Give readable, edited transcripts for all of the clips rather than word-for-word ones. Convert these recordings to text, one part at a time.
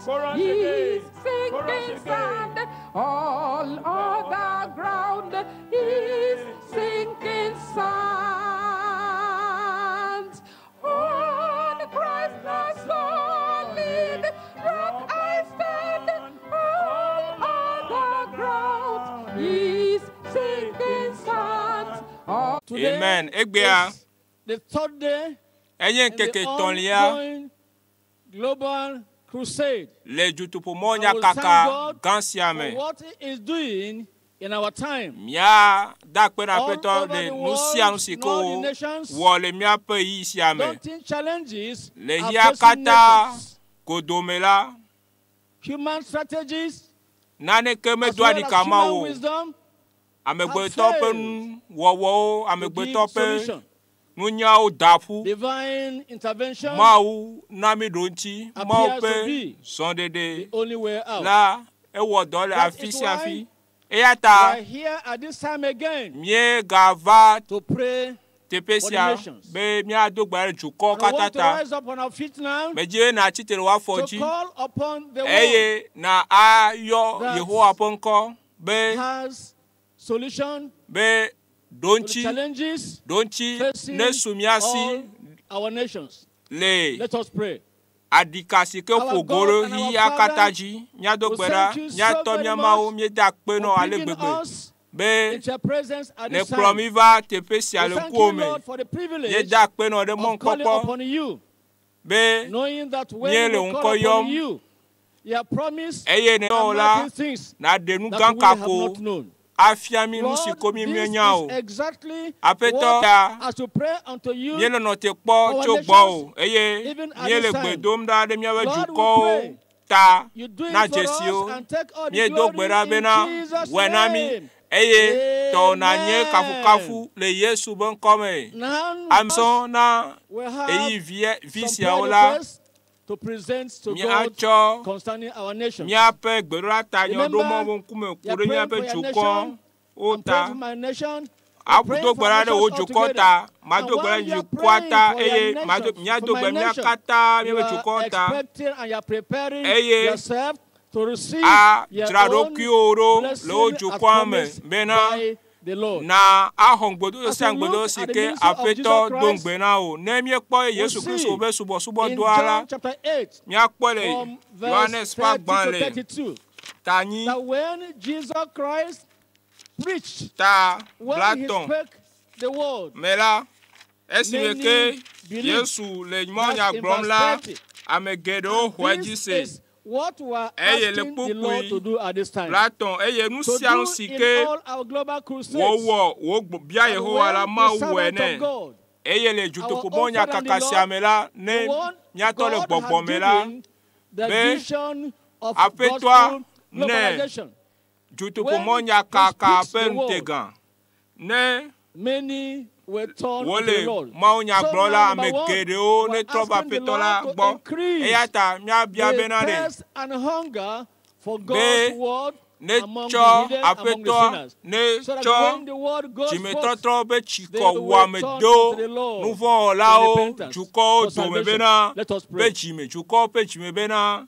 Chorus is again. sinking Chorus again. sand. All other ground is sinking sand. On Christ the solid rock I stand. All other ground is sinking sand. All Today Amen. Egbea is the third day enye in the ŋkeke etɔ̃lia ongoing global crusade. le dutoƒomɔ And we thank nyakaka God gã sia for me. what He is doing in our time. Mía da akpe na All Aƒetɔ over le the nu sia nu si world, ke in all the wo nations, wɔ le míaƒe ɣeyiɣi sia me. Daunting challenges Le are xexea facing katã nations. godome la, Human strategies naneke as medoa well as ɖika ma human o. wisdom Amegbetɔ ƒe failed nuwɔwɔwo, to give amegbetɔ ƒe solution. nunyawo da ƒu. Divine intervention Mawu na mi ɖo ŋuti. Mawu appears to ƒe be zɔɖeɖe the only way out. la ewɔ dɔ le That afi is sia why afi. Eya We ta are here at this time again míegava to pray. teƒe For the sia nations. be míado gbe ɖe dukɔwo And I katã want to ta. rise up on our feet now Medzi be natsi tre le wò afɔ to dzi call upon the one eye na ayɔ that Yehowa ƒe ŋkɔ be has solution be to the ɖoŋtsi challenges ɖoŋtsi facing nesu mía si all our nations. le Let us pray. aɖika si ke Our ƒo go God ɖo and our xexea katã Father, dzi. Míado we gbe ɖa thank you so míatɔ very mía Mawu much míeda akpe nɔ for ale bringing gbegbe us be into your presence at this nèkplɔ time. mí va teƒe sia We le thank ŋkuwò you, me. Lord, for the privilege Míeda akpe nɔ ɖe of calling mɔnukpɔkpɔ upon you, be knowing that when míele we ŋkɔ call upon yɔm you, you have promised eye nèyɔ and la mighty things nàɖe nu that gã we have kako not known. afia mí nu si Lord, ko mí this míenya o. is exactly Aƒetɔ what ya as we pray unto you, míele nɔ te kpɔ our tso nations, gbɔwò eye even at míele this gbe time. dom ɖa ɖe míaƒe Lord, we dukɔwo pray ta you do na it for us dzesiwo. and take all the Míedo gbe glory ɖa in bena Jesus' wɔe na mí name. eye tɔwò nànye Amen. kafukafu le Yesu ƒe ŋkɔ me. Now, Amesɔ na we have eyi vi vi some siawo prayer la requests to present to God míatsɔ concerning our nation. míaƒe gbeɖoɖa ta nyɔ ɖo Remember, mɔ ƒe ŋkume ku you are ɖe praying míaƒe for your dukɔ nation. wo I'm ta. praying for my nation. I'm praying Ado for gbe ɖa ɖe wò nations dukɔ altogether. ta, And mado gbe while ɖe you are dukɔa praying ta for your eye nation, mado for míado my gbe mía nation, katã you míaƒe are dukɔ ta expecting and you are preparing eye yourself to receive your adzra own ɖokuiwò ɖo le wò blessing as dukɔa me promised bena by the Lord. na axɔ ŋugbedodo As sia we ŋugbedodo look si at the ke ministry of Aƒetɔ Jesus do Christ, ŋugbe na wò. Ne míekpɔ we Yesu Kristo see ƒe in subɔsubɔdɔa la, John chapter 8, míakpɔ le from verse Yohanes ƒe 30 to agbalẽ 32, ta nyi that when Jesus Christ preached, ta when he blatɔ̃ spoke the word, me la, esime many ke believed. Yesu le That's mawunya in gblɔm verse la, 30. ame geɖewo xɔe dzi This se. is what we are Eye le asking the Lord kpukpui to do at this time. blatɔ̃ eye nu To sia nu do si in ke all our global crusades. wòwɔ wò gb- bia That Yehowa la when the Mawu wɔe servant nɛ. of God, Eye le our dutoƒo own mɔnya Father in the kaka sia Lord, me la, the ne one míatɔ le God had gbɔgbɔ me la, given the be vision of Aƒetɔa gospel nɛ globalization. dutoƒo When mɔnya he kaka speaks ƒe the word, ŋutegã ne many were turned unto the wole Lord. mawunya So gblɔ now, la, ame number one, geɖewo we ne are trɔ va asking the Aƒetɔ la Lord to gbɔ. increase Eya ta míabia the bena ɖe thirst and hunger for be God's word ne among the tsɔ heathen, among the Aƒetɔa sinners. ne So that tsɔ when the word goes forth, dzimetɔtrɔ ƒe they tsikɔ will wuame turn do unto the Lord in nuvɔ̃wɔlawo repentance dukɔwo for dome salvation. bena Let us ƒe pray. dzime dukɔwo ƒe dzime bena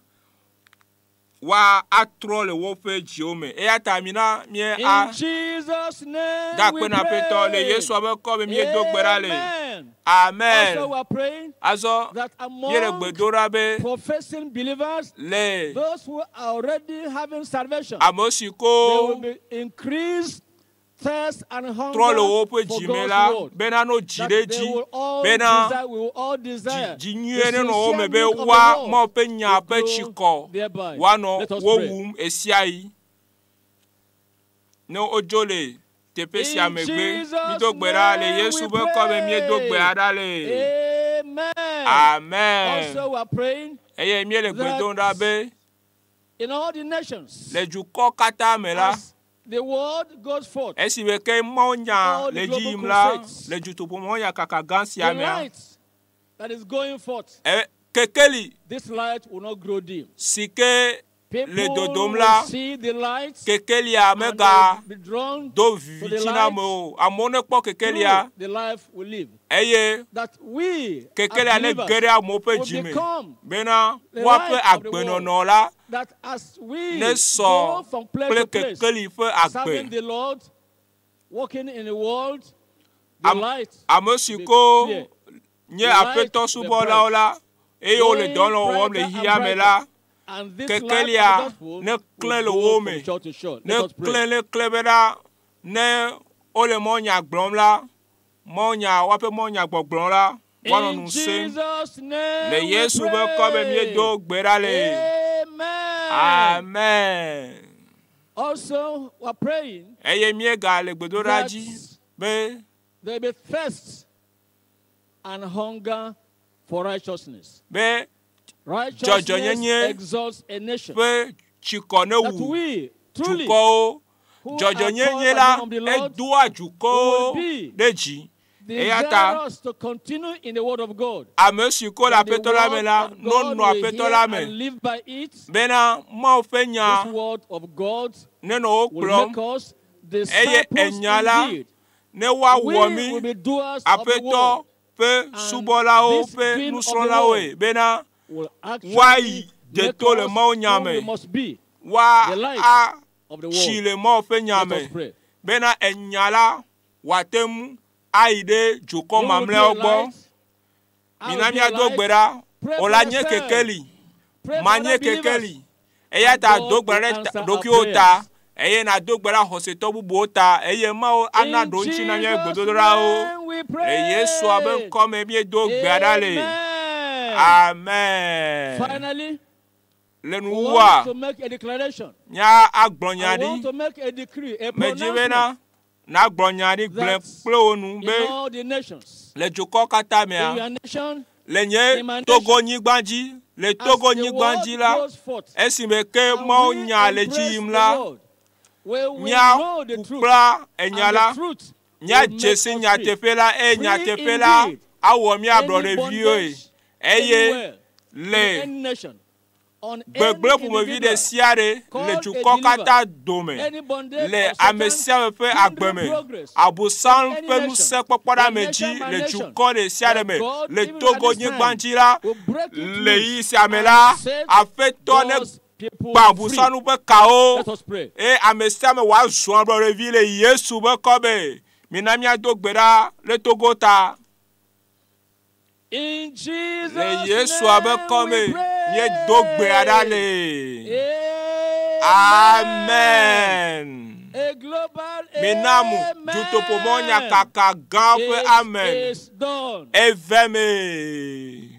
woa atrɔ le woƒe dziwo me. Eya ta mina mía In a Jesus' name da we akpe na Aƒetɔ le pray. Yesu ƒe ŋkɔ me míedo gbe ɖa le. Amen. Amen. Also, we are praying Azɔ that míele among gbe dom ɖa be professing believers, le those who are already having salvation, ame si there ko will be increased thirst and trɔ le hunger woƒe for dzime God's la word. bena no dzi That ɖe they dzi will all bena desire, we will all dzi desire dzi the nyuie nenɔ wo sincere me be milk of the woa word Mawu ƒe nya to ƒe grow tsikɔ thereby. woanɔ Let us wo pray. wum ɣesiaɣi. Ne wodzo le teƒe sia In megbe, Jesus' mído gbe ɖa le name Yesu we ƒe ŋkɔ me míedo gbe pray. ɖa le. Amen. Amen. Also, we are praying Eye míele gbe dom ɖa that be in all the nations, le dukɔ katã me la, as the word goes forth, esime ke mawunya all le the dzi global yim la crusades, le dutoƒo mawunya kaka gã sia the mea, light that is going forth, e kekeli this light will not grow dim. si ke le People dodom will la see the light kekelia and they mega will be drawn do to the viviti na light ame o amewo nekpɔ kekelia through the life we live. eye That we, as kekelia ne believers, ge ɖe amewo ƒe will dzime become bena the woaƒe light of the world. agbenɔnɔ la That as we ne go sɔ from place kple to place, kekeli ƒe serving agbe the Lord, walking in the world, the Am- light ame si be ko clear. nye The light aƒetɔ be subɔlawo la eye wole Growing dɔ le wɔm le brighter and xexea me brighter. la And this light of the kekelia gospel ne klẽ will le go wo from me shore to shore. ne Let us pray. klẽ ne klẽ bena ne wole mɔnya gblɔm la mɔnya woaƒe mɔnya gbɔgblɔ la woanɔ In nu sem Jesus' name le we Yesu ƒe kɔme pray. míedo gbe ɖa le Amen. amen Also, we are praying eye míega le gbedoɖa that dzi be there be thirst and hunger for righteousness. be Righteousness Dzɔdzɔnyenye exalts a nation. ƒe tsikɔ ne That wu we truly, dukɔwo who are called dzɔdzɔnyenye by the la name of the Lord, edoa dukɔwo will be ɖe dzi eya ta desirous to continue in the word of God. ame si ko le That the aƒetɔ la me word la of God nonɔ will aƒetɔ hear la me and live by it. bena Mawu ƒe nya This word of God nenɔ wo will kplɔm make us eye disciples enya la indeed. ne We woawɔ mí will be doers of the aƒetɔ word. ƒe And subɔlawo this ƒe doing of the nusrɔ̃lawoe word bena will actually woayi make deto le us Mawu nya who we me must be, the woa light of the atsi world. le Mawu ƒe nya Let me us pray. bena enya la wòate ŋu ayi ɖe dukɔ You will be a mamlɛawo gbɔ light. I mina will be a míado light. gbe ɖa Pray wò for la nye yourself. kekeli Pray for manye other believers. kekeli eya And ta God do gbe will ɖe answer our ɖokuiwo ta prayers. eye nàdo gbe ɖe xɔsetɔ bubuwo ta eye Mawu ana In ɖoŋtsi na míaƒe Jesus' gbedodoɖawo name we le Yesua ƒe pray. ŋkɔme míedo gbe ɖa le Amen. amen Finally, le we nuwuwua want to make a declaration. mía agblɔ nya I ɖi want to make a decree, a medzi bena pronouncement nàgblɔ nya ɖi gblẽ that kple wo nu in be all the nations, le dukɔ katã in mea your nation, le nye in my nation, Togonyigba dzi le as the Togonyigba word dzi la goes forth, esime ke and Mawu we nya le dzi embrace yim the la word, we will know the truth, míakukpla enya and la the truth will míadze make si us free. nyateƒe la eye Free nyateƒe la indeed. awɔ Any míablɔɖeviwoe bondage eye anywhere, in le any nation, on any gbegblẽ ƒomevi ɖe individual, sia ɖe le called a dukɔ believer, katã dome any bondage le of ame Satan sia ame ƒe hindering agbe me progress abosam in any ƒe nation, ŋusẽkpɔkpɔɖeame in dzi nation by le nation, dukɔ ɖe sia ɖe that me God, le even at this Togonyigba time, dzi la will break it le loose ɣeyiɣi sia me and la set aƒetɔ ne God's people gba free. abosam ƒe kawo Let us pray. eye ame sia ame wòazɔ ablɔɖevi le Yesu ƒe kɔme mina míado gbe ɖa le Togo ta In Jesus' le Yesua ƒe name kɔme we míedo gbe ɖa pray. le Amen. amen. A global Mina mu dutoƒomɔnya kaka gã ƒe It amen is done. eve me.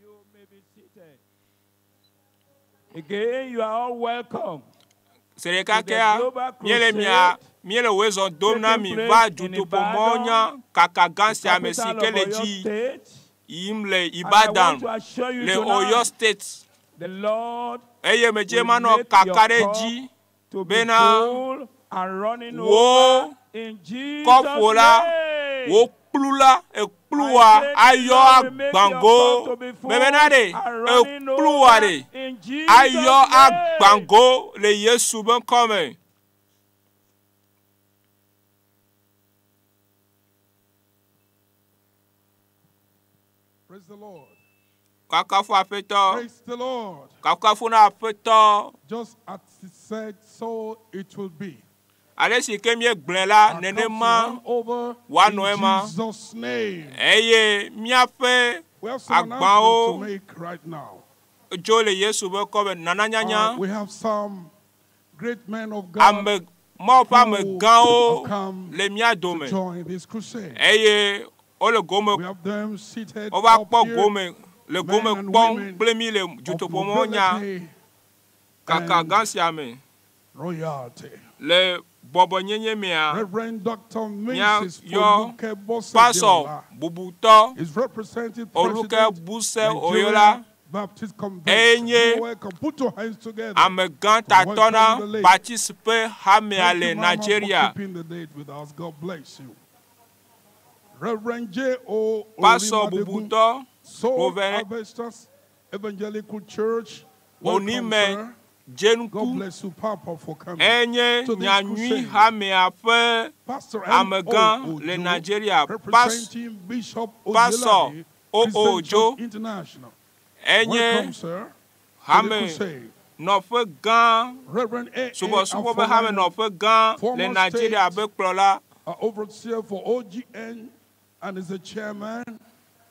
You may be seated. Again, you are all welcome. Zi ɖeka To the kea global míele mia crusade míele woe zɔ dom na taking mi place va in dutoƒomɔnya Ibadan, kaka gã the sia me si capital ke of le Oyo dzi State. yim le And I Ibadan want to assure you le Oyo tonight, State the Lord eye medze will manɔ make kaka your ɖe cup dzi to be bena full and running wo over in Jesus' kɔƒo la name. wo kplu la ekplua I say the ayɔ Lord will make your agbango cup to be full mebena ɖe and running ekplua over ɖe in Jesus' ayɔ name. agbango le Yesu ƒe ŋkɔme. Praise the Lord. Kakafu aƒetɔ Praise the Lord. kakafu na aƒetɔ Just as it said, so it will be. ale si ke míegblɔe la Our cups will nenema run over wòanɔ in ema Jesus' name. eye míaƒe We have some announcements to agbawo make right now. dzo le Yesu ƒe kɔme nananyanya We have some great men of God ame Mawu ƒe who amegãwo have come le mía to dome join this crusade. eye wole gome We have them seated wova up kpɔ here gome le men gome and kpɔm women kple mí le of dutoƒomɔnya nobility kaka and gã sia me royalty. le bɔbɔnyenye mea Reverend Dr. Mia Mrs. yɔ Foluke Bose pasɔ Deola bubutɔ is representing Oluke President Buse Nigeria Oyola Baptist Enye Convention. You're welcome. Put your hands together. amegã tatɔ na Baptist ƒe hamea Thank le you, Mama, for Nigeria. keeping the date with us. God bless you. Reverend J.O. Pasɔ Orimadegun, bubutɔ Soul Reverend- Harvesters Evangelical Church. Welcome, Onime sir. God Dzenuku bless you, Papa, for coming. enye to this nyanyui crusade. hamea ƒe Pastor amegã M.O. le Ojo, Nigeria. representing Bishop Pastor Oyelade, O.O. Christian Ojo Church International. enye Welcome, sir, to the hame crusade. nɔƒe gã Reverend A.A. subɔsubɔ ƒe hame Afolayan, nɔƒe gã le former Nigeria state be kplɔla overseer for OGN and is the chairman.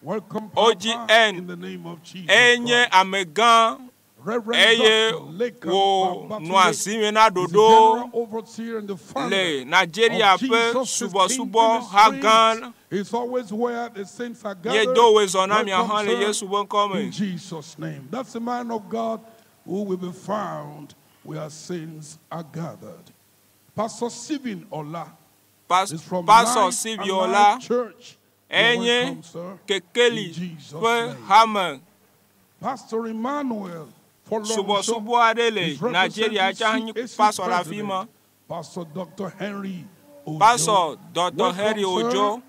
Welcome, Papa, OGN in the name of Jesus enye Christ. amegã Reverend eye Dr. Lekan wò Babatunde nɔa zime na is the ɖoɖo general overseer and the founder le Nigeria of ƒe Jesus is King subɔsubɔ ha gã Ministries. It's always where the saints are gathered. Míedo wòezɔ na mia Welcome, hã le sir, Yesu ƒe ŋkɔ me. in Jesus' name. That's the man of God who will be found where saints are gathered. Pastor Stephen Ola is from Pastor Life Stephen Alive Ola Church. You're enye welcome, sir. kekeli In Jesus' ƒe name. hame Pastor Emmanuel Folorunsho subɔsubɔ aɖe le is Nigeria representing tsa nye CAC pastor le afi ma. President, Pastor Dr. Henry Ojo. Pastor Dr. Welcome, Henry sir. Ojo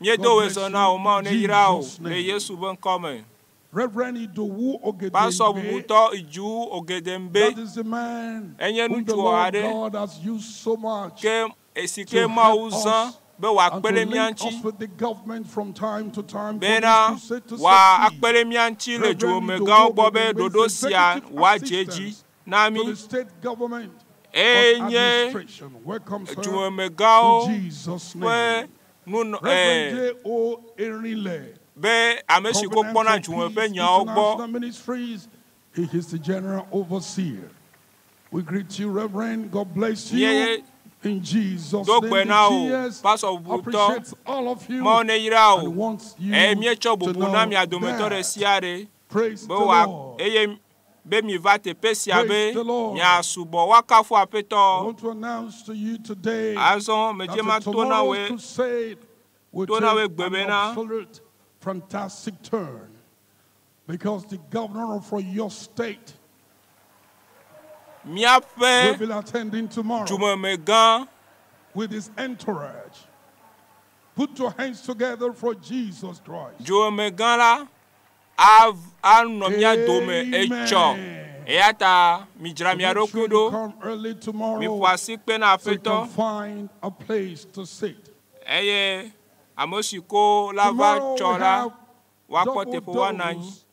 míedo God bless wòezɔ na you wò Mawu in ne yra wò Jesus' le name. Yesu ƒe ŋkɔ me. Reverend Idowu Pastor Ogedengbe, bubutɔ Idzu Ogedengbe that is the man enye whom the ŋutsu Lord aɖe God has used so much ke esi ke to help Mawu zã us be and wòakpe to ɖe mía link ŋuti us with the government from time to time for bena this crusade to wòakpe succeed. ɖe mía ŋuti le Reverend dzomegãwo Idowu gbɔ be Ogedengbe ɖoɖo is sia executive wòadze edzi assistant na to mí. the state government of Enye administration. Welcome, sir, dzomegãwo in Jesus' ƒe name. nunɔ Reverend ɛɛ J.O. Erinle, be ame si ko Covenant kpɔna for dzume ƒe Peace nyawo gbɔ International Ministries. He is the general overseer. We greet you, Reverend. God bless you. Míe In Jesus' do name, gbe the na wò GS pastor bubutɔ appreciates all of you Mawu ne yra and wò wants you eye míetsɔ to bubu na know mia dometɔ ɖe that. sia ɖe Praise be the wòa Lord. eye be miva teƒe sia be Praise the Lord. miasubɔ woakafu I aƒetɔ want to announce to you today azɔ medze that ma the to na tomorrow's woe crusade will to na woe take gbe an bena absolute fantastic turn because the governor for your state will míaƒe be attending tomorrow dzumemegã with his entourage. Put your hands together for Jesus Christ. dzumemegã la av- anɔ mía dome etsɔ Amen. eya ta midzra So mia make sure ɖokui you ɖo come early miƒo tomorrow asi kpe na so you aƒetɔ can find a place to sit. eye ame si ko la va Tomorrow tsɔ we la have woakpɔ double teƒe woanɔ anyi dose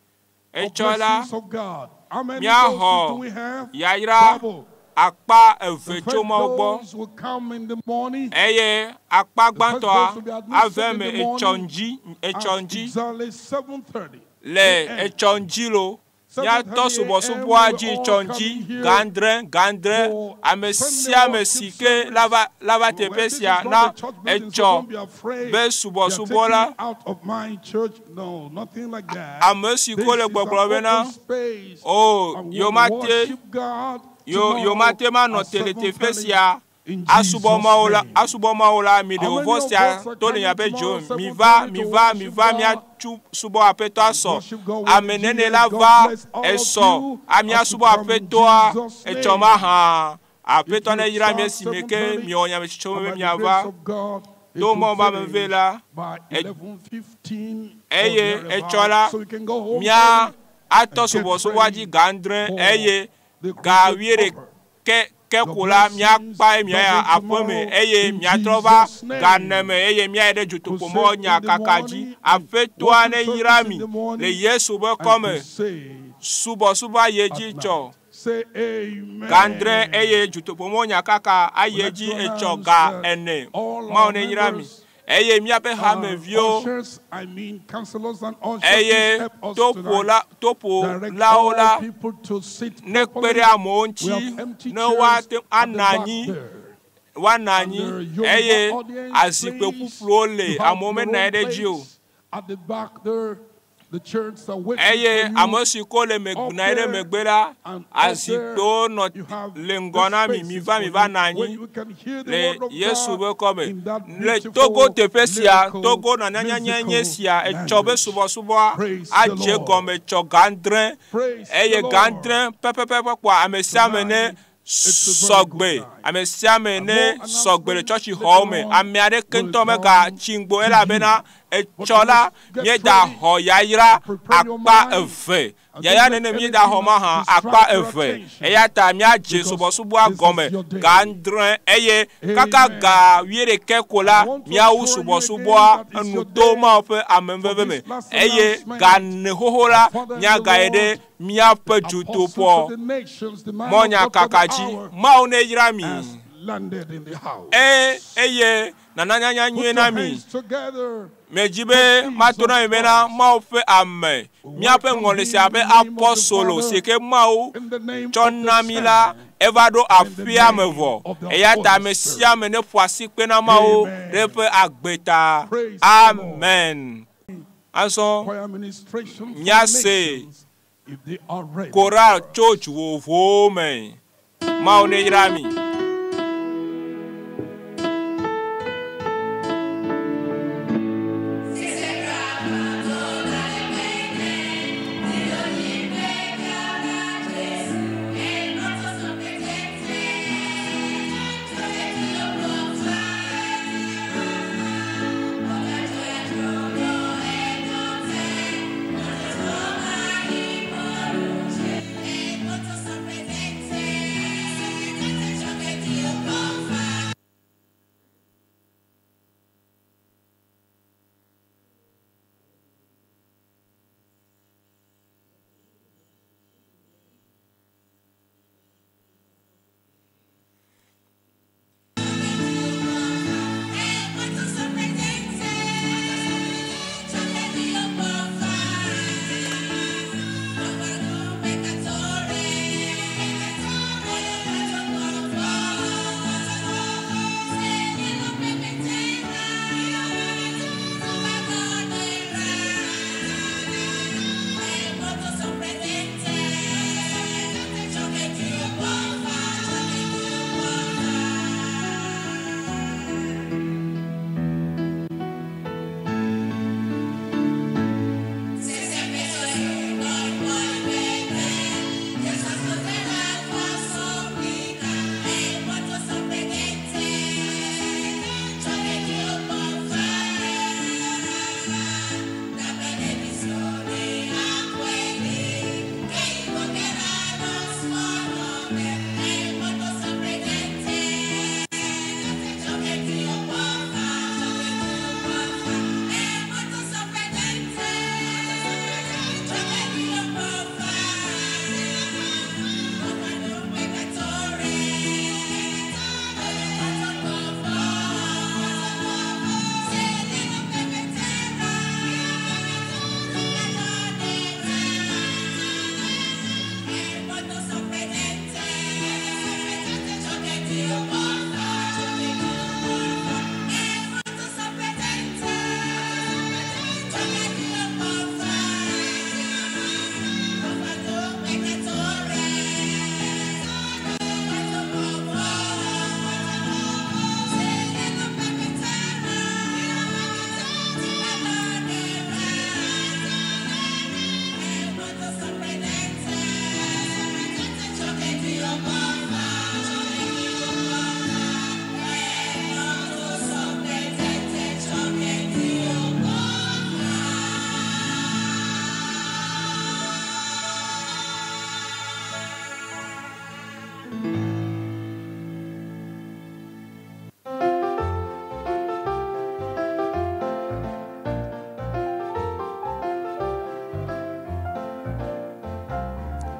of etsɔ la blessings of God. How many míaxɔ doses do we have? yayra Double. akpa The eve first tso Mawu gbɔ dose will come in the morning eye akpa The first gbãtɔa dose will be ave administered me in the etsɔ morning ŋdzi etsɔ at ŋdzi exactly 7:30 le a.m. etsɔ ŋdzi lo míatɔ 7:30 a.m. subɔsubɔa we dzi will etsɔ all ŋdzi come in here gãdre gãdre for ame Sunday sia ame worship si ke la service. va la va Well, teƒe this sia is na not a church building, so etsɔ don't be afraid. be They are subɔsubɔ taking la it out of my church. No, nothing like that. ame si This ko le is an gbɔgblɔ bena open space, o and we yomate worship God yo tomorrow yomate manɔ at te le teƒe 7:30 sia in asubɔ Jesus' Mawu la name. asubɔ Mawu la mi ɖe How many vɔ of sia us are to le coming miaƒe tomorrow dzo mi va 7:30 mi to va mi worship va God? miatsu subɔ aƒetɔ asɔ Worship God with ame the nene GS. la God va bless all of esɔ you ami as you asubɔ come in aƒetɔa Jesus' etsɔ name. ma hã It aƒetɔ will ne yra mi start esime ke 7:30 miwɔ nyametsotso and be by the miava grace of God, it to will mɔ ba me vɛ finish la by e- 11:15 or eye etsɔ thereabout. la So you can go home mía early atɔ and get subɔsubɔa dzi ready gãdre for eye the ga crusade wuiɖe proper. ke ke Your ko la blessings míakpa ye míaya double aƒeme tomorrow eye in míatrɔ va Jesus' name. ga ene me eye míayi ɖe dzotoƒomɔ Crusade in the nyakaka dzi morning and aƒetɔa worship ne yra service in mi the le morning Yesu ƒe and kɔme crusade subɔsubɔ ayi edzi at tsɔ night. Say gãdre amen. eye dzotoƒomɔ nyakaka ayi We'd like edzi to etsɔ announce ga that ene all Mawu our ne yra mi members, eye míaƒe hameviwo ushers, I mean counselors and ushers, eye please help us toƒola tonight. Direct toƒolawo all la people to sit ne kpe properly. ɖe amewo We ŋuti have empty ne chairs woate at the anɔ back anyi there. woanɔ And anyi the Yoruba eye audience, azikpui please, ƒuƒluwo le you have amewo your menɔ anyi own ɖe dzi o. place at the back there. The chairs are waiting Eye for you. ame si ko le megbe Up na ye ɖe there megbe la, and up azikpuiwo there, nɔ you have le the ŋgɔ na mi. spaces Mi va for mi va you nɔ where anyi you can hear the le word of Yesu God be kɔme. in that Le beautiful, Togo teƒe sia, lyrical, Togo nanyanyanye nye musical sia, etsɔ be language. subɔsubɔa Praise the adze Lord. gɔme tsɔ ga adre Praise eye the Lord. ga adre pɛpɛpɛpɛ kpoa ame sia ame ne Tonight, it's a very good sɔgbe night. ame sia ame And ne more sɔgbe le announcements tsɔtsixɔwo me later on ame aɖeke will ŋutɔ come megatsi ŋgbo to elabena you. etsɔ But you la must get míeda ready xɔ yayra and prepare your akpa mind eve and yaya don't let nene míeda xɔ anything ma hã distract akpa your eve attention eya ta míadze because subɔsubɔa this is gɔme your day. ga adre eye kaka Amen. ga wuiɖekɛ ko I la want to míawu assure you again subɔsubɔa that it's enu your to day Mawu ƒe for ameveve me this last eye announcement. ga ene xoxo la Our Father in the míagayi ɖe Lord, míaƒe apostle to dzotoƒɔ the nations, the man of God for the mɔnyakaka dzi hour, Mawu ne yra mi has landed in the house. eye eye nananyanya Put nyuie your na mi hands together medzi for be mato na Jesus mi bena Christ. Mawu ƒe ame We míaƒe welcome ŋɔli sia him ƒe in the name of the apɔsolo Father, si ke Mawu in the name tsɔ of the na mi la Son, eva ɖo and in the aƒea me name vɔ of the eya ta Holy ame Spirit. sia ame ne ƒo asi kpe na Mawu Amen. ɖe eƒe agbe ta Praise the Lord. amen azɔ Choir ministration from míase nations, if they are ready koral for us. tso du vovovowo me Mawu ne yra mi.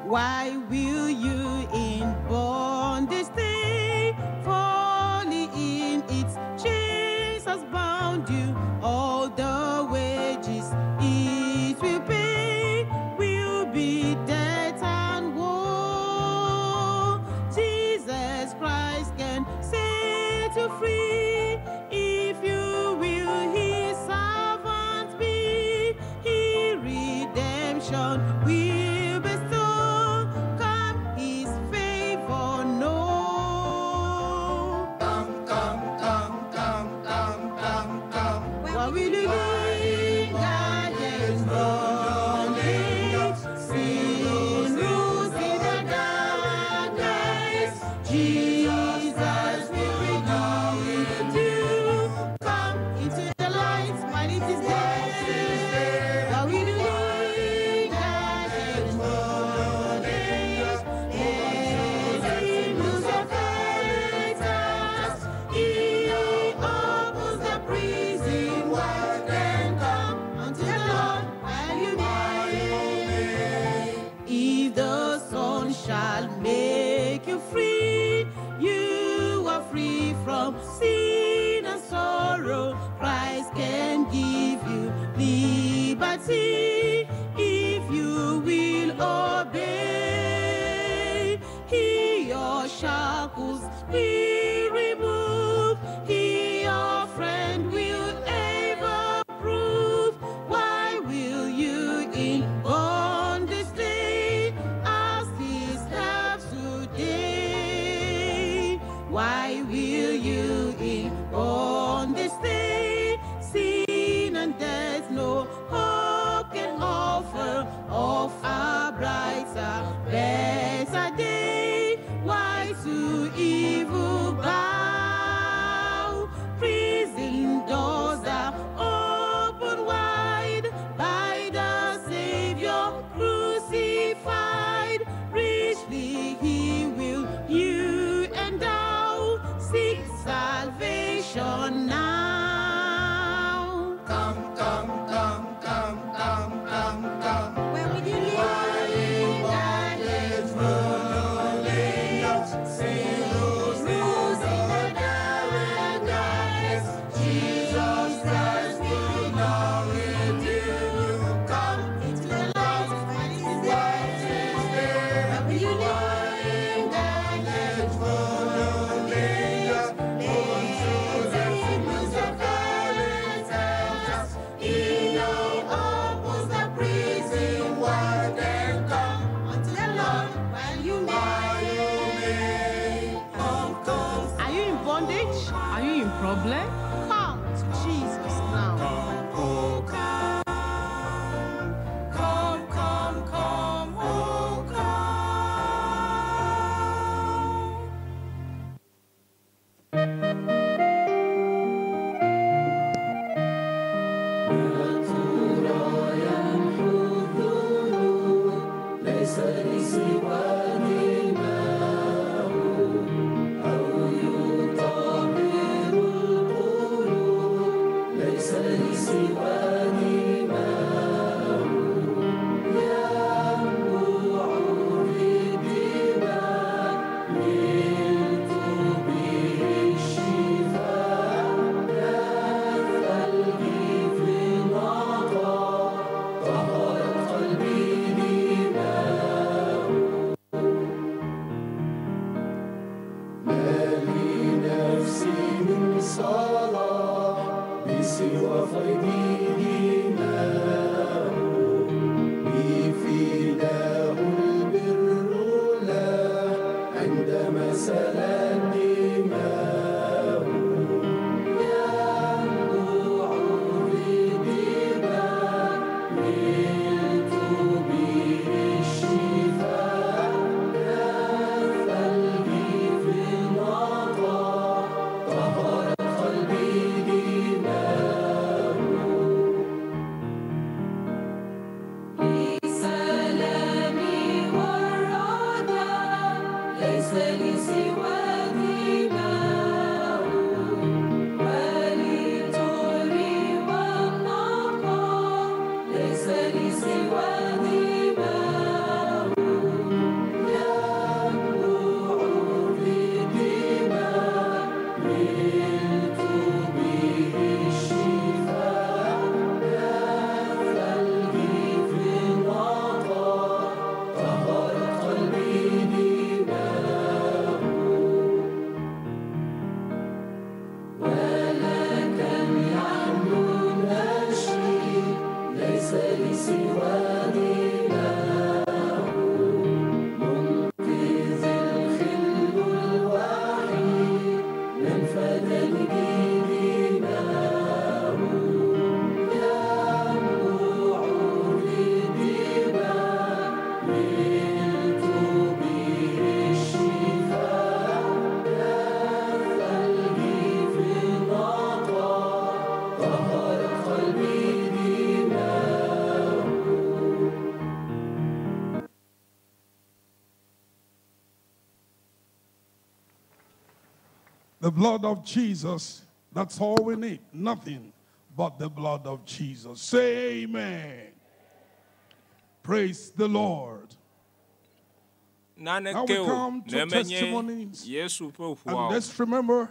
Why will you in bondage stay? Falling in its chains has bound you. All the wages it will pay will be death and woe. make you free. You are free from sin and sorrow. Christ can give you liberty if you will obey. He your shackles will remove. He your friend will ever prove. Why will you in bondage stay? Ask his help today. Why will you in bondage stay? Sin and death no hope can offer of a brighter, better day. Why to evil bow? Prison doors are open wide by the Savior crucified. Richly he will you endow. Seek salvation now. Come, come, come, come, come, come, come. Where will you live? In Bondage will linger, sin rules in the darkness. Jesus Christ will now redeem you. Come Into the light, what is what there? is there? Where will you live? In Bondage will linger, unto the Lose your fetters. He opens the prison Wide and come. unto the Lord while you may. Come, come, Are you in bondage? Are you in problem? Come to Jesus now. come, oh, come. Come, come, come, oh, come. سلامي والردى ليس لي سوى دماء ولطهري والنقاء ليس لي سوى دماء ينبوع بالدماء نلت به الشفاء قلبي في النقاء طهرت قلبي دماء ولك يحلو النشيد ليس لي سوى دماء منقذ الخل الوحيد من فداني بدماء ينبوع بالدماء نلت به الشفاء قلبي في النقاء طهرت قلبي دماء The blood of Jesus, that's all we need. Nothing but the blood of Jesus. Say amen. Praise the Lord. Now naneke we o come ne to menye testimonies. Yesu ƒe And ʋua o. let's remember,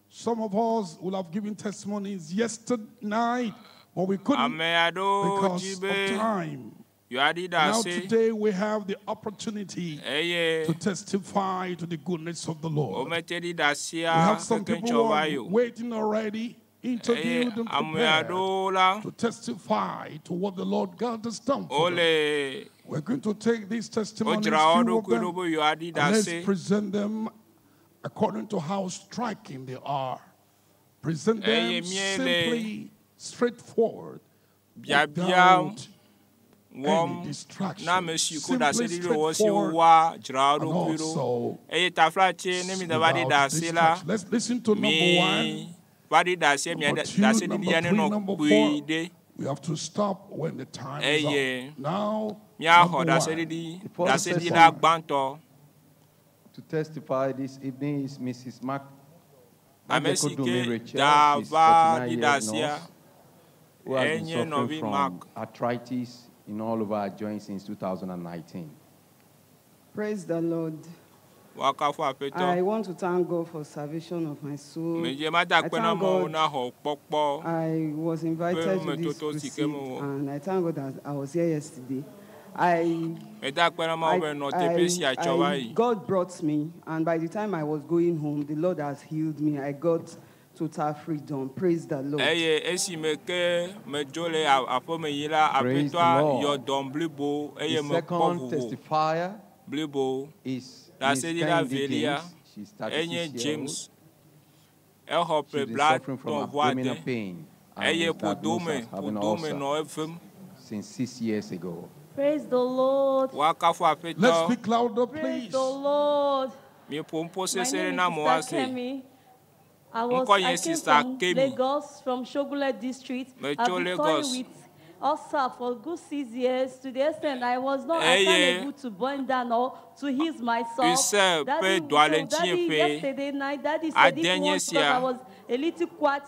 some of us will have given testimonies yesterday night, but we couldn't Ame aɖewo because dzi of be time. yewoaɖi Now ɖase today we have the opportunity eye to testify to the goodness of the Lord. womete ɖi We ɖasea have some keke people tsɔ who va are yi o. waiting already, Eye interviewed and ame prepared aɖewo la to testify to what the Lord God has done for them. wole We're going to take these testimonies, wodzra wo few of ɖokui ɖo them, be yewoaɖi and let's ɖase present them according to how striking they are. Present Eye them míele simply, straightforward, biabia without any wɔm na distraction. ame si ko Simply ɖaseɖiɖi wɔ si straightforward woadzra wo and ɖokui ɖo. also Eye taflatse ne mi da va ɖi without ɖase la, distraction. Let's listen to number one, mi va ɖi ɖase mia number two, number ɖaseɖiɖia three, nenɔ number kpui four. ɖe. We have to stop when the time is Eye up. Now, míaxɔ number one. ɖaseɖiɖi The first ɖaseɖila person gbãtɔ. to testify this evening is Mrs. Mark Ame si Majekodunmi ke Rachel. da She's va 49 ɖi year ɖasea nurse who has been enye suffering nɔvi from Mark. arthritis in all of her joints since 2019. Praise the Lord. Woakafu Aƒetɔ. I want to thank God for salvation of my soul. Medze mada I akpe na thank Mawu God na xɔ kpɔkpɔ I was ƒe invited to this numetoto si ke crusade mewɔ. and I thank God that I was here yesterday. I, Meda akpe na Mawu I, be nɔ teƒe sia tsɔ va I, yi. God brought me, and by the time I was going home, the Lord has healed me. I got total freedom. Praise the Lord. Eye esime ke medzo le aƒeme yi la, Praise the Aƒetɔa Lord. yɔ dɔm blibo The eye mekpɔ second vovo testifier blibo. is Miss Ɖaseɖila Kennedy velia James. She's 36 enye years old. James. Exɔ ƒe She's been bla suffering from tɔ̃ vɔ abdominal ade pain and eye was diagnosed ƒodome as having ƒodome ulcer nɔ evem. since 6 years ago. Praise the Lord. Woakafu Let's Aƒetɔ. speak louder, Praise please. the Lord. Miƒo ŋpo My sese name ɖe is na amewo Sister ase. Kemi. I was Ŋkɔ I nye came Sister from Kemi. Lagos, from Shogule district. I've Metso been toiling Lagos. with ulcer for good 6 years to the extent I was not I Eye can't able to bend down or to ease myself. Use ƒe Daddy, dɔa le so ŋutinye daddy ƒe yesterday night, daddy said if ade you nye want because I sia. was a little quiet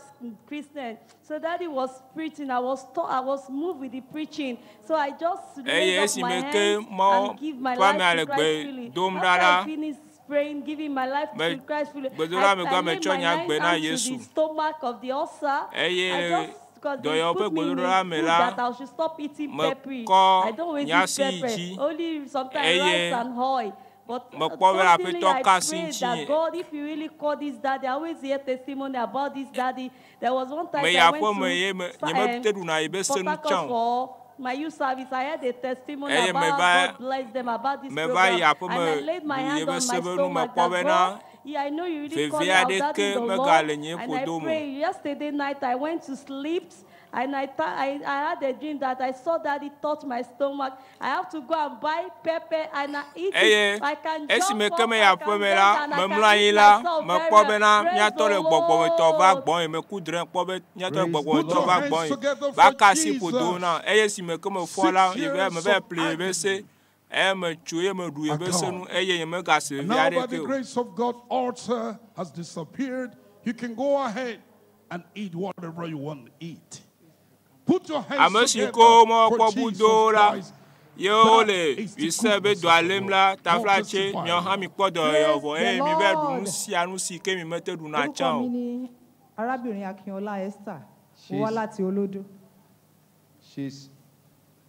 Christian. So daddy was preaching. I was moved with the preaching. So I just Eye raised up my esime ke hands Mawu and give my ƒe life amea to le Christ gbe freely. dom ɖa After la, I finished praying, giving my life me to Christ freely, I, gbedoɖa megbe I laid metsɔ my nye hands agbe na onto the Yesu. stomach of the ulcer. I Eye just because they dɔyɔwɔ ƒe put me in gbedoɖa a me food la, that I should stop eating pepper. mekɔ I don't always nye eat asi yi pepper, dzi only sometimes eye rice and oil. But mekpɔ be suddenly Aƒetɔ I ka asi prayed ŋutinye. that God, if you really call this daddy, I always hear testimony about this daddy. There was one time Meyi I went aƒeme to ye me nyemete ɖuna yi be Port senu Harcourt tsã o. for my youth service. I heard a testimony Eye about how meva God blessed them about this meva program. yi And I aƒeme laid my ɖu hand ye be on my se be nu stomach mekpɔ that bena God, yeah, I know you really call veve me out aɖeke daddy in the Lord. megale nye And I ƒodo me o. pray. Yesterday night I went to sleep and I had a dream that I saw that it touched my stomach. I have to go and buy pepper and I eat Eye it. I can esime jump ke up, meyi I can aƒeme bend la, and I memlɔ can anyi eat la, myself very mekpɔ well. bena Praise míatɔ the le gbɔgbɔmetɔ va Lord. gbɔnye, meku drẽ kpɔ be míatɔ le Praise the Put gbɔgbɔmetɔ your va hands gbɔnye together va for ka asi ƒodo Jesus. na. Eye esime ke mefɔ Six la, ye be years meva of ƒle ye be se, agony eye metso ye meɖu ye are be senu gone. eye nyemegase And veve now, by aɖeke the o. grace of God, ulcer has disappeared. You can go ahead and eat whatever you want to eat. Put your hands Ame si together ko for mekpɔ Jesus budo la, Christ. ye wole That is the Use be goodness dɔa of the lém Lord. la, Now taflatse testify miawo hã now. mikpɔ dɔyɔyɔ Praise vɔ the eye miva ɖu nu Lord. sia nu si ke mi mete ɖuna Orúkọ tsã mi o. ni arábìnrin Akínọlá Esther. Mo wá She's, láti Olódó. she's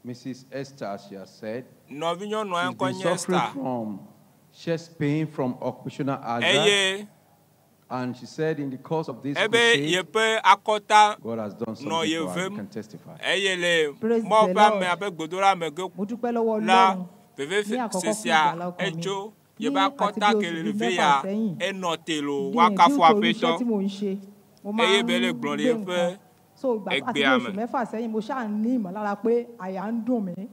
Mrs. Esther, as she has said. Nɔvinyɔnua She's ŋkɔ been nye suffering Esther from chest pain from occupational hazard. eye And she said in the course of this ebe crusade, yeƒe akɔta God has done nɔ something ye for her. You vem can testify. eye le Praise Mawu the ƒe Lord. amea ƒe gbedoɖa Mo dúpẹ́ lọ́wọ́ la Ọlọ́run veve ní àkọ́kọ́ fún sesia ìgbàlá ọkàn mi. etso Ní yeƒe àti akɔta bí ke oṣù le bíi ve mẹ́fà ya sẹ́yìn, enɔ te lo bí woakafu nítorí iṣẹ́ Aƒetɔ tí mò ń ṣe, mo máa eye ń be le gblɔ le gbé yeƒe nǹkan. So ìgbà àti bí egbea oṣù me. mẹ́fà sẹ́yìn, mo ṣáà ní ìmọ̀lára pé àyà ń dùn mí,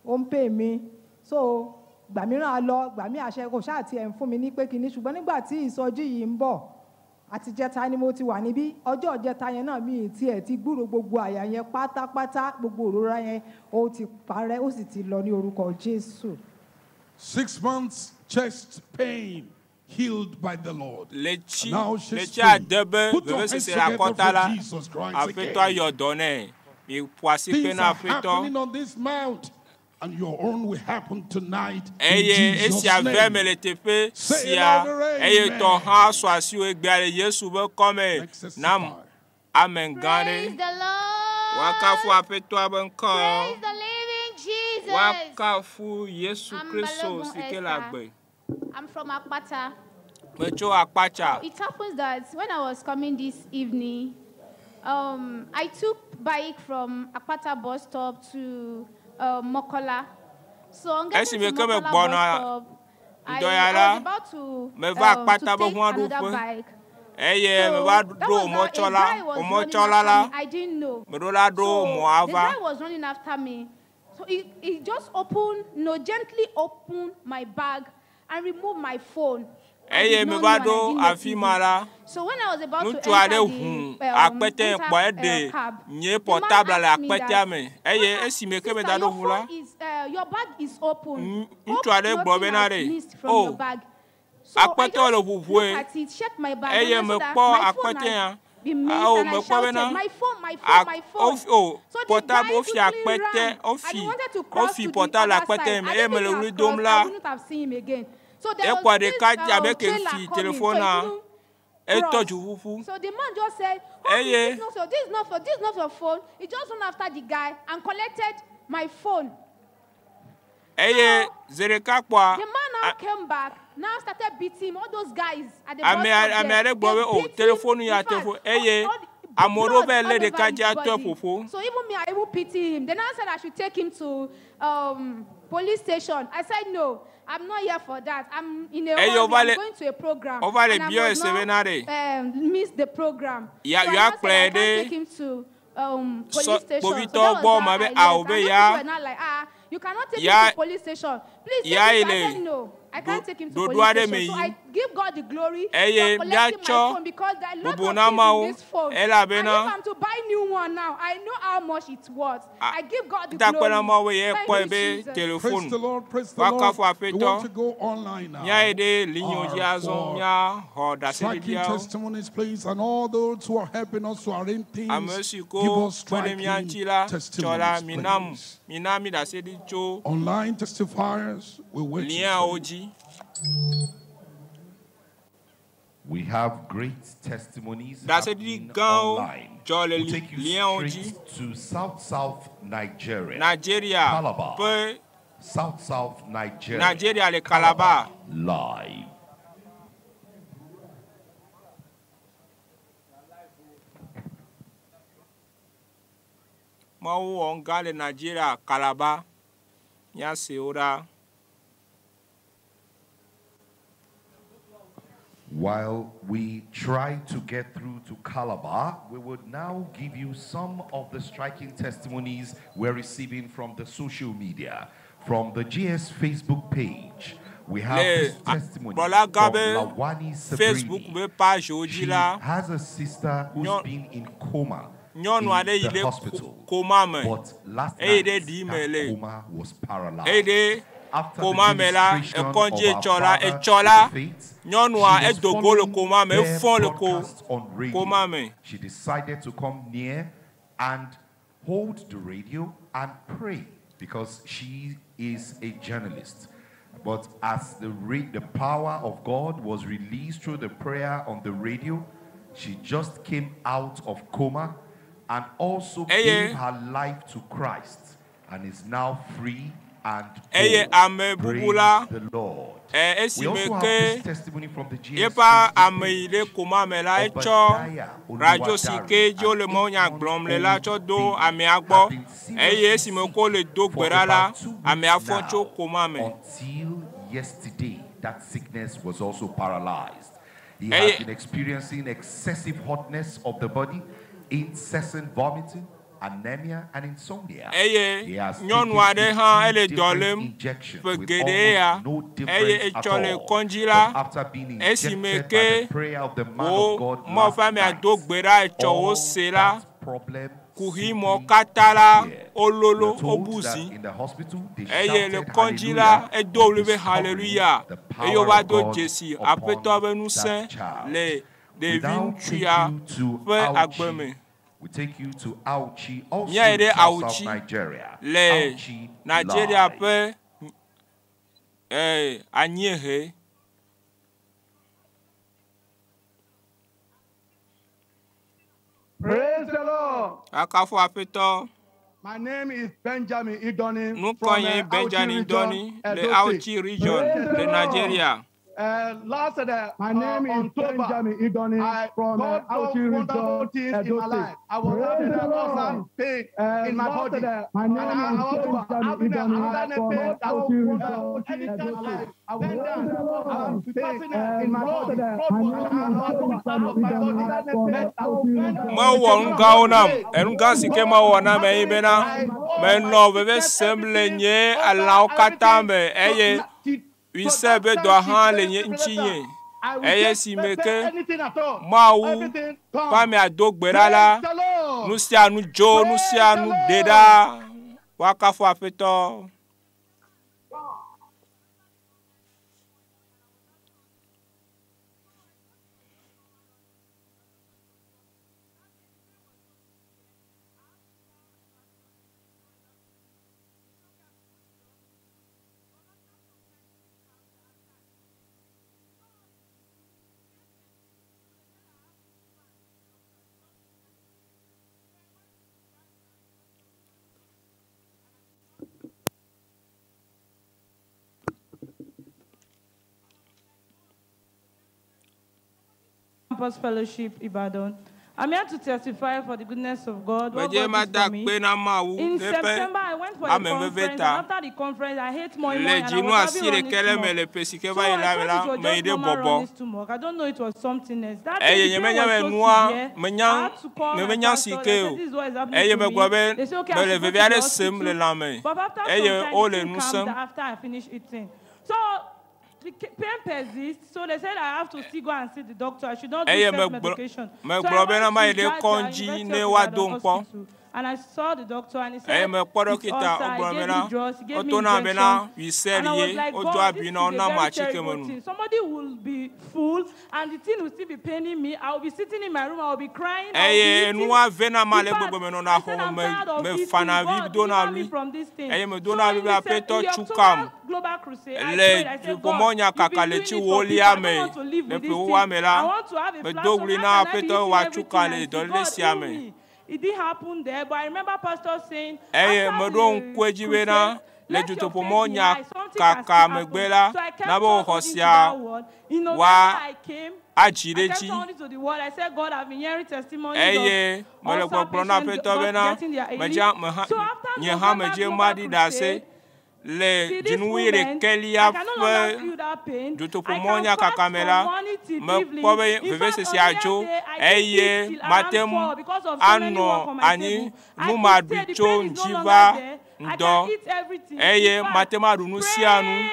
ó ń pè mí. So ìgbà mìíràn á lọ, ìgbà míì àṣẹ kò ṣáà tiẹ̀ ń fún mi ní pé kinní. Ṣùgbọ́n nígbà tí ìsọjí yìí ń bọ̀, àtijẹta ni mo ti wà níbí. Ọjọ́ ìjẹta yẹn náà mi ì tiẹ̀ ti gbúrò gbogbo àyà yẹn pátápátá, gbogbo òrora yẹn ó ti parẹ́, ó sì ti lọ ní orúkọ Jésù. 6 months chest pain healed by the Lord. Le tsi And now le she's tsi free. ade be Put your vevesese hands le together akɔta for la, Jesus Christ Aƒetɔa again. yɔ dɔ nɛ. Miƒo asi kpe Things na are Aƒetɔ. happening on this mount. And your own will happen tonight in Eye Jesus' esia ve me name. le teƒe Say sia louder, eye amen. tɔ hã sɔ asiwò egbea le Yesu ƒe kɔme Next nam testify. amen gã Praise ɖe. the Lord. Woakafu Aƒetɔa be ŋkɔ. Praise the living Jesus. Woakafu Yesu I'm Kristo Balogun si ke le Esther. agbe. I'm from Akpata. Metso Akpatsa. It happens that when I was coming this evening, I took bike from Akpata bus stop to Mokola. So on getting Esime to ke Mokola bus megbɔna stop, I, ŋdɔ ya I la, was about to, meva to Akpata be take ʋua another ɖoƒe. bike. Eye So meva that ɖo was how a mɔtsɔla, guy was running mɔtsɔla after la, me. I didn't know. meɖo la ɖo So mɔa the va. guy was running after me. So he just opened, no, gently opened my bag and removed my phone. I Eye did not meva know and I ɖo didn't afi notice ma it. la, So when I was about to ŋutsu aɖe enter ʋu the akpete enter, kpɔ eɖe cab, nye the man portable le asked me akpetea that, me eye esime ke sister, meda ɖo your ʋu la, phone is, your bag is open. ŋutsu Hope aɖe gblɔ nothing bena has ɖe, missed from o your bag. So I akpetɔ just le ʋuʋue looked at it, checked my bag, eye and I saw that mekpɔ my phone akpete had ya. been missed, Ao and I mekpɔ shouted, bena my phone, my phone, my phone. wofi o So the portable guy wofi quickly akpete ran and wofi he wanted to cross wofi to the portable le other akpete side. me I eye didn't mele think he ɣli had dom crossed. I la, wouldn't have seen him again. So there ekpɔ was this ɖeka dze abe ke trailer fi coming, so he telefonea couldn't etɔ cross. dzoƒuƒu. So the man just said, "Oh, Eye this is not your, this is not for, this is not your phone." He just ran after the guy and collected my phone. eye zi ɖeka kpɔa The man now came back, now started beating him. All those guys at the bus ame stop ame there, aɖe gblɔ they be o beat him. telefonu ya In fact, telefon eye all the ame aɖewo blood va lé all over ɖeka his dzi atɔe body. ƒoƒo. So even me, I even pity him. Then I said I should take him to police station. I said no, I'm not here for that. I'm in a Eye hurry. wova I'm le going to a program, wova le and I biɔ must ese bena not ɖe miss the program. ya So I now said yewoakplɔe I can't ɖe take him to police sɔ station. So kpovitɔwo that was gbɔ how ma I be left. ao And be those ya people were not like, ah, you cannot take him ya to police station. Please take ya him yi to. I le said no, I can't take him to ɖoɖo police aɖe me station. So yim I give God the glory eye for collecting my míatsɔ phone because there are a lot bubu of na things in Mawu this phone. And if elabena I'm to buy new one now, I know how much it's worth. a I give God the takpe na glory. Mawu ye Thank kpɔe you, be Jesus. Praise telefonu the Lord, praise the Lord. woakafu We want Aƒetɔ to go online míayi now ɖe linyo dzi azɔ for míaxɔ striking ɖaseɖiɖiawo. testimonies, please, and all those who are helping us to arrange Ame things, si give ko us kpe ɖe mía striking ŋuti la tsɔ la testimonies, mina please. mina mi ɖaseɖi tso Online testifiers, we're waiting for liawo you. dzi. We have great testimonies Ɖaseɖiɖi happening gãwo online. dzɔ le We'll take you liawo dzi. straight to South South Nigeria, Nigeria Calabar, ƒe South South Nigeria, Nigeria le Calabar. live. Mawu wɔ nu gã le Nigeria Calabar. Míase wo ɖa. While we try to get through to Calabar, we would now give you some of the striking testimonies we're receiving from the social media. From the GS Facebook page, we have Le this testimony kplɔla gã from be Lawani Facebook Sabrini. be page wo dzi She la, has a sister who's nyɔ- been in coma nyɔnu in aɖe yi the ɖe hospital. koma me But last eye ɖe night, ɖi me that le coma was eye paralyzed. ɖe After the koma me la ministration of ekɔdzi our etsɔ la father etsɔ la in the faith, nyɔnua she was edo go le following koma me their efɔ le ko broadcast on radio. koma me. She decided to come near and hold the radio and pray because she is a journalist. But as the power of God was released through the prayer on the radio, she just came out of coma and also Eye gave her life to Christ and is now free and eye whole. ame bubu la Praise the Lord. ɛ We esime also have ke this testimony from the GS yeƒe Facebook ame yi page. ɖe koma me la etsɔ Obadiah radio si Oluwadare, ke dzi an wole mawunya gblɔm le la 8-month-old tsɔ do baby, amea had gbɔ been eye seriously esime sick ko le do for gbe ɖa la about 2 weeks amea fɔ tso now koma me. until yesterday. That sickness was also paralyzed. He has Eye been experiencing excessive hotness of the body, incessant vomiting, anemia, and insomnia. eye He has nyɔnu taken aɖe hã 15 ele dɔ different lém injections ƒe with geɖe ya almost no eye difference at etsɔ le all. kɔdzi But la after being esime injected by ke the prayer of the man wo of God Mawu last ƒe amea night, do gbe ɖa etsɔ wo all se la that problem kuxi mɔ simply katã la disappeared. wololo We are told wobu that zi in the hospital they eye le shouted kɔdzi la hallelujah edo on wli be discovering hallelujah the eye power wova of do God dzesi Aƒetɔ upon ƒe that ŋusẽ child. le We ɖevi now ŋutsu take ya you to ƒe agbe Auchi. me. We take you to Auchi, also Míayi in ɖe South, South Auchi Nigeria. le Auchi Nigeria Live. ƒe eh, anyiehe. Praise the Lord. Akafu Aƒetɔ. My name is Benjamin Idoni Nukɔ from nye Auchi Benjamin region, Idoni le Edo State. Auchi region Praise the le Lord. Nigeria. Last My name is October, Benjamin Idoni I, from God Auchi done wonderful region, things in Edo my State. life. I was Praise having the an Lord. ulcer pain in my Last body. my And name I, is I was Benjamin having Idoni another from pain that Auchi was region, anytime Edo I State. bend Praise down, the I Lord. was passing in my Last body. my Blood name was is out of Benjamin my Idoni body. from But I Auchi went region. Mewɔ nu gãwo nam. Enu gã si ke mewɔ nam enye bena menɔ veve sem le nye lãwo katã me eye wise be dɔ hã le nye ŋutinye. Eye si me ke Mawu ƒe amea do gbe ɖa la, nu sia nu dzo, nu sia nu ɖe ɖa. Woakafu Aƒetɔ. Campus Fellowship, Ibadan. I'm here to testify for the goodness of God. What Medze God ma did da for me. akpe na Mawu In ɖe eƒe September, I went for a ameveve conference, and ta. after the conference, I ate moi moi Le and I dzinu was having asi running ɖekɛ le me stomach. le ƒe si ke So va yi I la me thought la, it was meyi just ɖe normal bɔbɔ. running stomach. I don't know it was something else. That day, Eye the pain nyemenya was be so nua severe. menya I had to call my nyemenya si pastor. ke I o. said, this is what is happening Eye to megblɔ me. be They said, okay, I mele should go veve to aɖe the sem le hospital. lãme But after eye some time, the wole thing nu calmed sem. down after I finished eating. So the pain persists. So they said I have to still go and see the doctor. I should not do Eye megblɔ self-medication. So I megblɔ bena went mayi to ɖe Jaja kɔdzi University ne of woado Ibadan ŋkpɔ. Hospital. And I saw the doctor and he Eye said, mekpɔ it's dɔkita ulcer. wogblɔ He gave bena me drugs, he gave me woto nam bena injection. wisel And I was ye like, wodo God, abi this na is a wonam very atike terrible me nu. thing. Somebody will be full and the thing will still be paining me. I will be sitting in my room, I will be crying, I will be Eye eating. nua vena ma In le fact, gbogbo me nɔna I said, xɔ I'm me tired of me eating. fana vi God, dona deliver me wli. from this thing. Eye So medona wli in be the, Aƒetɔ in the tsu October kam. Global Crusade, I Le prayed. I said, God, duƒomɔnya you've kaka been le doing tsi it for people. wolia I don't me want to live le with this ƒewoa thing. me I la, want to have a medo platform. wli How na can I be Aƒetɔ eating wòatsu everything ka le and see? dɔléle God, sia heal me. me. It didn't happen there, but I remember Pastor saying, Eye after meɖo the ŋku edzi bena crusade, le let your faith be dutoƒomɔnya high. Something can kaka still megbe happen. la, So I kept na be on wò holding to xɔsea that word. In November, wa I came. adzi I ɖe kept edzi. on holding to the word. I said, God, I've been hearing testimonies Eye of mele ulcer gbɔgblɔm na patients Aƒetɔ God bena getting their medze healing. me hã So after nye hã November medze Global maɖi ɖase Crusade, le see this dzinuwui moment, ɖekɛlia I can no longer ƒe feel that pain. I can dutoƒomɔnya fast kaka me from la, morning till mekpɔ evening. be In fact, on vevesese the other adzo day, I didn't eye eat till mate around ŋu 4 because of so many work anɔ on my anyi table. I nu could maɖui stay. The tso pain is no ŋdzi longer va there. I ŋdɔ can eat everything. In eye fact, mate ŋu aɖu nu sia nu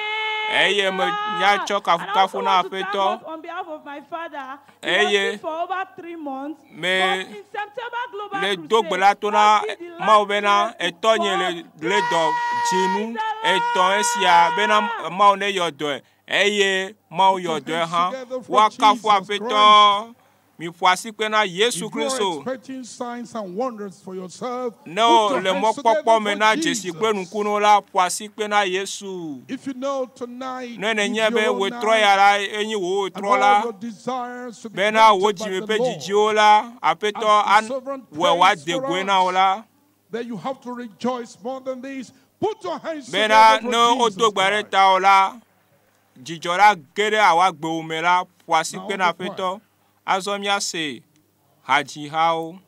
eye me míatsɔ And I also kafukafu na want to thank Aƒetɔ God on behalf of my father. He was eye sick for over 3 months. me But in September Global le do gbe Crusade, la to na God did the Mawu last bena miracle etɔnye for le us. le dɔ dzinu etɔ̃ esia bena Mawu ne yɔ dɔe eye Mawu Put yɔ your dɔe hands hã. together for Woakafu Jesus Christ. Aƒetɔ. Miƒo asikpe na Yesu If you are Kristo. expecting signs and wonders for yourself, Ne put wo your le hands together mɔkpɔkpɔ me for na dzesi kple Jesus. nukunuwo la, ƒo asikpe na Yesu. If you know tonight Ne is nenye be your own wòtrɔ night ya la, enye wò and wòtrɔ all la, your desires to be bena wò granted by dzime the ƒe Lord, dzidziwo la, Aƒetɔ as the an sovereign wɔe prays wòade for goe na wò us, la. then you have to rejoice more than this. Put your hands Bena together for ne wodo Jesus gbe ɖe Christ. ta wò la, dzidzɔ la ge ɖe awa gbewo me la, ƒo asikpe Now na the choir. Aƒetɔ. Azɔ míase hadzihawo.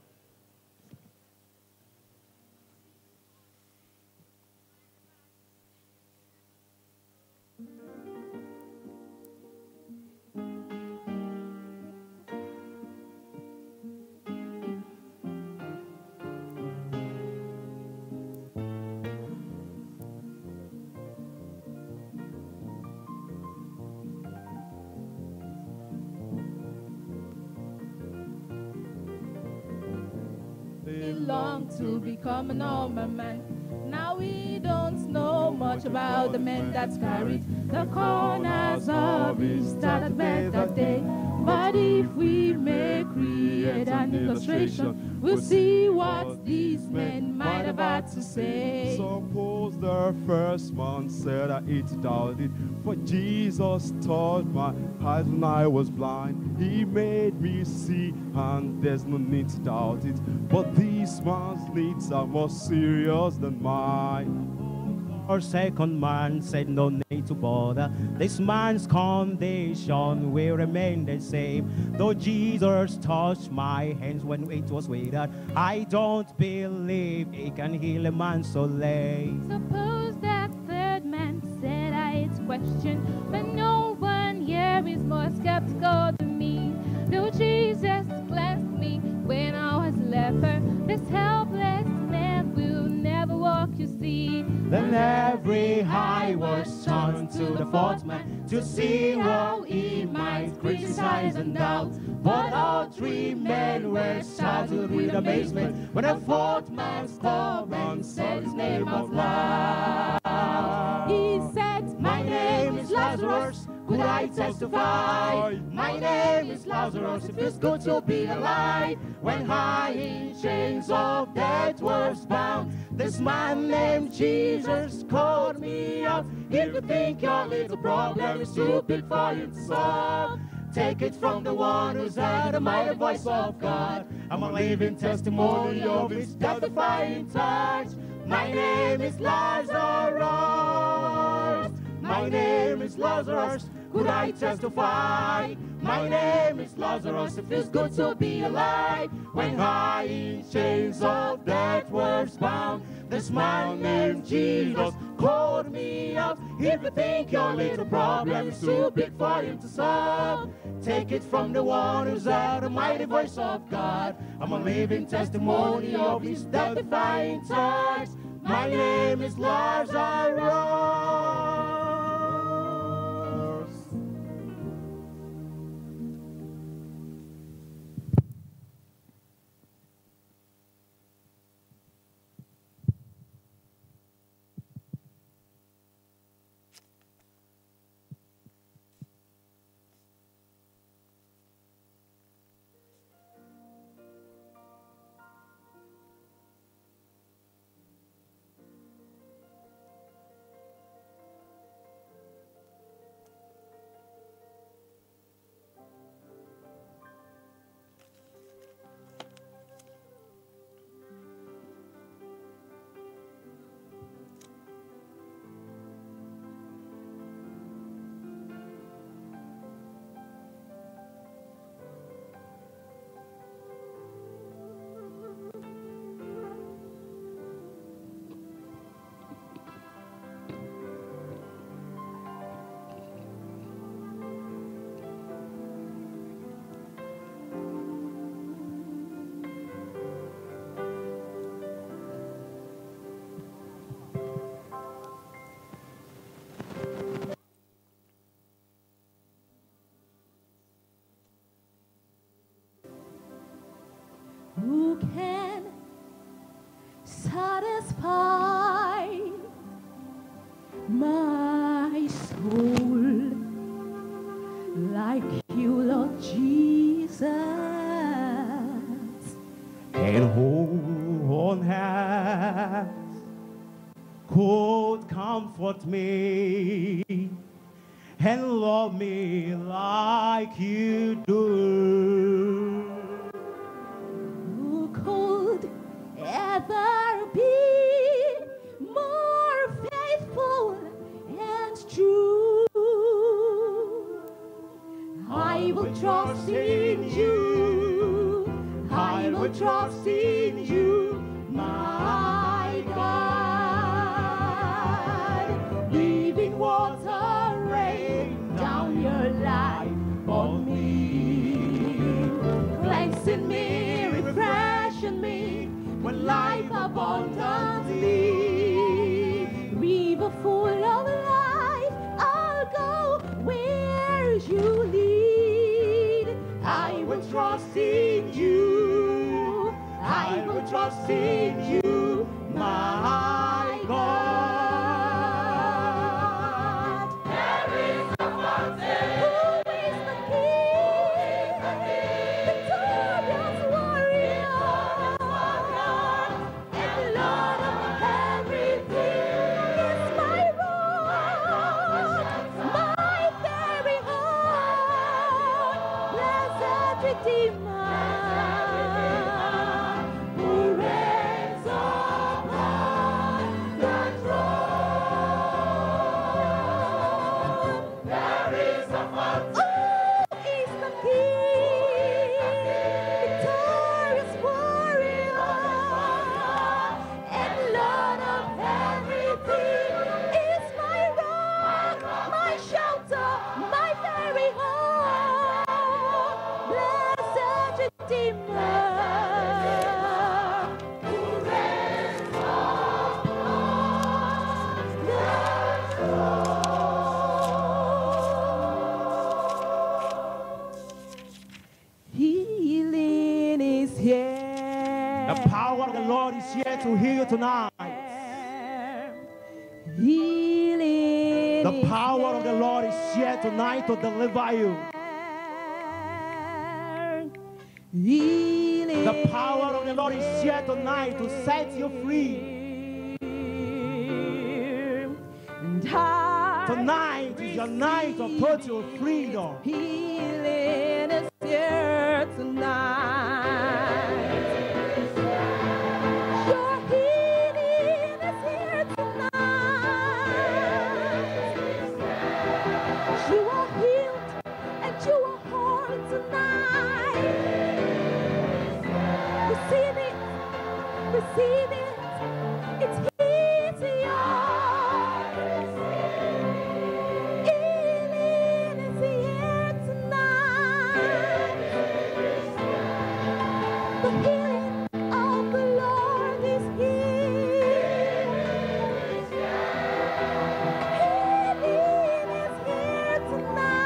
We long to become a normal man. Now we don't know much about the men that carried the corners of his that bed that day. But if we may create an demonstration. We'll see what these men might have had to say. Suppose the first man said I it doubted, for Jesus taught my eyes when I was blind. He made me see, and there's no need to doubt it. But these man's needs are more serious than mine. Our second man said no need to bother. This man's condition will remain the same. Though Jesus touched my hands when it was withered, I don't believe he can heal a man so late. Suppose that third man said I it's question, but no one here is more skeptical than me. Though Jesus cleansed me when I was a leper, this helpless man will never walk, you see. Then every eye was turned to the fourth man to see how he might criticize and doubt. But all three men were startled with amazement when the fourth man stopped and said his name out loud. He said, My name is Lazarus. Could I testify? My name is Lazarus. It feels good to be alive. When high in chains of death was bound, this man named Jesus called me out. If you think your little problem is too big for you to solve, take it from the one who's heard the mighty voice of God. I'm a living testimony of his death-defying touch. My name is Lazarus. My name is Lazarus. Could I testify? My name is Lazarus. It feels good to be alive. When high in chains of death was bound, this man named Jesus called me out. If you think your little problem is too big for him to solve, take it from the one who's heard the mighty voice of God. I'm a living testimony of his death-defying touch. My name is Lazarus. Who can satisfy my soul like you, Lord Jesus? And who on earth could comfort me and love me like you do? Who could ever be more faithful and true? I will trust in you. I will trust in you, my God. Living water, rain down your life on me, cleansing me, refreshing me with life abundantly. River full of life, I'll go where you lead. I will trust in you. I will trust in you, my God. There is a fountain. Who is the King? Victorious warrior. Redeemer who reigns upon the throne. There is a fountain. Oh, is the King, victorious warrior, and Lord of everything. Is my rock, my shelter, my very home. Blessed Redeemer, who reigns upon the throne. Healing is here. The power of the Lord is here to heal you tonight. Healing The is power of the Lord is here tonight to deliver you. Healing The power of the Lord is here tonight to set you free. And I Tonight is your night of total freedom. Healing is here tonight. Your healing is here tonight. You are healed and you are whole tonight. Receive it. Receive it. It's here to yours. Healing is here tonight. The healing of the Lord is here. Healing is here tonight.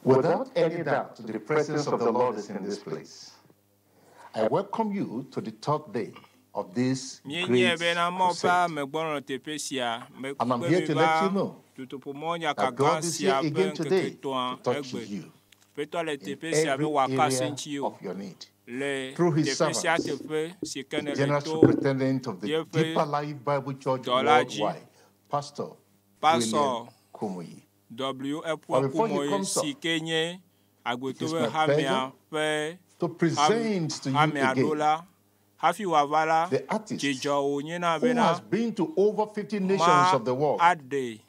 Without any doubt, the presence of the Lord is in this place. I welcome you to the third day of this Míenye great bena Mawu ƒe crusade. amegbɔnɔ teƒe sia. And I'm Mekpe here mi to let va you know dutoƒomɔ that nyakagã God is sia here ƒe again ŋkeke today to tɔ̃a touch egbe. you Ƒetɔ le in teƒe sia be every wòaka area asi ŋuti o. of your need. Le Through his teƒe sia servants, teƒe si ke the nele General to Superintendent of the yeƒe Deeper Life Bible Church dɔla dzi. Worldwide, Pastor Pastor William Kumuyi. W. F. But before he Kumoye comes si up, ke nye it is Agbetobe my hamea pleasure ƒe to present to you hamea again ɖola. Hafi wòava la, the artist dzidzɔ wònyena who bena has been to over 50 nations ma of the world. aɖe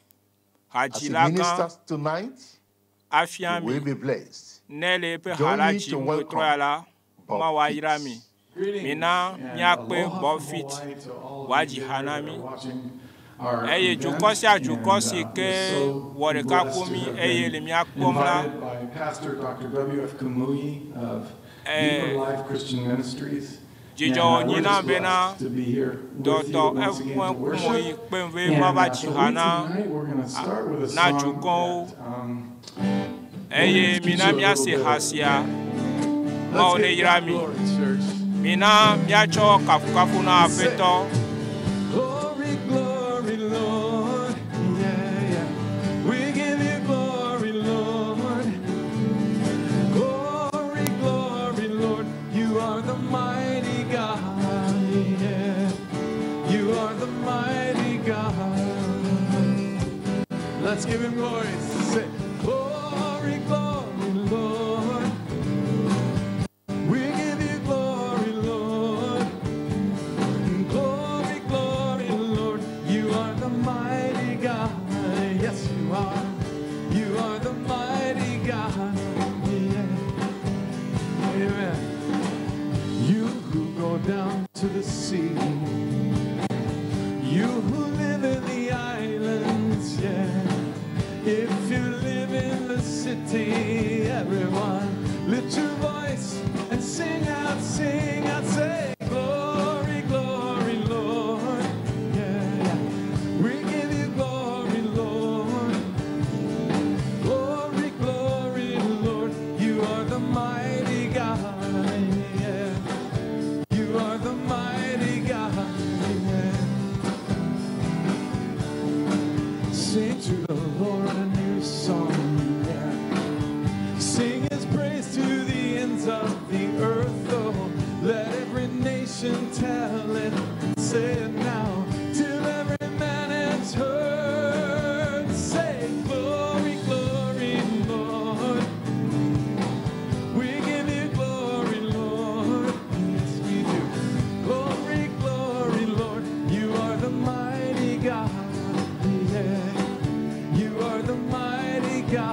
As he hadzila gã ministers tonight, afia you will mi. be blessed. Ne le eƒe ha Join la me dzim to wetrɔ welcome ya la, Bob Mawu ayra Fitts. mi. Greetings Mina and míakpe aloha Bob from Fitts Hawaii to all of wòadzi you ha na that mí. are watching our Eye event. dukɔ sia dukɔ And si we're ke so wɔ ɖeka blessed ku to mí have eye been le mía kpɔm la, invited by Pastor Dr. W.F. Kumuyi of Eh, Deeper Life Christian Ministries. dzidzɔ And we're wònye na just bena blessed to be here with you dɔtɔ once again F. to Kumoyi worship. kpem be And mava dzi so ha we na tonight, we're going to start with a na song dukɔwo. that we're gonna Eye teach mina you a little míase bit ha of. sia. Mawu Let's ne give yra God mi. glory, church. Mina míatsɔ kafukafu na Say, Aƒetɔ. Glory, glory, Lord. Yeah, yeah. We give you glory, Lord. Glory, glory, Lord. You are the mighty God. Yeah. You are the mighty God. Let's give him glory. Say, glory, glory, Lord. We give you glory, Lord. Glory, glory, Lord. You are the mighty God. Yes, you are. You are the mighty God. Yeah. Amen. You who go down to the sea, you who live in the islands, yeah. If you live in the city, everyone, lift your voice and sing out, say, glory, glory, Lord. Yeah, yeah. We give you glory, Lord. Glory, glory, Lord.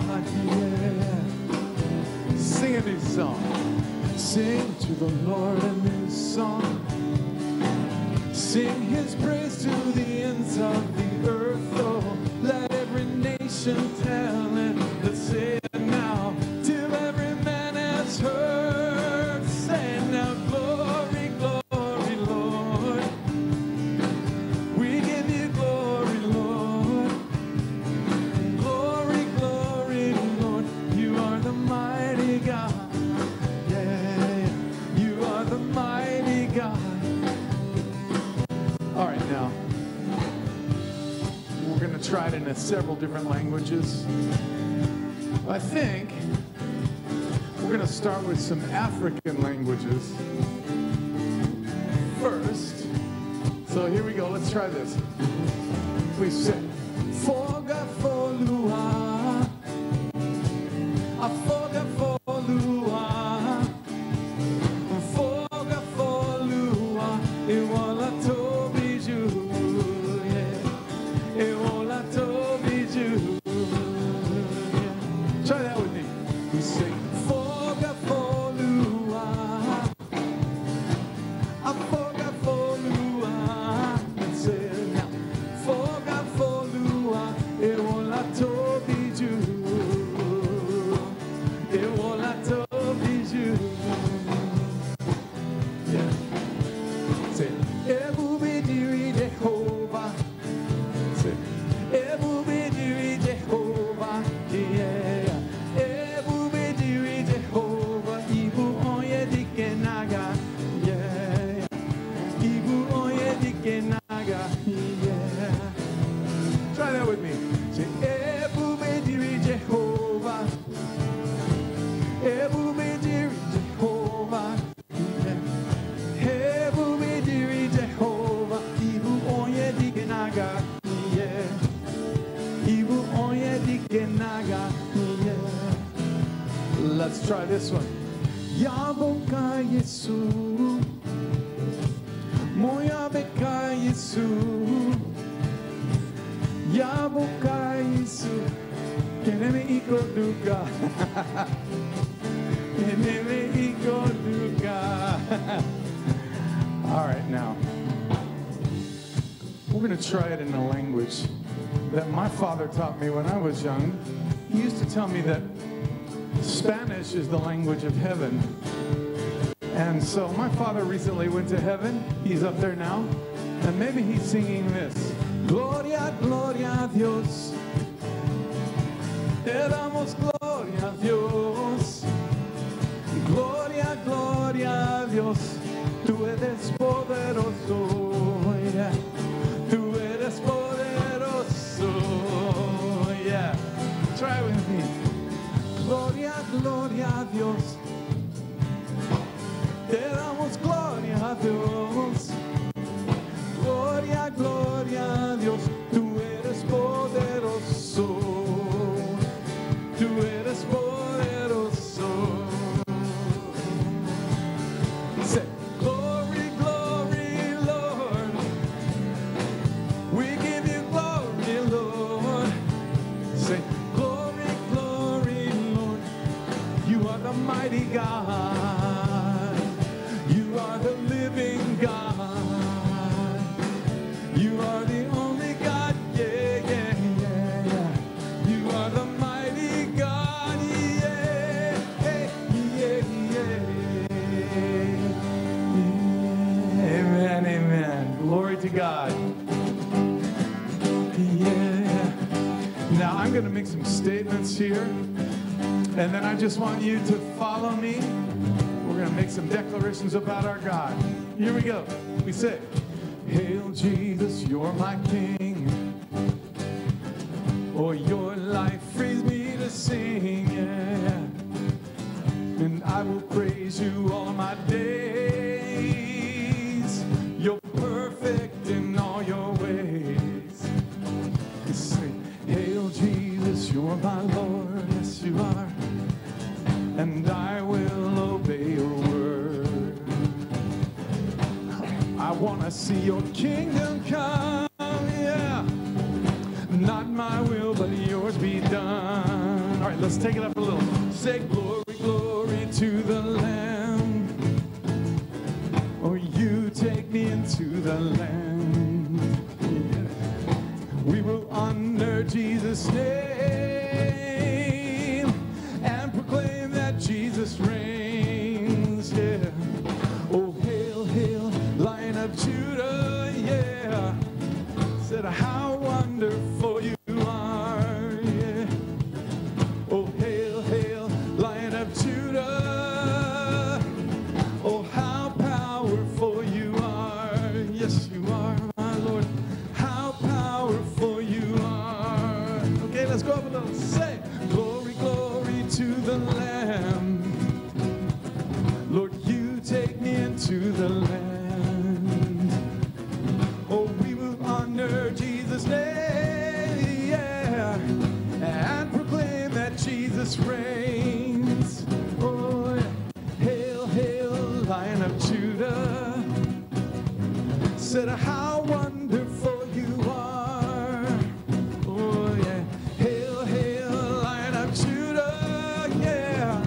God, yeah. Sing a new song. Sing to the Lord a new song. Sing his praise to the ends of the earth. Oh, let every nation tell it. Let's say it now till every man has heard. Say now, glory, glory, Lord. We give you glory, Lord. Glory, glory, Lord. You are the mighty God. Yeah, you are the mighty God. All right, now. We're going to try it in several different languages. I think we're going to start with some African languages first. So here we go. Let's try this. Please say, Foga folua, afoga folua, foga folua, iwala tobi ju, yeah, iwala tobi ju. Yeah. Try that with me. We say, Foga folua, afoga folua. Let's say it now. Foga folua, iwala tobi ju, iwala tobi ju. Yeah. Say, Ebube diri Jehovah. Say, Ebube diri Jehovah. Yeah. Ebube diri Jehovah. Ibu onye dike naga. Yeah. Ibu onye dike naga. Yeah. Try that with me. Say, Ebube diri Jehovah. Ebube diri Jehovah. Yeah. Ebube diri Jehovah, Ibu onye dike naga, yeah. Ibu onye dike naga, yeah. Let's try this one. Yaboka Yesu, Moyabeka Yesu, Yaboka Yesu, Keneme ikoduka. Keneme ikoduka. All right, now. We're going to try it in a language that my father taught me when I was young. He used to tell me that Spanish is the language of heaven. And so my father recently went to heaven. He's up there now. And maybe he's singing this. Gloria, gloria a Dios. Te damos gloria a Dios. Gloria, gloria a Dios. Tú eres poderoso. Yeah. Tú eres poderoso. Yeah. Try with me. Gloria, gloria a Dios. Te damos gloria a Dios. Gloria, gloria a Dios. Tú eres poderoso. Tú eres poderoso. Say, glory, glory, Lord. We give you glory, Lord. Say, glory, glory, Lord. You are the mighty God. You are the living God. You are the only God. Yeah, yeah, yeah, yeah. You are the mighty God. Yeah, yeah, yeah, yeah. Amen, amen. Glory to God. Yeah. Now I'm going to make some statements here, and then I just want you to follow me. We're going to make some declarations about our God. Here we go. We say, Hail Jesus, you're my King. Oh, your life frees me to sing. Yeah. And I will praise you all my days. You're perfect in all your ways. You say, Hail Jesus, you're my Lord. Yes, you are. And I will obey your word. I want to see your kingdom come, yeah. Not my will, but yours be done. All right, let's Let's take it up a little. Say glory, glory to the Lamb. Oh, you take me into the land. Yeah. We will honor Jesus' name and proclaim that Jesus reigns. Yeah. Oh, hail, hail, Lion of Judah. Yeah. Said how wonderful you are. Yeah. Oh, hail, hail, Lion of Judah. Oh, how powerful you are. Yes, you are, my Lord. How powerful you are. Okay, let's go up a little. Say, glory, glory to the Lamb. Lord, you take me into the land. Oh, we will honor Jesus' name, yeah, and proclaim that Jesus reigns. Oh, yeah. Hail, hail, Lion of Judah. Said how wonderful you are. Oh, yeah. Hail, hail, Lion of Judah, yeah.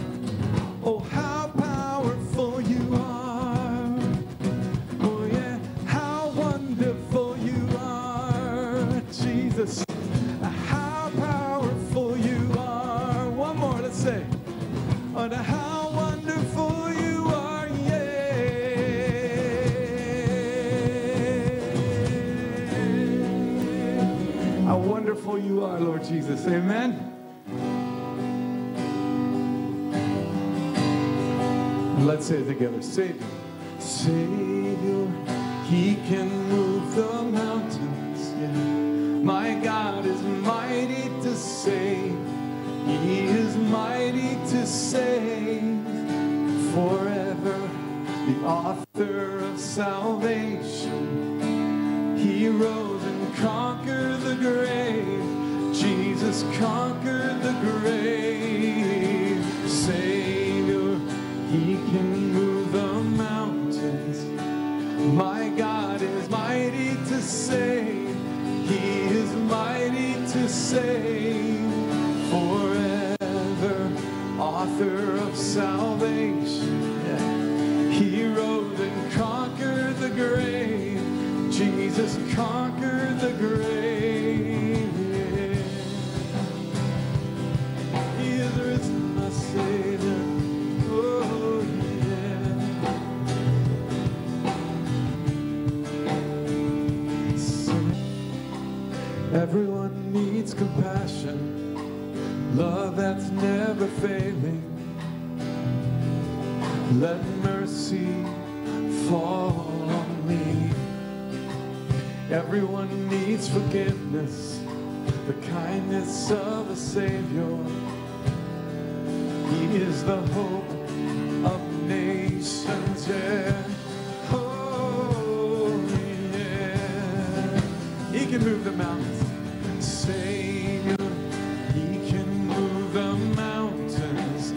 Oh, how powerful you are. Oh, yeah. How wonderful you are, Jesus. How powerful you are. One more, let's say. And how wonderful you are, yeah. How wonderful you are, Lord Jesus. Amen. Let's say it together. Savior, Savior, He can move the mountains. Yeah. My God is mighty to save. He is mighty to save forever. The author of salvation. He rose and conquered the grave. Jesus conquered the grave. Savior, He can move the mountains. My God is mighty to save. He is mighty to save forever. Author of salvation. Yeah. He rose and conquered the grave. Jesus conquered the grave. He is risen, my Savior. Oh, yeah. Everyone needs compassion, love that's never failing. Let mercy fall on me. Everyone needs forgiveness, the kindness of a Savior. He is the hope of nations, yeah. Oh, yeah. He can move the mountains. Savior, He can move the mountains.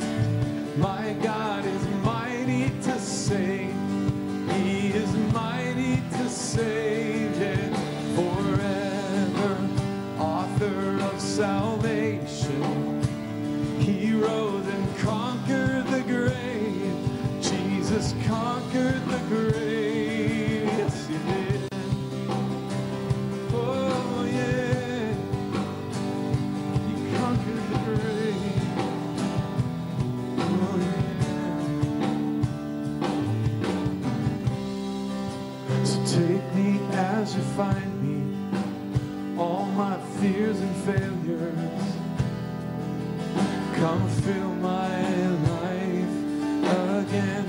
My God is mighty to save. He is mighty to save, yeah. Forever, author of salvation. He rose and conquered the grave. Jesus conquered the grave. Yes, He did. Oh, yeah. He conquered the grave. Oh, yeah. So take me as you find me, all my fears and failures. Come fill my life again.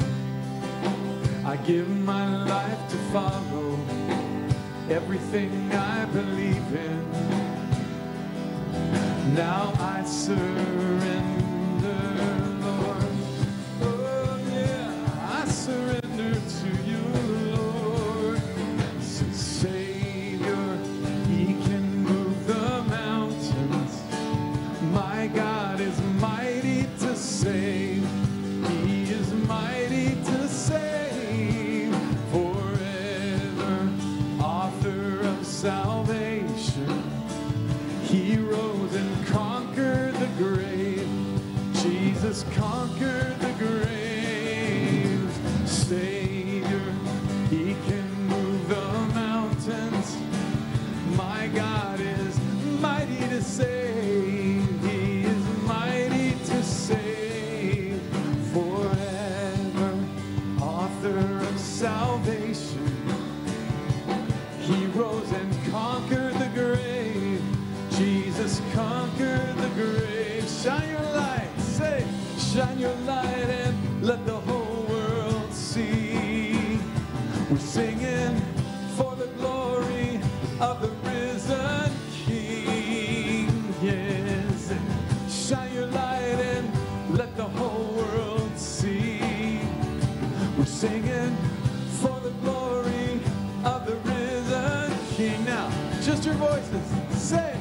I give my life to follow everything I believe in. Now I surrender, Lord. Oh, yeah, I surrender to you, Lord. So Savior, He can move the mountains. My God is mighty to save. He is mighty to save forever. Author of salvation. He rose and conquered the grave. Jesus conquered the grave. Savior, He can move the mountains. My God is mighty to save. He is mighty to save forever. Author of salvation. He rose and conquered the grave. Jesus conquered the grave. Shine your light, say, shine your light and let the whole world see. We're singing for the glory of the risen King. Yes. Shine your light and let the whole world see. We're singing for the glory of the risen King. Now, just your voices. Say,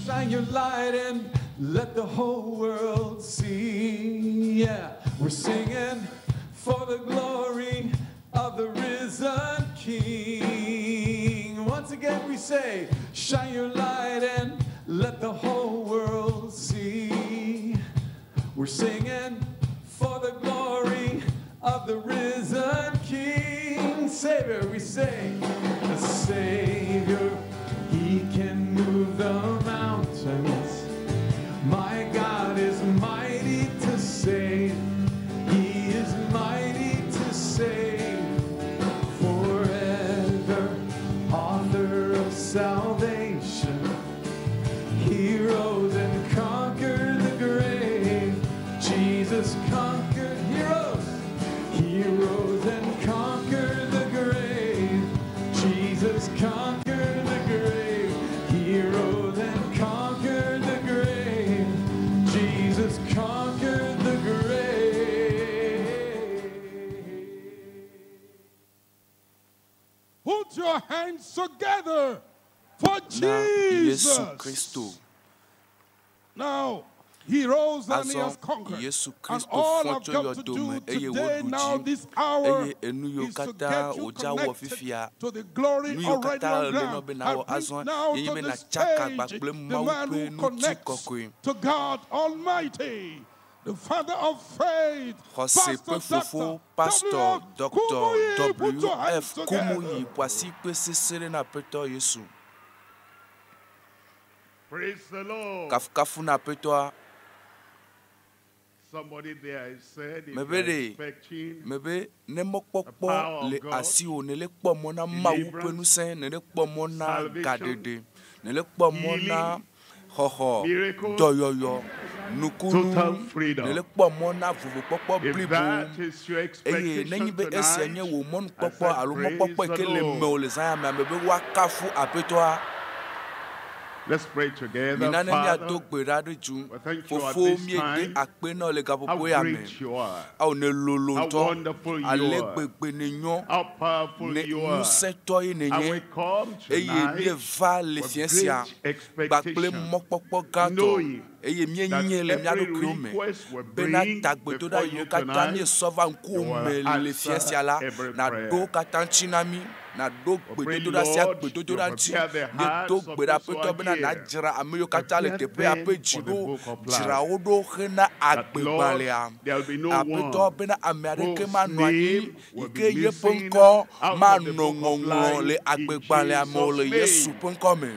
shine your light and let the whole world see. Yeah, we're singing for the glory of the risen King. Once again, we say, shine your light and let the whole world see. We're singing for the glory of the risen King. Savior, we say, the Savior, He can move the mountains. My God is mighty to save. He is mighty to save forever. Author of salvation. He rose and conquered the grave. Jesus conquered. He rose. He rose and conquered the grave. Jesus conquered the grave. He rose and conquered the grave. Jesus conquered the grave. Put your hands together for Na Yesu Jesus. Kristo. Now, he rose and he Azɔ has conquered. Yesu And Kristo all fɔ I've tso got to yɔdo do me eye today, wòɖu now, dzi this hour, eye enu yiwo is to katã get you wòdza wɔ connected fifia to the glory nu yiwo already katã on le nɔ ground. be I nawɔ bring azɔ now ye nye to be the natsaka stage kpakple the Mawu man ƒe who ŋuti connects kɔkɔe. to God Almighty, the Father of faith, Xɔse Pastor ƒe fofo Dr. Pastor W.F. Dr. Kumuyi. Put your hands W.F. together. Kumuyi ƒo asi kpe sese ɖe na Aƒetɔ Yesu. Praise the Lord. Kafukafu na Aƒetɔa. Somebody there has said, if Mebe you're ɖe expecting mebe ne the power mɔkpɔkpɔ of le God, asiwò ne le kpɔ mɔ na Mawu ƒe deliverance, ŋusẽ, ne le kpɔ mɔ na salvation, gaɖeɖe, ne le kpɔ mɔ na healing, xɔxɔ, miracles, dɔyɔyɔ, nukunu, total freedom. ne le kpɔ mɔ na vovokpɔkpɔ If blibo. that is your Eye expectation nenye be esia nye tonight, wò I mɔnukpɔkpɔ said, alo praise mɔkpɔkpɔ yi the ke le Lord. mewò le zã ya mea, mebe woakafu Aƒetɔa. Let's pray together. Mina ne Father, míado gbe ɖa ɖe dzu. we thank you at Fofo this míede time. akpe na wò le How gaƒoƒo ya me. great you are. Awo ne lolo How ŋutɔ. wonderful you Ale are. gbegbe ne nyɔ. How powerful Ne you are. ŋusẽtɔ ye And nenye. we come Eye tonight míeva le with fiẽ sia great kpakple expectation, mɔkpɔkpɔ gãtɔ. knowing Eye that míenye le mía every ɖokuiwo me request we bena bring tagbedoɖa before yiwo you katã tonight, míesɔ va you ŋkuwò will me le fiẽ answer sia la, every nàɖo prayer. wo katã ŋuti na mí. Nàɖo We pray, gbedodoɖa sia Lord, you gbedodoɖa ŋuti. prepare the Míedo hearts of gbe ɖe those who Aƒetɔ are bena here. nàdzra ame yiwo katã le Prepare teƒea them ƒe dzi for the ɖo. book of Dzra life. wo ɖo hena That, Lord, agbegbalẽa. there will be no Aƒetɔ one bena ame aɖeke whose manɔ anyi name yi will ke be yeƒe missing ŋkɔ out of the manɔ book of ŋɔŋlɔ le life in agbegbalẽa me o Jesus' le Yesu name. ƒe ŋkɔ me.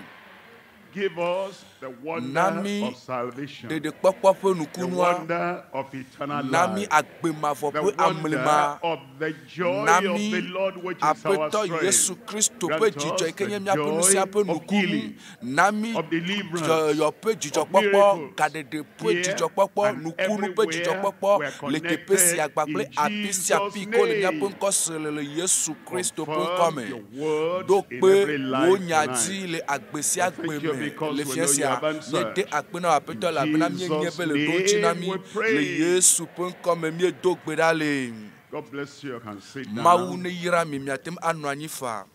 Give us the Na wonder mí of salvation, ɖeɖekpɔkpɔ ƒe the nukunua. wonder of eternal Na mí life, agbemavɔ the ƒe wonder amlima. of the joy Na of the mí Lord, which is our Aƒetɔ Yesu strength. Kristo ƒe Grant dzidzɔ us yi ke the nye míaƒe joy ŋusẽ ƒe of nukunu. healing, Na mí of deliverance, dɔyɔyɔ ƒe of dzidzɔkpɔkpɔ, miracles. gaɖeɖe ƒe Here dzidzɔkpɔkpɔ, and nukunu ƒe everywhere dzidzɔkpɔkpɔ we are le teƒe sia connected kpakple in afi sia Jesus' afi yi ke wole míaƒe name. ŋkɔ se le le Yesu Kristo ƒe ŋkɔ Confirm me. your word Ɖo in kpe every wò life nya tonight. dzi le agbe sia We gbe thank you me because le we fiẽ know you sia. have answered. Míede akpe na wò Aƒetɔ In elabena míenye Jesus' be le ɖo ŋuti na name mí we le pray. Yesu ƒe ŋkɔ me míedo gbe ɖa le. God bless you. You can sit Mawu down. ne yra mi miate ŋu anɔ anyi faa.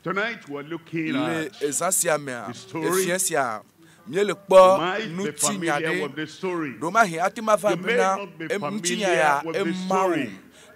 Tonight we're looking Le at ezã sia mea, the story. efiẽ sia, míele You kpɔ might be ŋutinya familiar ɖe. with the story. Ɖomahi ate ŋu ava You may bena not be ŋutinya ya familiar with the ema wò. story.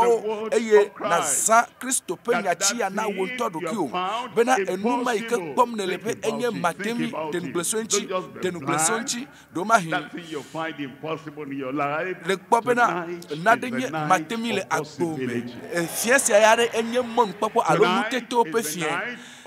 vɔwo the words eye of Christ. nazã Kristo ƒe That nyatsi ya that na wò ŋutɔ thing you ɖokuiwò have found bena enu ma yi ke impossible. kpɔm nèle be Think about enye it. Think matemi about ɖe it. nugblẽso ŋuti Don't just be ɖe nugblẽso blind. ŋuti ɖewomahi That thing you find impossible in your life. le kpɔ bena Tonight is nane the nye night matemi le of agbo me possibility. efia sia ya ɖe enye mɔnukpɔkpɔ alo Tonight nutetewo ƒe is the fia night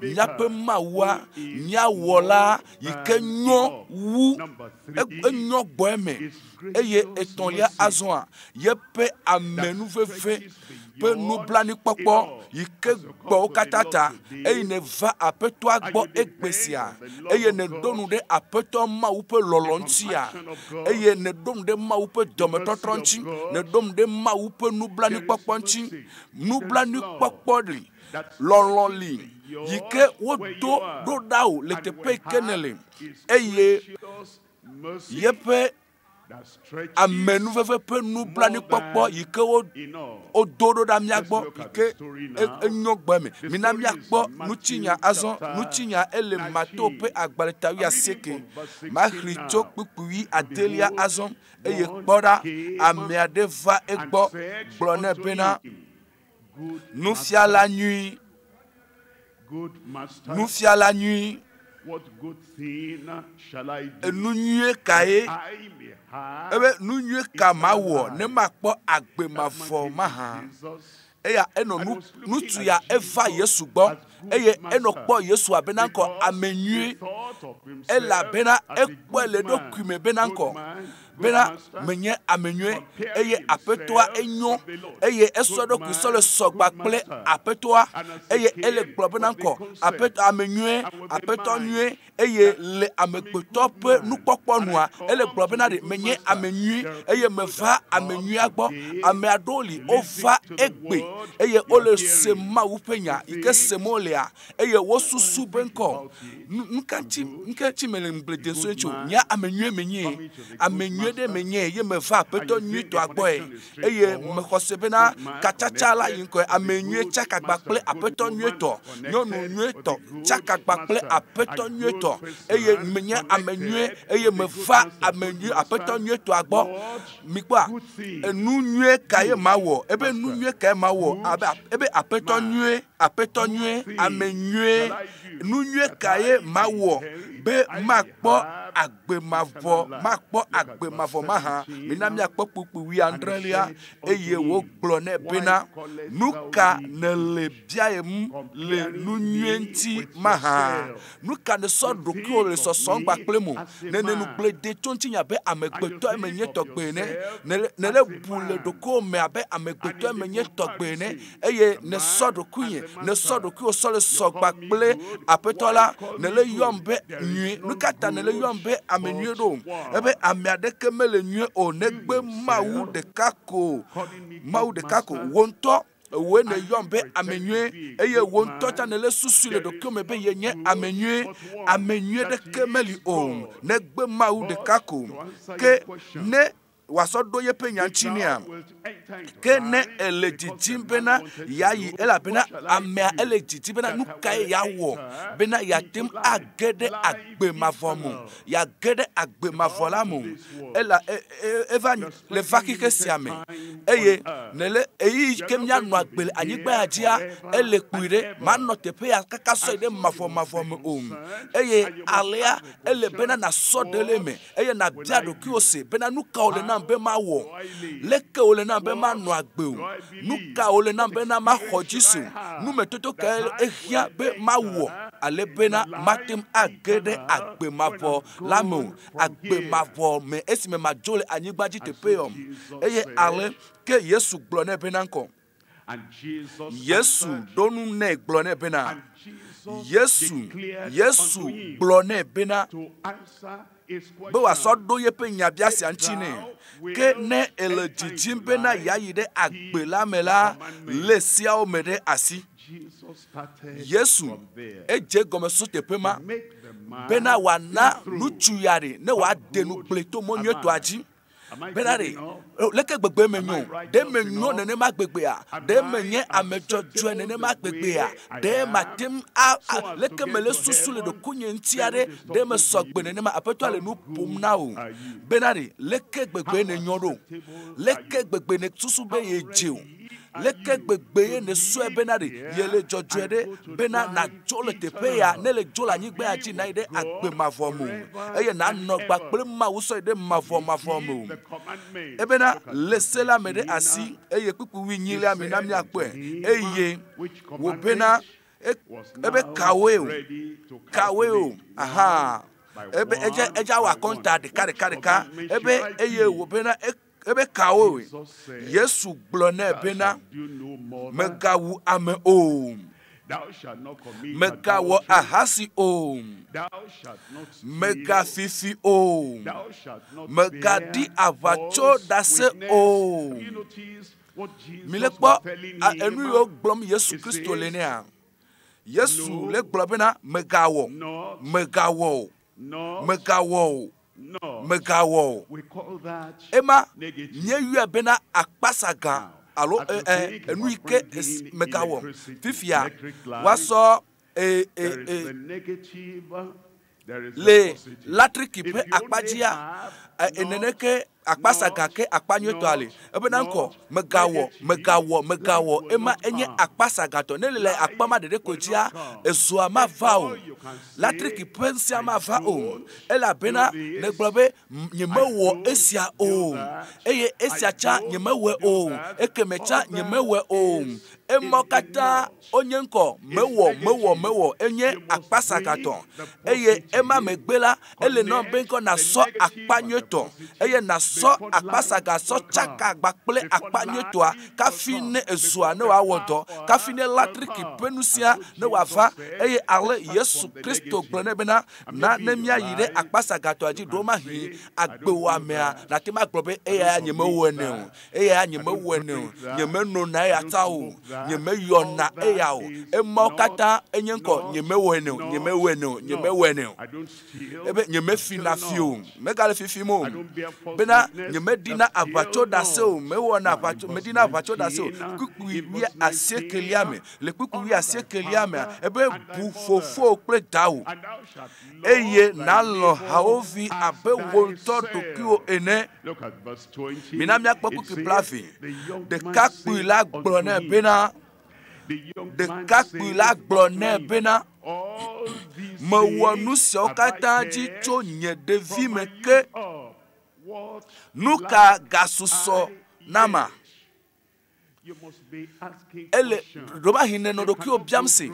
Míaƒe Mawua, mía Wɔla yi ke nyɔ wu enyɔ gbɔ eme. Eye etɔ̃lia azɔa, yeƒe amenuveve ƒe nublanuikpɔkpɔ yi ke gbɔwo katã ta eye nèva Aƒetɔa gbɔ egbe sia eye nèɖo nu ɖe Aƒetɔ Mawu ƒe lɔlɔ̃ ŋutia eye nèɖo nu ɖe Mawu ƒe dɔmetɔtrɔ ŋuti, nèɖo nu ɖe Mawu ƒe nublanuikpɔkpɔ ŋuti. Nublanuikpɔkpɔ li, lɔlɔ̃ li yi ke wodo ɖo ɖa wò le teƒe yi ke nèle eye yeƒe. Amenuveve ƒe nublanuikpɔkpɔ yi ke wo wodo ɖo ɖa mía gbɔ yi ke enyo gbɔ me. Mina míakpɔ ŋutinya azɔ. Ŋutinya ele Mateo ƒe agbalẽ ta wuiasieke. Maxlẽ tso kpukpui adelia azɔ eye kpɔ ɖa, ame aɖe va egbɔ gblɔ nɛ bena, Nufiala nyui, nufiala nyui, enu nyuie kae ebe nu nyuie ka mawɔ ne makpɔ agbe mavɔ mahã? Eya enɔ nu ŋutsu ya eva Yesu gbɔ eye enɔ kpɔ Yesu abena ŋkɔ ame nyui elabena ekpɔe le eɖokui me bena ŋkɔ bena menye ame nyui eye aƒetɔa enyo eye esɔ eɖokui sɔ le sɔgba kple aƒetɔa eye ele gblɔ bena ŋkɔ aƒetɔ ame nyui aƒetɔ nyui eye le amegbetɔ ƒe nukpɔkpɔ nua ele gblɔ bena ɖe menye ame nyui eye meva ame nyuia gbɔ. Ame aɖewo li wova egbe eye wole se Mawu ƒe nya yi ke sem wolea eye wosusu be ŋkɔ nu ka ŋuti nu ka ŋuti mele ŋugble dem so eŋuti o. Nye ame nyui menye, ame nyui ɖe menye ye meva aƒetɔ nyuitɔa gbɔe eye mexɔ se bena katsatsa la yi ŋkɔe. Ame nyui tsakagba kple aƒetɔ nyuitɔ, nyɔnu nyuitɔ tsakagba kple aƒetɔ nyuitɔ eye menye ame nyui eye meva ame nyui aƒetɔ nyuitɔa gbɔ. Mikpɔa, enu nyui ka ye mawɔ? Ebe nu nyui ka ye mawɔ? Abe ebe aƒetɔ nyui, aƒetɔ nyui, ame nyui, nu nyui ka ye mawɔ be makpɔ agbe mavɔ, makpɔ agbe mavɔ mahã? Mina míakpɔ kpukpui wuiadrelia eye wògblɔ nɛ bena, nu ka nèle biayem le nu nyui ŋuti mahã? Nu ka nèsɔ ɖokuiwò le sɔsɔm gba kple mo? Ne nènu gble de tso ŋutinya abe amegbetɔe menye tɔgbe ene, nèle bu le ɖokuiwò me abe amegbetɔe menye tɔgbe ene eye nèsɔ ɖokuinye, nèsɔ ɖokuiwò sɔ le sɔgba kple aƒetɔ la, nèle yɔm be nyui. Nu ka ta nèle yɔm be ame nyui ɖo? Ebe ame aɖeke mele nyui o negbe Mawu ɖeka ko. Mawu ɖeka ko. Wò ŋutɔ woe ne yɔm be ame nyui eye wò ŋutɔ tsã nèle susui le ɖokuiwò me be yenye ame nyui. Ame nyui ɖeke meli o negbe Mawu ɖeka ko. Ke ne wòasɔ ɖo yeƒe nya ŋuti nɛa, ke ne ele didim bena yeayi elabena amea ele didim bena nu kae yeawɔ bena yeate ŋu age ɖe agbe mavɔ me o, yeage ɖe agbe mavɔ la me o. Ela eva le va xixe sia me eye nele eyi ke míanɔ agbe le anyigba ya dzia ele kpui ɖe manɔ teƒe ya kaka sɔ yi ɖe mavɔ mavɔ me o. Eye alea ele bena nasɔ ɖe le eme eye nabia ɖokuiwò se bena nu ka wòle nam be mawɔ, leke wòle nam be manɔ agbe o, nu ka wòle nam bena maxɔ dzi se o, numetoto kae ehiã be mawɔ ale bena mate ŋu age ɖe agbe mavɔ la me o, agbe mavɔ me esime madzo le anyigba dzi teƒe yɔ. Eye ale ke Yesu gblɔ nɛ bena ŋkɔ. Yesu ɖo nu nɛ gblɔ nɛ bena, Yesu, Yesu gblɔ nɛ bena be wòasɔ ɖo yeƒe nyabiasia ŋuti nɛ. Ke ne ele didim bena yeayi ɖe agbe la me la, lé seawo me ɖe asi. Yesu edze egɔme so teƒe ma bena wòana ŋutsu ya ɖe ne wòade nugble to mɔ nyuietɔa dzi. Bena ɖe leke gbegbe menyo? Ɖe menyo nenema gbegbea? Ɖe menye ame dzɔdzɔe nenema gbegbea? Ɖe mate ŋu a leke mele susu le ɖokuinye ŋuti aɖe? Ɖe mesɔ gbe nenema? Aƒetɔa le nu ƒom na wò bena ɖe leke gbegbe nènyo ɖo? Leke gbegbe nèsusu be yedze o? Leke gbegbe ye nèsɔe bena ɖe yele dzɔdzɔe ɖe bena nàdzo le teƒe ya ne le dzo le anyigba ya dzi nayi ɖe agbe mavɔ me o eye nànɔ gba kple Mawu sɔ yi ɖe mavɔ mavɔ me o. Ebena le se la me ɖe asi eye kpukpui wuienyilia me na míakpɔe eye wò bena ebe kawoe o, kawoe o, aha, ebe edze edze awɔ akɔnta ɖeka ɖeka ɖeka ebe eye wò bena ebe kawoe. Yesu gblɔ nɛ bena megawu ame o, megawɔ ahasi o, megafifi o, megaɖi aʋatso ɖase o. Mi le kpɔ enu yiwo gblɔm Yesu Kristo le nea. Yesu le gblɔ bena megawɔ, megawɔ o, megawɔ o. Megawɔ o. Ema míeyɔe bena akpasagã alo enu yi ke megawɔ. Fifia woasɔ le latriki ƒe akpa dzia, neneke akpasagã ke akpa nyuietɔa le. Ebena ŋkɔ, megawɔ, megawɔ, megawɔ, ema enye akpasagatɔ. Ne le akpa ma ɖeɖe ko dzia, ezoa mava o. Latriki ƒe ŋusẽa mava o. Elabena negblɔ be, nyemewɔ esia o. Eye esia tsã nyemewɔe o. Ekeme tsã nyemewɔe o. Emawo katã wonye ŋkɔ, mewɔ, mewɔ, mewɔ, enye akpasagatɔ. Eye ema megbe la, ele nɔ be ŋkɔ nasɔ akpa nyuietɔ. Eye nasɔ akpasaga sɔ tsaka agba kple akpa nyuietɔa kafi ne ezoa ne wòawɔ dɔ, kafi ne latriki ƒe nusia ne wòava. Eye ale Yesu Kristo gblɔ nɛ bena, na ne míayi ɖe akpasagatɔa dzi, ɖewomahi agbewɔamea nate ŋu agblɔ be eya ya nyemewɔe nɛ o. Eya nyemewɔe nɛ o, nyemenona eya ta o, nyemeyɔna eya o. Emawo katã enye ŋkɔ, nyemewɔe nɛ o, nyemewɔe nɛ o, nyemewɔe nɛ o. Ebe nyemefina fi o, megale fifim o. Bena nyemeɖina aʋatso ɖase o, mewɔna aʋatso, meɖina aʋatso ɖase o. Kpukpui wuiasiekelia me, le kpukpui wuiasiekelia mea, ebe bu fofowò kple dawò, eye nàlɔ̃ hawòvi abe wò ŋutɔ ɖokuiwò ene. Mina míakpɔ kpukpui blaeve. Ɖekakpui la gblɔ nɛ bena, ɖekakpui la gblɔ nɛ bena, mewɔ nu siawo katã dzi tso nye ɖevime ke. Nu ka gasusɔ nama? Ele ɖewomahi nènɔ ɖokuiwò biam se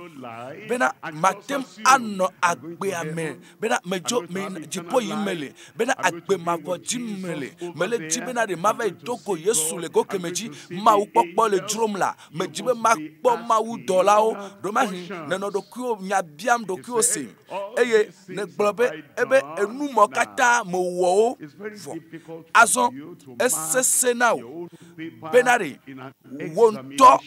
bena mate ŋu anɔ agbea me bena medzo meyina dziƒo yim mele bena agbe mavɔ dim mele. Mele dzi bena ɖe mava yi do go Yesu le go keme dzi. Mawu kpɔkpɔ le dzrom la. Medzi be makpɔ Mawu dɔlawo. Ɖewomahi nènɔ ɖokuiwò nya biam ɖokuiwò se eye nègblɔ be ebe enumɔ katã mewɔ wo vɔ. Azɔ esesẽ na wò bena ɖe wò ŋutɔ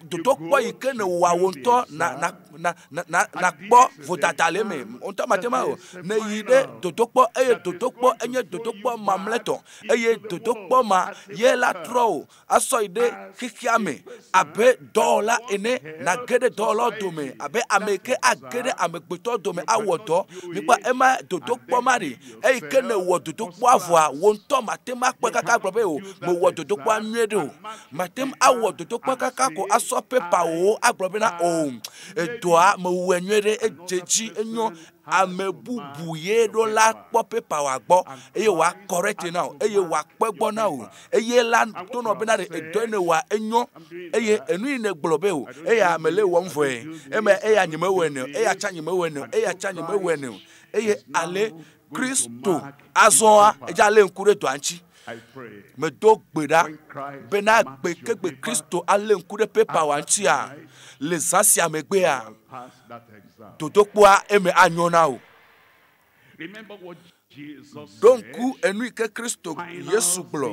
dodokpɔ yi ke nèwɔa wò ŋutɔ na na na na na nakpɔ vodada le eme. Wò ŋutɔ mate ŋu awɔ. Nèyi ɖe dodokpɔ eye dodokpɔ enye dodokpɔ mamlɛtɔ eye dodokpɔ ma ye la trɔ wò asɔ yi ɖe xexea me abe dɔwɔla ene. Nàge ɖe dɔwɔlawo dome abe ame yi ke age ɖe amegbetɔwo dome awɔ dɔ. Mikpɔ ema dodokpɔ ma ɖi. Eyi ke nèwɔ dodokpɔa vɔa, wò ŋutɔ mate ŋu akpɔe kaka agblɔ be o, mewɔ dodokpɔa nyuie ɖe o. Mate ŋu awɔ dodokpɔa kaka ko asɔ pepawo agblɔ bena o, edɔa mewɔe nyuie ɖe, edze edzi, enyo. Ame bubu ye ɖo la kpɔ pepawoa gbɔ eye wòa correct na wò eye wòakpɔ egbɔ na wò eye la tonɔ bena ɖe edɔ yi nèwɔa enyo eye enu yi nègblɔ be o, eya mele ewɔm vɔe, eme eya nyemewɔe nɛ o, eya tsã nyemewɔe nɛ o, eya tsã nyemewɔe nɛ o. Eye ale Kristo azɔa, edze alé ŋku ɖe dɔa ŋuti. Medo gbe ɖa bena gbe ke gbe Kristo alé ŋku ɖe pepawoa ŋutia, le zã sia megbea, dodokpɔa eme anyo na wò. Ɖo ŋku enu yi ke Kristo Yesu gblɔ,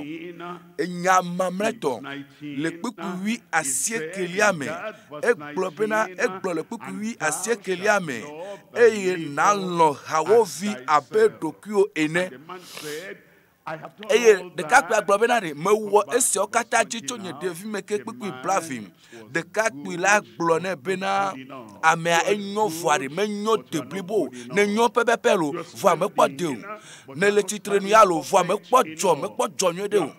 enya mamlɛtɔ le kpukpui wui asiekelia me. Egblɔ bena, egblɔ le kpukpui wui asiekelia me, eye nàlɔ̃ hawòvi abe ɖokuiwò ene. Eye ɖekakpuia gblɔ bena ɖe mewɔ esiawo katã dzi tso nye ɖevime ke kpukpui blaeve. Ɖekakpui la gblɔ nɛ bena amea enyo vɔa ɖe menyo de blibo o. Nenyo pɛpɛpɛ lo vɔa mekpɔ de o. Nele tsitre nu ya lo vɔa mekpɔ dzɔ mekpɔ dzɔ nyuie ɖe o.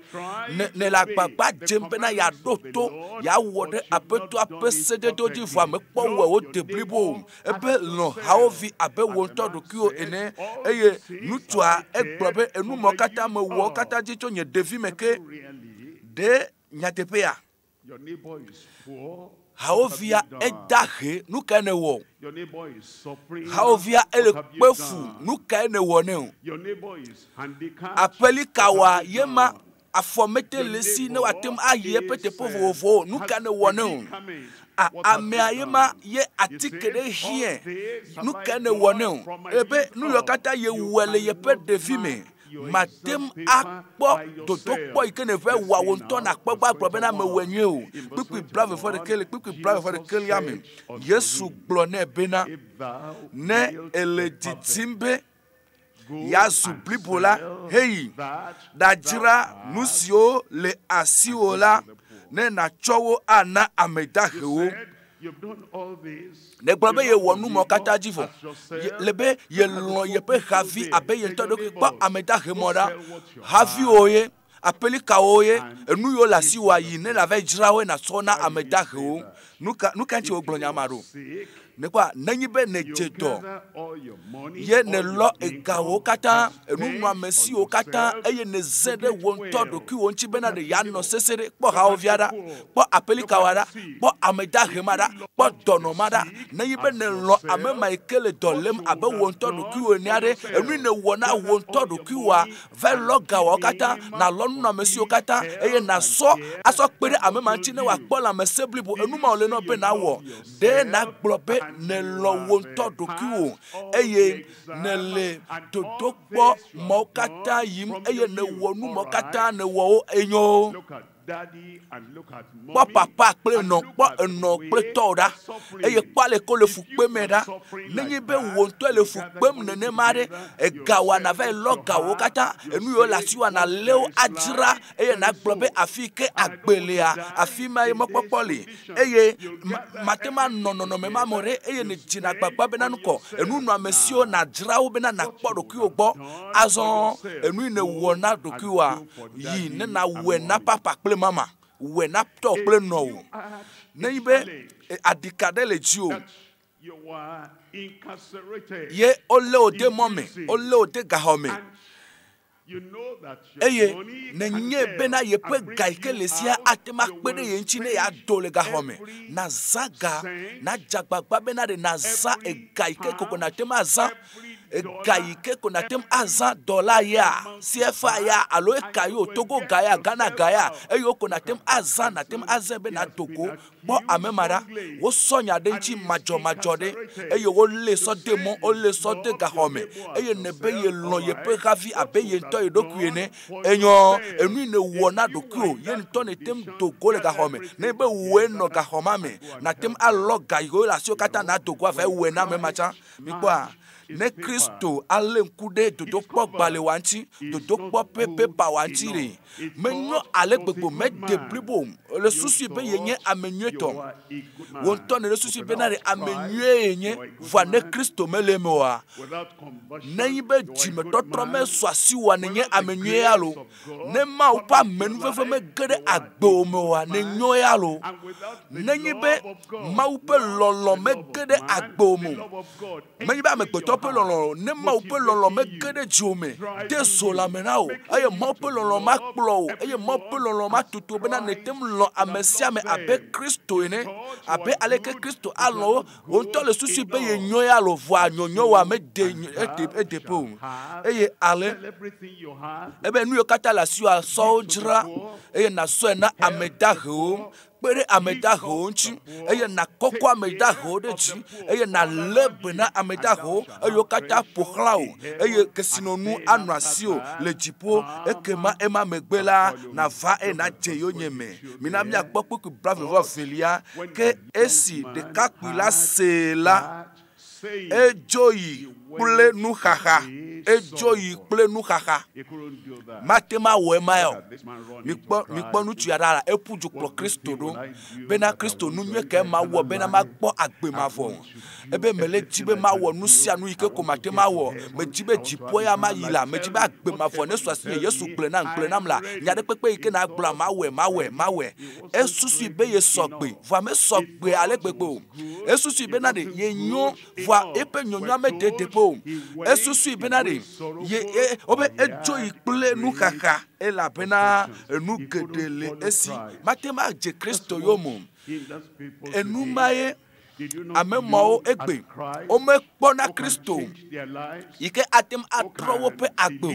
Ne nele agbagba dzem bena yeaɖo to yeawɔ ɖe Aƒetɔa ƒe sededewo dzi vɔa mekpɔ wɔe wode blibo o. Ebe lɔ̃ hawòvi abe wò ŋutɔ ɖokuiwò ene. Eye ŋutsua egblɔ be, Enu mawo katã mewɔ wo katã dzi tso nye ɖevime ke. Ɖe nyateƒea? Hawòvia eda he, nu kae nèwɔ? Hawòvia ele kpe fu, nu kae nèwɔ nɛ o? Aƒelikawoa ye ma Afɔ mete le esi ne wòate ŋu ayi eƒe teƒe vovovowo o. Nu ka nèwɔ nɛ o? A, amea ye ma ye atike ɖe hiãe. Nu kae nèwɔ nɛ o? Ebe nu yiwo katã yewɔe le yeƒe ɖevime, mate ŋu akpɔ dodokpɔ yi ke nèva wɔa wò ŋutɔ nàkpɔ egbɔ agblɔ bena mewɔe nyuie o. Kpukpui blaeve vɔ ɖekɛ le kpukpui blaeve vɔ ɖekɛlia me, Yesu gblɔ nɛ bena, Ne èle didim be. Yeazu blibo la, heyi ɖadzra nu siwo le asiwò la ne nàtsɔ wo ana ame dahewo. Negblɔ be yewɔ nu mawo katã dzi vɔ. Le be yelɔ̃ yeƒe havi abe ye ŋutɔ ɖokui. Kpɔ ame dahe mɔ ɖa. Haviwò ye, aƒelikawo ye, enu yiwo le asiwòa yi ne nàva yi dzra woe nàtsɔ na ame dahewo. Nu ka, nu ka ŋuti wògblɔ nya ma ɖo? Nekpɔa, nenye be nèdze dɔ ye nèlɔ egawo katã, enunɔamesiwo katã eye nèzẽ ɖe wò ŋutɔ ɖokuiwò ŋuti bena ɖe yeanɔ sesẽ ɖe, kpɔ hawòvia ɖa, kpɔ aƒelikawoa ɖa, kpɔ ame dahe ma ɖa, kpɔ dɔnɔ ma ɖa. Nenye be nèlɔ̃ ame ma yi ke le dɔ lém abe wò ŋutɔ ɖokuiwò enea ɖe, enui nèwɔ na wò ŋutɔ ɖokuiwòa, Va lɔ gawoawo katã, nàlɔ nunɔamesiwo katã, eye nàsɔ asɔ kpe ɖe ame ma ŋuti ne wòakpɔ lãmesẽ blibo. Enu ma wòle nɔ be nàwɔ. Ɖe nàgblɔ be nèlɔ̃ wò ŋutɔ ɖokuiwò eye nèle dodokpɔ mawo katã yim eye nèwɔ nu mawo katã nèwɔ wo enyo. Kpɔ papa kple nɔ, kpɔ enɔ kple tɔwò ɖa, eye kpɔ ale ke wole fu kpemee ɖa. Nenye be wò ŋutɔe le fu kpem nenema ɖe, ega wòa nàva yi lɔ gawo katã, enu yiwo le asiwòa nàlé wo adzra eye nàgblɔ be afi yi ke agbe lea, afi ma ye mɔkpɔkpɔ li. Eye mate ŋu anɔ nɔnɔme ma me o ɖe, eye nèdzena agbagba bena nukɔ enunɔamesiwo nàdzra wo bena nàkpɔ ɖokuiwò gbɔ. Azɔ enu yi nèwɔ na ɖokuiwòa, Yi ne nàwɔe na papa kple mama, wɔe na tɔ kple nɔwò. Nenye be aɖika ɖe le dziwò ye wolé wò de mɔ me, wolé wò de gaxɔ me, eye nènyae bena yeƒe ga yi ke le sia ate ŋu akpe ɖe ye ŋuti ne yeado le gaxɔ me, nàzã ga, nàdze agbagba bena ɖe nàzã ega yi ke ko nàte ŋu azã. Ega yi ke ko nàte ŋu azã dɔla ya, CFA ya alo eka yi o, Togo ga ya, Ghana ga ya, eyiwo ko nàte ŋu azã, nàte ŋu azãe be nàdo go kpɔ ame ma ɖa. Wosɔ nya ɖe ŋuti madzɔmadzɔ ɖe eye wolée sɔ de mɔ, wolée sɔ de gaxɔ me eye nèbe yelɔ̃ yeƒe havi abe ye ŋutɔ ye ɖokui ene. Enyɔ, enu yi nèwɔ na ɖokuiwò ye ŋutɔ nète ŋu do go le gaxɔ me. Nenye be wòe nɔ gaxɔ ma me, nàte ŋu alɔ ga yiwo le asiwò katã nàdo go avae wɔe na ame ma tsã. Mikpɔa, ne Kristo alé ŋku ɖe dodokpɔ gbalẽwa ŋuti, dodokpɔ ƒe pepawa ŋuti ɖe, menyo ale gbegbe o, mede blibo o. Èle susui be yenye ame nyuietɔ. Wò ŋutɔ nèle susui bena ɖe ame nyuie yenye, vɔa ne Kristo mele eme oa, nenye be dzimetɔtrɔ mesu asiwòa, nènye ame nyuie ya loo. Ne Mawu ƒe amenuveve mege ɖe agbewò me oa, nènyo ya loo. Nenye be Mawu ƒe lɔlɔ̃ mege ɖe agbewò me o, menye be amegbetɔ ƒe lɔlɔ̃ o, ne Mawu ƒe lɔlɔ̃ mege ɖe dziwò me, de zo lãme na wò, eye Mawu ƒe lɔlɔ̃ makplɔ wò, eye Mawu ƒe lɔlɔ̃ matutu wò bena nète ŋu lɔ̃ ame sia ame abe Kristo ene, abe aleke Kristo alɔ̃ wo. Wò ŋutɔ le susui be yenyo ya alo vɔa nyonyo wòa mede ede edeƒe o. Eye ale ebe nu yiwo katã le asiwòa sɔ wo dzra eye nàsɔe na ame dahewo. Kpe ɖe ame dahewo ŋuti eye nàkɔkɔ ame dahewo ɖe dzi eye nàlé be na ame dahewo eye wo katã ƒo xlã wò eye kesinɔnu anɔ asiwò le dziƒo. Ekema ema megbe la, nàva eye nàdze yonyeme. Mina míakpɔ kpukpui blaeve vɔ evelia ke Esi ɖekakpui la see la, edzo yi kple nuxaxa. Edzo yi kple nuxaxa. Mate ŋu awɔ ema ya o. Mikpɔ, mikpɔ ŋutsu ya ɖa la, eƒu du kplɔ Kristo ɖo bena Kristo nu nyui kae mawɔ bena makpɔ agbe mavɔ. Ebe mele di be mawɔ nu sia nu yi ke ko mate ŋu awɔ. Medi be dziƒo ya mayi la, medi be agbe mavɔ nesu asinye. Yesu gblɔe nam, gblɔe nam la, nya ɖe kpekpe yi ke nàgblɔa, mawɔe, mawɔe, mawɔe. Esusui be yesɔ gbe, vɔa mesɔ gbe ale gbegbe o. Esusui bena ɖe yenyo, vɔa eƒe nyonyoa mede edeƒe o. Esusui bena ɖe ye, ye, wobe edzo yi kple nuxaxa elabena enu geɖe le esi. Mate ŋu adze Kristo yome o. Enu mae Ame mawo egbe womekpɔna Kristo yi ke ate ŋu atrɔ woƒe agbe o.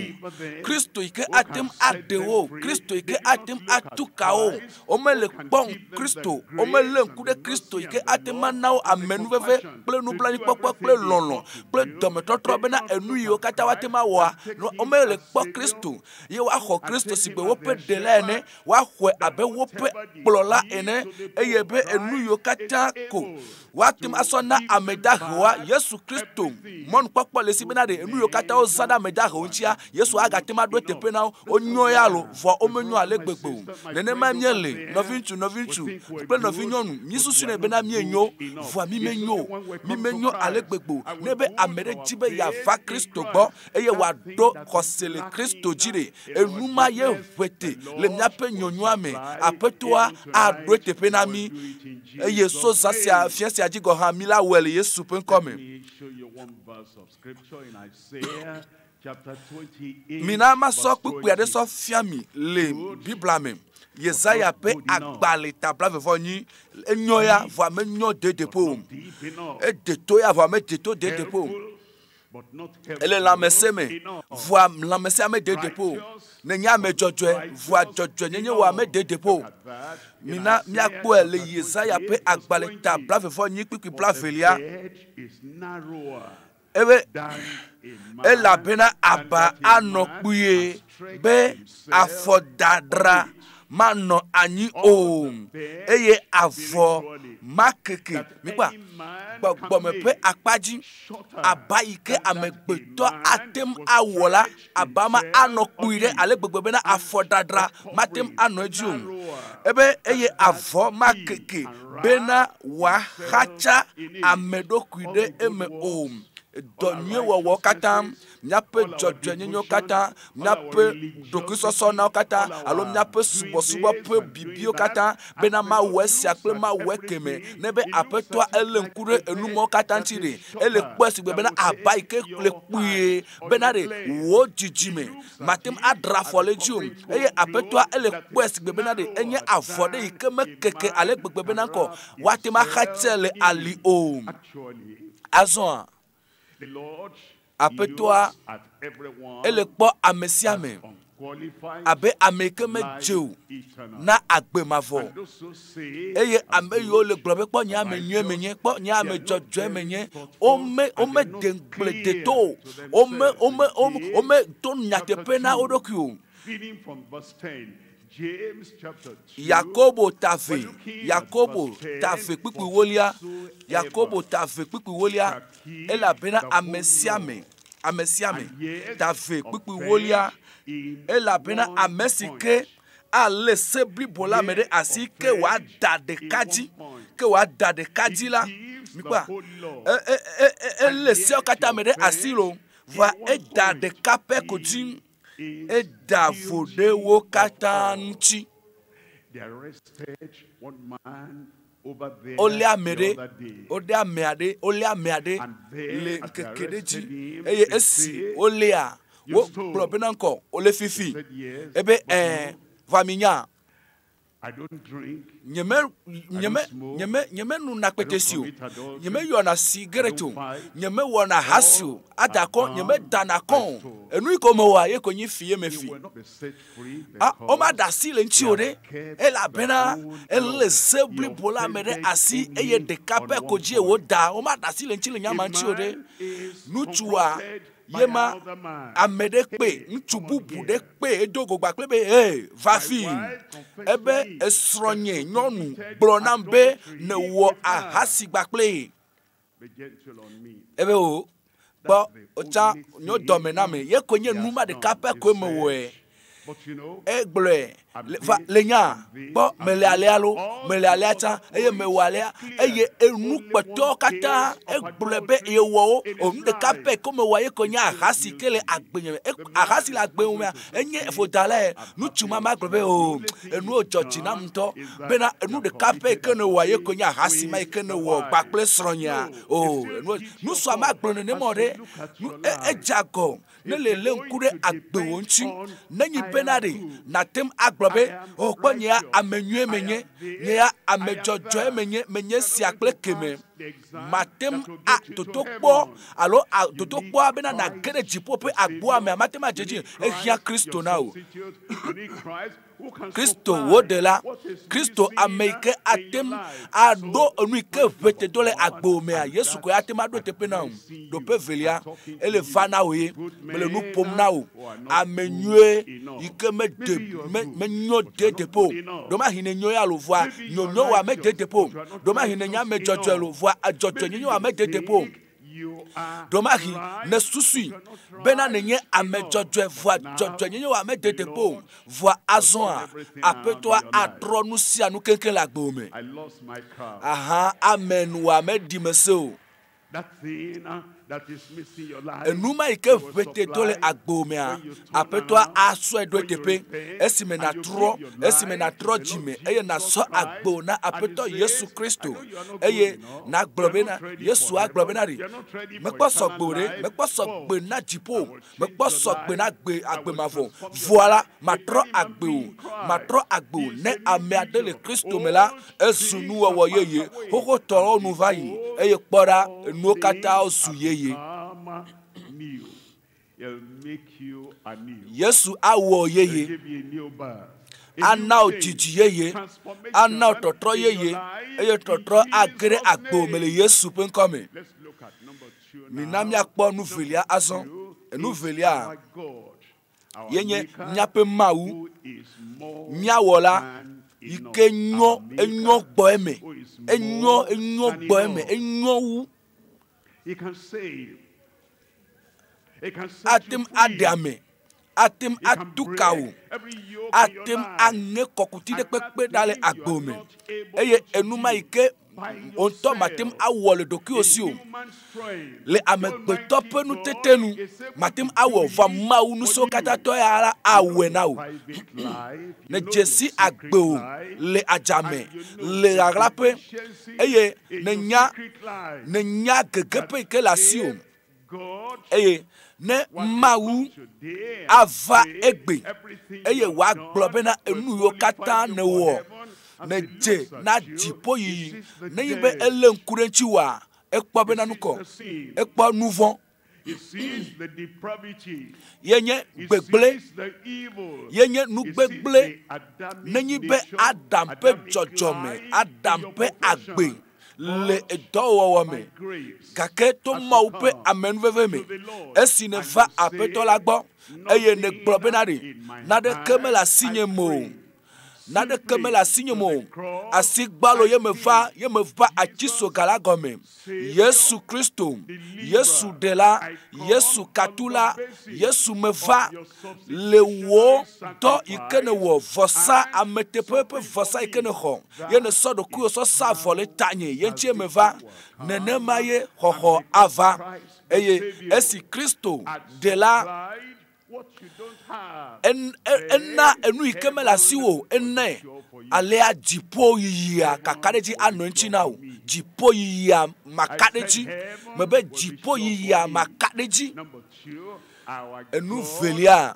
Kristo yi ke ate ŋu aɖe wo o. Kristo yi ke ate ŋu atu ka wo o. Womele kpɔm Kristo, womelé ŋku ɖe Kristo yi ke ate ŋu ana wo amenuveve kple nublanuikpɔkpɔ kple lɔlɔ̃ kple dɔmetɔtrɔ bena enu yiwo katã woate ŋu awɔa, womele kpɔ Kristo ye woaxɔ Kristo sigbe woƒe Ɖela ene Woaxɔe abe woƒe kplɔla ene, eye be enu yiwo katã ko Woate ŋu asɔ na ame dahewoa Yesu Kristo mɔnukpɔkpɔ le si bena ɖe enu yiwo katã wozã ɖe ame dahewo ŋutia, Yesu agate ŋu aɖo eteƒe na wo. Wonyo ya lo, vɔa womenyo ale gbegbe o. Nenema míele, nɔviŋutsu, nɔviŋutsu kple nɔvinyɔnu, míesusunɛ bena míenyo, vɔa mímenyo o. Mímenyo ale gbegbe o. Ne be ame ɖe di be yeava Kristo gbɔ eye wòaɖo xɔse le Kristo dzi ɖe, enu ma ye ʋe te le míaƒe nyonyoa me. Aƒetɔa aɖo eteƒe na mí eye so zã sia, fiẽ sia dzi gɔ̃ hã, mí la wɔe le Yesu ƒe ŋkɔ me. Mina masɔ kpukpui aɖe sɔ fia mi le Biblia me. Yesaya ƒe agbalẽ ta blaeve-vɔ-enyi. Enyɔ ya, vɔa menyɔ dedeƒe o. Ede to ya, vɔa mede to dedeƒe o. Ele lãmesẽ me, vɔa lãmesẽa mede deƒe o. Nenye ame dzɔdzɔe, vɔa dzɔdzɔenyenye wɔa mede deƒe o. Mina míakpɔe le Yesaya ƒe agbalẽ ta blaeve-vɔ-enyi kpukpui blaevelia. Ebe, elabena aba anɔ kpuie be afɔdadra manɔ anyi o, eye avɔ makeke. Mikpɔa, gbɔgbɔme ƒe akpa dzi, aba yi ke amegbetɔ ate ŋu awɔ la, aba ma anɔ kpui ɖe ale gbegbe bena afɔdadra mate ŋu anɔ edzi o. Ebe eye avɔ makeke bena wòaxatsa ame ɖokui ɖe eme o. Dɔ nyui wɔwɔ katã, míaƒe dzɔdzɔenyenyewo katã, míaƒe ɖokuisɔsɔnawo katã, alo míaƒe subɔsubɔ ƒe bibiwo katã, bena mawɔ esia kple mawɔ ekeme. Ne be Aƒetɔa elé ŋku ɖe enumɔwo katã ŋuti ɖe, ele kpɔe sigbe bena aba yi ke le kpuie bena ɖe wò dzidzime mate ŋu aɖra afɔ le edzi o. Eye Aƒetɔa ele kpɔe sigbe bena ɖe enye avɔ ɖe yi ke mekeke ale gbegbe bena ŋkɔ woate ŋu axatse le ali o. Azɔa, Aƒetɔa ele kpɔ ame sia ame abe ame yi ke medze o na agbe mavɔ. Eye ame yiwo le gblɔ be kpɔ nye ame nyuie menye, kpɔ nye ame dzɔdzɔe menye, wome womede ŋugble deto o, wome wome wometo nyateƒe na wo ɖokui o. Yakobo ta ve, Yakobo ta ve kpukpui wolia, Yakobo ta ve kpukpui wolia, elabena ame sia ame, ame sia ame, ta ve kpukpui wolia, elabena ame si ke alé se blibo la me ɖe asi ke wòada ɖeka dzi, ke wòada ɖeka dzi la, mikpɔa, e, e, e, e, elé seawo katã me ɖe asi lo, vɔa eda ɖeka pɛ ko dzi. Eda vo ɖe wo katã ŋuti. Wolé ame ɖe, woɖe ame aɖe, wolé ame aɖe le ŋkeke ɖe dzi eye esi woléa, wogblɔ bena ŋkɔ wole fifi. Ebe ɛ̃, va minya. Nyeme, nyeme, nyeme, nyeme nuna kpetesi o. Nyeme yɔna sigaret o. Nyeme wɔna hasi o. Ada kɔ, nyeme dana kɔ o. Enu yi ko mewɔa, ye ko nyi fi ye mefi. Ah, woma ɖe asi le ŋuti o ɖe, elabena ele se blibo la me ɖe asi eye ɖeka pɛ ko dzie wòda. Woma ɖe asi le ŋuti le nya ma ŋuti o ɖe. Ŋutsua ye ma ame ɖe kpe, ŋutsu bubu ɖe kpe edo go gba kple be, Hey, va fi! Ebe esrɔ̃nye nyɔnu gblɔ nam be nèwɔ ahasi gba kple ye. Ebe o, kpɔ, tsã nyo dɔme na me, ye koe nye nu ma ɖeka pɛ koe mewɔe. Egblɔe le, va, le nya, kpɔ, mele alea lo, mele alea tsã, eye mewɔ alea, eye enu kpɔtɔewo katã, egblɔe be yewɔ wo, o nu ɖeka pɛ ko mewɔ ye ko nye ahasi ke le agbenye me. E, ahasi le agbenye mea, enye vodalae. Ŋutsu ma ma gblɔ be, o, enuwo dzɔ dzi nam ŋutɔ, bena enu ɖeka pɛ ke newɔa ye ko nye ahasi ma yi ke newɔ gba kple srɔ̃nyea. O, enuwo, nusua ma gblɔ nenema o ɖe, nu, e, edze agɔ. Ne le lé ŋku ɖe agbewò ŋuti, nenyi bena ɖe nàte ŋu agblɔ be, O, kpɔ nye ya ame nyuie menye, nye ya ame dzɔdzɔe menye, menye sia kple keme. Mate ŋu a dodokpɔ alo a dodokpɔa bena nàge ɖe dziƒo ƒe agboa mea, mate ŋu adze edzi. Ehiã Kristo na wò. Kristo wo ɖela, Kristo ame yi ke ate ŋu aɖo enu yi ke ʋete do le agbo mea, Yesu koe ate ŋu aɖo teƒe na wò. Ɖoƒe velia, ele va na wò ye, mele nu ƒom na wò. Ame nyuie yi ke mede me menyo de teƒe o. Ɖomahi ne nyo ya lo vɔa nyonyo wa mede teƒe o. Ɖomahi ne nye ame dzɔdzɔe lo vɔa edzɔdzɔenyenye wa mede teƒe o. Ɖomahi ne susui bena nenye ame dzɔdzɔe vɔa dzɔdzɔenyenye wa mede teƒe o. Vɔa azɔa aƒetɔa atrɔ nu sia nu keŋkeŋ le agbe me. I lost my car. Aha amen wa meɖi me se o. That thing that is missing your life. Enuma yi ke ʋete do le agbo mea, aƒetɔa asɔe ɖo teƒe esime natrɔ esime natrɔ dzime eye nasɔ agbo na aƒetɔ Yesu Kristo eye nagblɔ bena Yesu agblɔ bena ɖe mekpɔ sɔgbe o ɖe mekpɔ sɔgbe na dziƒo mekpɔ sɔgbe na agbe agbe mavɔ vɔa la matrɔ agbe o matrɔ agbe o ne ame aɖe le Kristo me la ezu nuwɔwɔ yeye xoxotɔwo nu va yi eye kpɔ ɖa enuwo katã zu yeye. Come new. He'll make you anew. Yesu awɔ He'll yeye give you a new birth. ana wò dzidzi yeye ana wò tɔtrɔ yeye eye tɔtrɔ age ɖe agbo me le Yesu ƒe ŋkɔ me. Let's look at number two Mina now. míakpɔ nu velia azɔ. Enu velia Our God, our ye nye Maker, míaƒe Mawu, who is more míawɔla than yi enough. ke nyɔ Our Maker, enyɔ gbɔ eme who is enyɔ more enyɔ than gbɔ eme enough. enyɔ wu He can save. He can set ate you ŋu aɖe free. ame ate ŋu He can atu ka wò break every yoke in ate your ŋu life. aŋe kɔkuti ɖe And that kpekpe ɖa le thing you agbo are me not able eye to enuma do yi ke by wò ŋutɔ mate ŋu yourself awɔ le ɖokuiwò in si o human strength. le The amegbetɔ Almighty ƒe nutete God nu is able mate to ŋu awɔ do vɔa it Mawu for nusiwo katã you. tɔ ya la awɔe na wò. Private life, you Ne know dze your si secret agbe wò life, le adzame and you know le the ɣaɣlaƒe deficiency eye in your nenya secret life. nenya gegeƒe yi ke le asiwò If God eye ne were to Mawu come today and ava say egbe everything eye you have wòagblɔ done bena will enu yiwo qualify katã you for nèwɔ heaven, and say, nedze "Looks na at you, dziƒoyiyi this is the nenye be day." elé ŋku ɖe ŋutiwòa ekpɔ He bena sees nukɔ the sin. ekpɔ nu vɔ̃ He sees the depravity. ye nye He gbegblẽ sees the evil. ye nye He sees nugbegblẽ the Adamic nenye be nature, Adam ƒe Adamic dzɔdzɔme life in Adam your ƒe agbe profession. le But edɔwɔwɔ by me grace, gake to as you Mawu ƒe come amenuveve me to the Lord esi and nèva you say, aƒetɔ la gbɔ eye nègblɔ bena ɖe in my naneke hand mele asinye I me o pray. naneke mele asinye Simply me to o the cross, asi gbalo I ye meva cling. ye meva atitsoga la gɔme Yesu Kristo Yesu ɖela I come Yesu on the katula basis Yesu meva of your le wò substitutionary dɔ yi ke nèwɔ sacrifice vɔsa and ameteƒe ƒe suffering for vɔsa yi ke me. nèxɔ ye That nèsɔ ɖokuiwò is sɔ sa vɔ le how tanye ye ŋutie salvation meva will come. nenema ye And xɔxɔ because ava Christ the eye Savior esi Kristo had ɖela supplied what you don't have, en- e- ena then enu yi ke mele heaven asiwò will be enae sure for you. alea dziƒoyiyia kakaɖedzi Heaven will anɔ be eŋuti sure na for wò me. dziƒoyiyia I said makaɖedzi heaven mebe will be sure for dziƒoyiyia me. makaɖedzi Number two, our enu God, velia our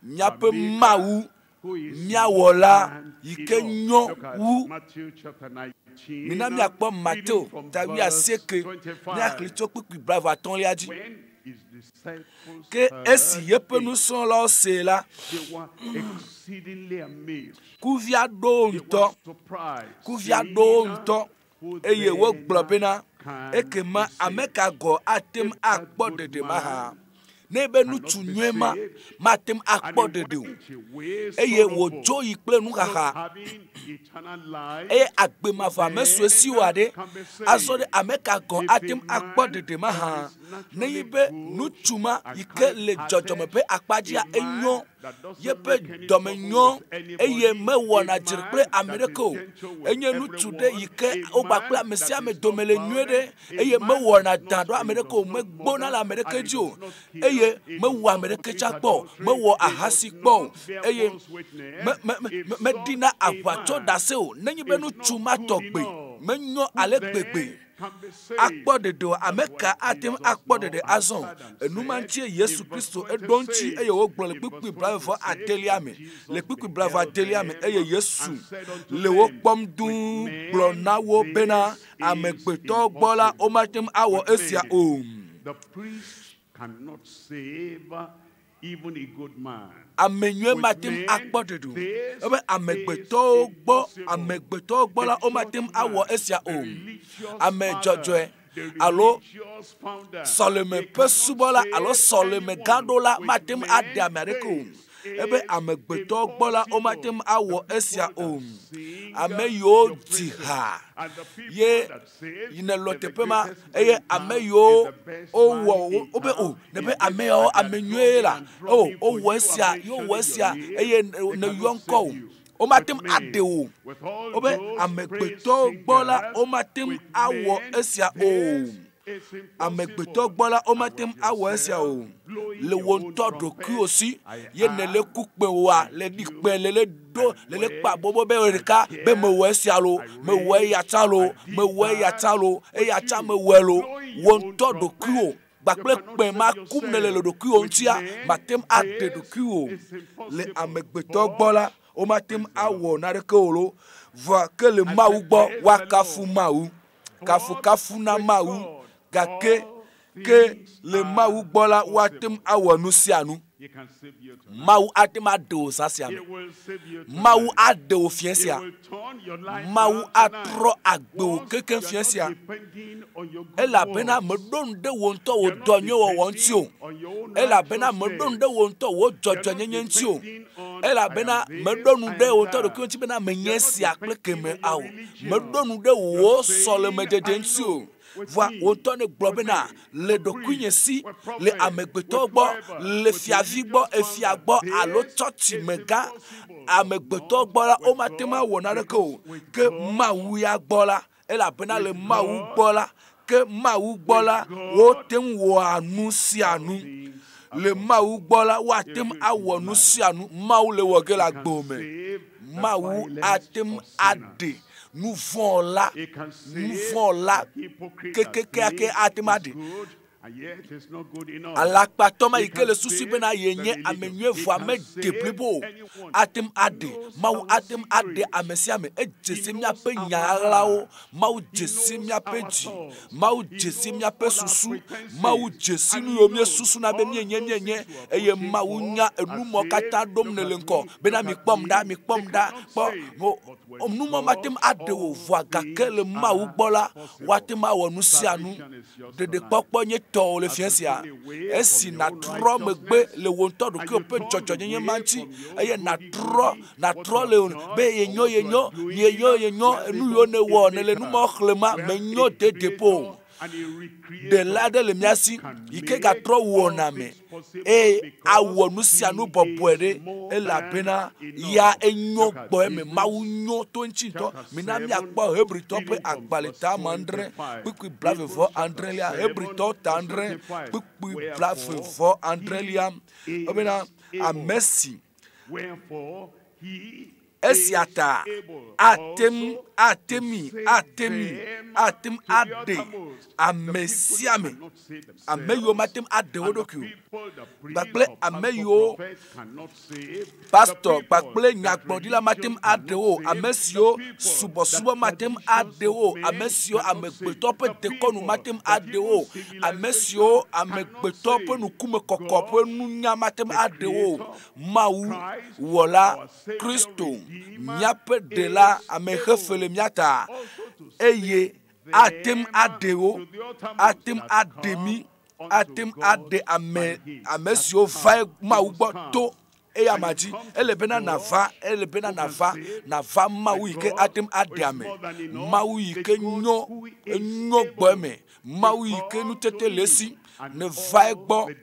míaƒe Maker, Mawu who is more míawɔla than yi ke enough. nyɔ Look at wu Matthew chapter mina 19, míakpɔ reading Mateo from ta verse wuiasieke míaxlẽ 25. tso kpukpui blaeve-atɔ̃lia dzi When his disciples ke esi heard yeƒe it, nusrɔ̃lawo see la they were exceedingly amazed. kuvia ɖo wo They ŋutɔ were surprised, kuvia ɖo wo saying, ŋutɔ Who eye then wogblɔ bena can ekema be ame saved? ka gɔ ate ŋu If that akpɔ good ɖeɖe mahã man ne be cannot ŋutsu be nyuie ma saved, mate ŋu and akpɔ he ɖeɖe o went away eye sorrowful, wòdzo yi kple not nuxaxa having eternal life, eye agbe who mavɔ ame sue then si wòa ɖe can be azɔ ɖe saved? ame ka gɔ̃ If ate a ŋu akpɔ man ɖeɖe that mahã is nenye naturally be good ŋutsu ma and yi ke le dzɔdzɔme kind-hearted, ƒe akpa dzia a enyo man that doesn't yeƒe make any dɔme trouble nyo with eye anybody, mewɔna a dzre man kple ame that ɖeke is o gentle with enye ŋutsu ɖe everyone, yi ke a wogba kple man ame sia that ame is dome not le nyuie ɖe violent, a eye man mewɔna does dã not ɖo ame he ɖeke o does not megbona murder, le ame ɖeke and he dzi o does not kill, eye he does mewɔ not ame ɖeke commit tsa kpɔ o adultery, mewɔ he does ahasi kpɔ o not bear eye false witness. me me me If me meɖina such a aʋatso man ɖase o nenye be is ŋutsu not ma good tɔgbe enough, menyɔ who ale gbegbe then can be akpɔ saved? ɖeɖe o ame That's ka why ate ŋu Jesus akpɔ now ɖeɖe azɔ answered and enuma said ŋutie Yesu in verse Kristo eɖo ŋuti 26, eye wògblɔ le in kpukpui verse blaeve 26, adelia that me le Jesus kpukpui blaeve beheld adelia me them eye Yesu and said unto le wo them, kpɔm With dũu gblɔ men na wo bena this is amegbetɔ gbɔ la impossible. womate ŋu awɔ With esia men, o the priest cannot save even a good man. Ame nyuie mate ŋu akpɔ ɖeɖe o. Ebe amegbetɔwo gbɔ, amegbetɔwo gbɔ la, womate ŋu awɔ esia o. Ame dzɔdzɔe alo sɔleme ƒe subɔla alo sɔleme gãɖola mate ŋu aɖe ame aɖeke o. Ebe amegbetɔwo gbɔ la, womate ŋu awɔ esia o. Ame yiwo dzi ha ye yi ne lɔ teƒe ma eye ame yiwo wowɔ wobe o nebe ame yawo ame nyuie la o wowɔ esia ye wowɔ esia eye ne yɔ ŋkɔ o womate ŋu aɖe o wobe amegbetɔwo gbɔ la womate ŋu awɔ esia o amegbetɔ gbɔ la womate ŋu awɔ esia o le wò ŋutɔ ɖokuiwò si ye nèle ku kpẽ woa le ɖi kpẽ le le ɖo le le kpa bobo be ɖeka be mewɔ esia lo mewɔ eya tsã lo mewɔ eya tsã lo eya tsã mewɔe lo wò ŋutɔ ɖokuiwò gbakple kpẽ ma kum nèle le ɖokuiwò ŋutia mate ŋu aɖe ɖokuiwò le amegbetɔ gbɔ la womate ŋu awɔ naneke o lo vɔa ke le Mawu gbɔ woakafu Mawu kafukafu na Mawu gake ke le Mawu gbɔ la woate ŋu awɔ nu sia nu. Mawu ate ŋu aɖe wò zã sia me. Mawu aɖe wò fiẽ sia. Mawu atrɔ agbe wò kekeŋ fiẽ sia. Elabena meɖo ŋu ɖe wò ŋutɔ wò dɔ nyui wɔwɔ ŋuti o. Elabena meɖo ŋu ɖe wò ŋutɔ wò dzɔdzɔenyenye ŋuti o. Elabena meɖo ŋu ɖe wò ŋutɔ ɖokuiwò ŋuti bena menye esia kple keme ao. Meɖo ŋu ɖe wò sɔlemedede ŋuti o. Vɔa wò ŋutɔ nègblɔ bena, le ɖokuinye si, le amegbetɔwo gbɔ, le fiavi gbɔ, efia gbɔ alo tsɔtsimegã amegbetɔwo gbɔ la, womate ŋu awɔ naneke o. Ke Mawu ya gbɔ la, elabena le Mawu gbɔ la, ke Mawu gbɔ la, wote ŋu wɔa nu sia nu. Le Mawu gbɔ la, woate ŋu awɔ nu sia nu. Mawu le wɔ ge le agbewò me. Mawu ate ŋu aɖe nu vɔ̃ la, nu vɔ̃ la kekekeake ate ŋu aɖe. Alakpatɔ ma yi ke le susui bena yenye ame nyui vɔa mede blibo o ate ŋu aɖe. Mawu ate ŋu aɖe ame sia ame. Edze si míaƒe nya ɣaɣlawo. Mawu dze si míaƒe dzi. Mawu dze si míaƒe susu. Mawu dze si nu yiwo míesusuna be míenye míenye eye Mawu nya enumɔ katã ɖom nèle ŋkɔ bena mikpɔm ɖa, mikpɔm ɖa. Kpɔ numɔ mate ŋu aɖe wò vɔa gake le Mawu gbɔ la, woate ŋu awɔ nu sia nu. Ɖeɖekpɔkpɔ nye tɔwò le fiẽ sia. Esi nàtrɔ megbe le wò ŋutɔ ɖokuiwò ƒe dzɔdzɔnyenye ma ŋuti eye nàtrɔ nàtrɔ le be yenyo yenyo yenyo yenyo enu yiwo nèwɔ nèle numɔ xlẽma menyo dedeƒo o. Ɖela aɖe le mía si yi ke gatrɔ wɔna me eye awɔ nu sia nu bɔbɔe ɖe elabena ya enyo gbɔ eme. Mawu nyo to eŋuti ŋutɔ. Mina míakpɔ Hebritɔ ƒe agbalẽ ta ame adre kpukpui blaeve vɔ adrelia. Hebritɔ ta adre kpukpui blaeve vɔ adrelia. Ebena ame si Esia ta ate ŋu ate mi, ate mi, ate ŋu aɖe ame sia ame, ame yiwo mate ŋu aɖe wo ɖokui o, kpakple ame yiwo pastɔ kpakple nyagblɔɖila mate ŋu aɖe wo o, ame siwo subɔsubɔ mate ŋu aɖe wo o, ame siwo amegbetɔ ƒe dekɔnu mate ŋu aɖe wo o, ame siwo amegbetɔ ƒe ŋkumekɔkɔ ƒe nunya mate ŋu aɖe wo o. Mawu, Wɔla, Kristo, míaƒe Ɖela, amexefe le mía ta, eye ate ŋu aɖe wo, ate ŋu aɖe mí, ate ŋu aɖe ame, ame siwo va Mawu gbɔ to eya ma dzi. Ele bena nàva, ele bena nàva, nàva Mawu yi ke ate ŋu aɖe ame, Mawu yi ke nyo, enyo gbɔ eme, Mawu yi ke nutete le esi, neva egbɔ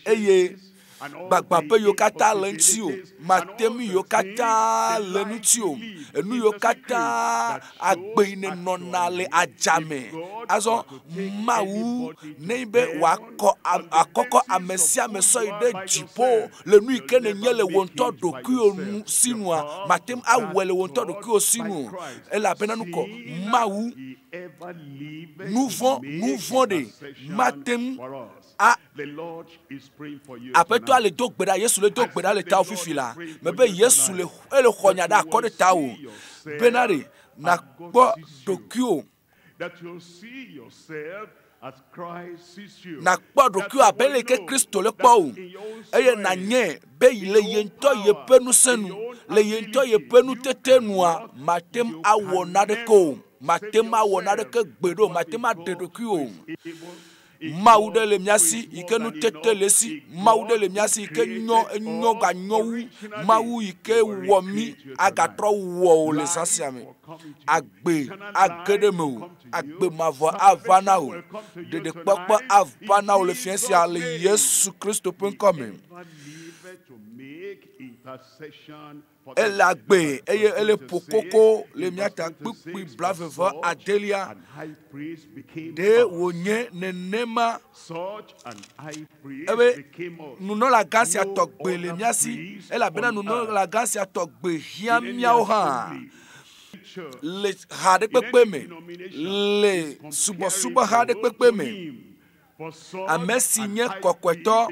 eye Gbagbãƒe yiwo katã le ŋutiwò, matemi yiwo katã le ŋutiwò, enu yiwo katã agbe yi nènɔna le adzame. Azɔ Mawu nenye be wòakɔ akɔkɔ ame sia ame sɔ yi ɖe dziƒo le nu yi ke nènye le wò ŋutɔ ɖokuiwò nu si nua, mate ŋu awɔe le wò ŋutɔ ɖokuiwò si nu o. Elabena nukɔ Mawu nu vɔ̃ nu vɔ̃ ɖe mate ŋu a Aƒetɔa le do gbe ɖa, Yesu le do gbe ɖa le tawò fifi la. Mebe Yesu le ele xɔ nya ɖe akɔ ɖe tawò bena ɖe nàkpɔ ɖokuiwò. Nàkpɔ ɖokuiwò abe le ke Kristo le kpɔ o, eye nànyae be le ye ŋutɔ yeƒe ŋusẽ nu, le ye ŋutɔ yeƒe nutete nua, màte ŋu awɔ naneke o. Màte ŋu awɔ naneke gbeɖe o. Màte ŋu aɖe ɖokuiwò o. Mawu ɖe le mía si yi ke nutete le esi. Mawu ɖe le mía si yi ke nyɔ, enyɔ ganyɔ wu. Mawu yi ke wɔ mí agatrɔ wɔ wò le zã sia me. Agbe age ɖe mewò. Agbe mavɔ ava na wò. Ɖeɖekpɔkpɔ ava na wò le fiẽ sia le Yesu Kristo ƒe ŋkɔ me. Ele agbe eye ele ƒo koko le mía ta kpukpui blaeve adelia. Ɖe wònye nenema ebe nunɔlagã sia tɔgbe le mía si elabena nunɔlagã sia tɔgbe hiã míawo hã le ha ɖe kpekpe me, le subɔsubɔha ɖe kpekpe me. Ame si nye kɔkɔetɔ,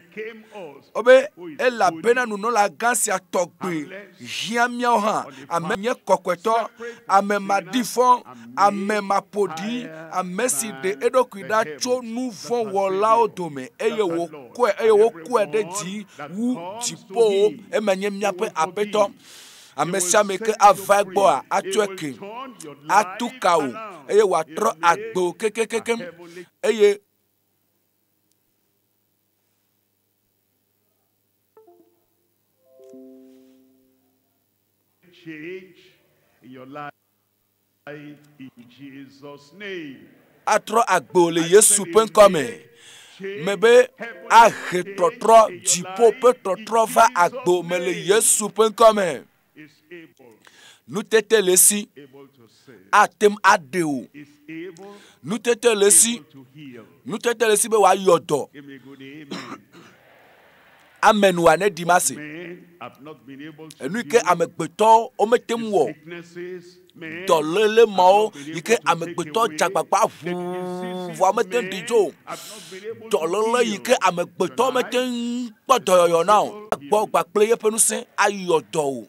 wobe elabena nunɔlagã sia tɔgbe hiã míawo hã. Ame nye kɔkɔetɔ, ame maɖifɔ, ame maƒoɖi, ame si ɖe eɖokui ɖa tso nu vɔ̃ wɔlawo dome eye wòkɔe eye wokɔe ɖe dzi wu dziƒowo. Ema nye míaƒe Aƒetɔ. Ame sia ame ke ava egbɔa, atsɔe ke, atu ka wò eye wòatrɔ agbe wò kekekekeŋ eye Change in your life in Jesus' name. atrɔ agbe wò le Yesu ƒe ŋkɔ me. Mebe ahe trɔtrɔ, dziƒo ƒe trɔtrɔ va agbe me le Yesu ƒe ŋkɔ me. Nutete le esi ate ŋu aɖe wò. Nutete le esi, nutete le esi be wòayɔ dɔ. Amen wa ne ɖi ma se. Enu yi ke amegbetɔwo womete ŋu wɔ o. Dɔléle mawo yi ke amegbetɔ dze agbagba ʋuu vɔa mete ŋu ɖi dzo o. Dɔléle yi ke amegbetɔ mete ŋu kpɔ dɔyɔyɔ na o. Agbɔ kpakple yeƒe ŋusẽ ayɔ dɔ wò.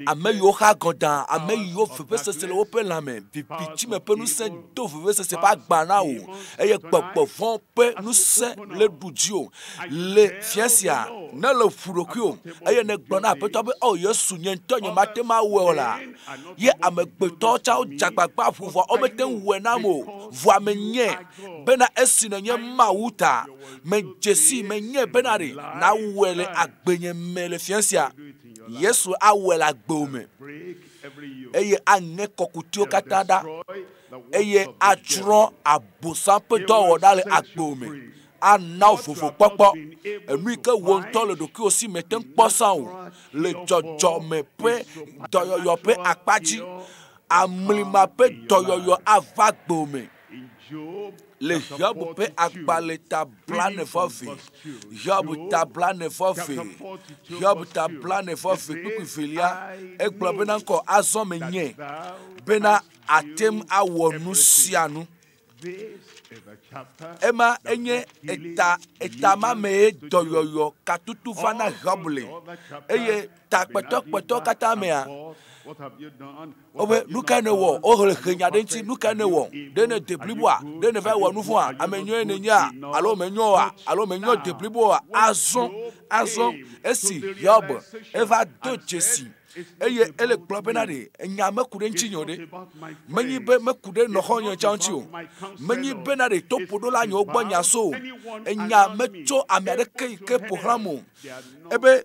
Ame yiwo xa gɔdã, ame yiwo vevesese le woƒe lãme, vivitime ƒe ŋusẽ do vevesese ƒe agba na wò eye gbɔgbɔ vɔ̃ ƒe ŋusẽ le ɖu dziwò. Le fia sia, ne èle ʋu ɖokuiwò eye nègblɔ na Aƒetɔ be, O Yesu, nye ŋutɔ nyemate ŋu awɔe o la, ye amegbetɔwo tsã wodze agbagba ʋu vɔa womete ŋu wɔe nam o. Vɔa menyae bena esi nènye Mawu ta, medze sii, menyae bena ɖe nàwɔe le agbenye me le fiẽ sia. Yesu awɔe le agbewò me eye aŋe kɔkutiwo katã ɖa eye atsrɔ̃ Abosam ƒe dɔwɔwɔ ɖa le agbewò me. Ana wò vovokpɔkpɔ, enu yi ke wò ŋutɔ le ɖokuiwò si mète ŋu kpɔ sã o le dzɔdzɔme ƒe dɔyɔyɔ ƒe akpa dzi. Amlima ƒe dɔyɔyɔ ava agbewò me. Le Hiob ƒe agbalẽ ta blaene vɔ eve, Hiob ta blaene vɔ eve, Hiob ta blaene vɔ eve kpukpui velia, egblɔ bena ŋkɔ azɔ menye bena ate ŋu awɔ nu sia nu. Ema enye eta eta ma mee dɔyɔyɔ katutu va na Hiob le eye ta kpɔtɔkpɔtɔ katã mea, wobe nu kae nèwɔ? Wohe he nya ɖe ŋuti. Nu kae nèwɔ? Ɖe nède bliboa? Ɖe nèva wɔ nu vɔ̃a? Ame nyɔe nènyea? Alo menyo oa? Alo menyo de blibo oa? Azɔ, azɔ esi Hiob eva do dzesi eye ele gblɔ bena ɖe enya meku ɖe ŋutinye o ɖe, menyi be meku ɖe nɔxɔnye tsã ŋuti o, menyi bena ɖe toƒoɖola nyewo gbɔ nya so o, enya metso ame aɖeke yi ke ƒo xlãm o. Ebe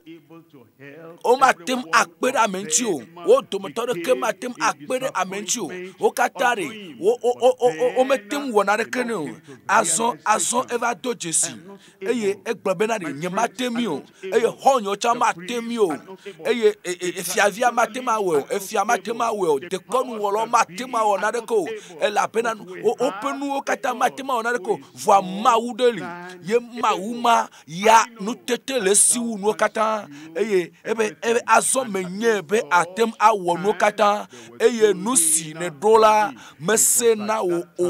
womate ŋu akpe ɖe ame ŋuti o. Wo dometɔ aɖeke mate ŋu akpe ɖe ame ŋuti o. Wo katã ɖe, wo, wo, wo, wo, wo, womete ŋu wɔ naneke nɛ o. Azɔ, azɔ eva do dzesi eye egblɔ bena ɖe nyemate ŋui o eye xɔ̃nyewo tsã mate ŋui o eye e, e, efiavia mate ŋu awɔe o, efia mate ŋu awɔe o, dekɔnuwɔlawo mate ŋu awɔ naneke o elabena wo, woƒe nuwo katã mate ŋu awɔ naneke o. Vɔa Mawu ɖe li ye Mawu ma Ya nutete le esi wu nuwo katã, eye ebe, ebe azɔ menyae be àte ŋu awɔ nuwo katã, eye nu si nèɖo la mese na wò o.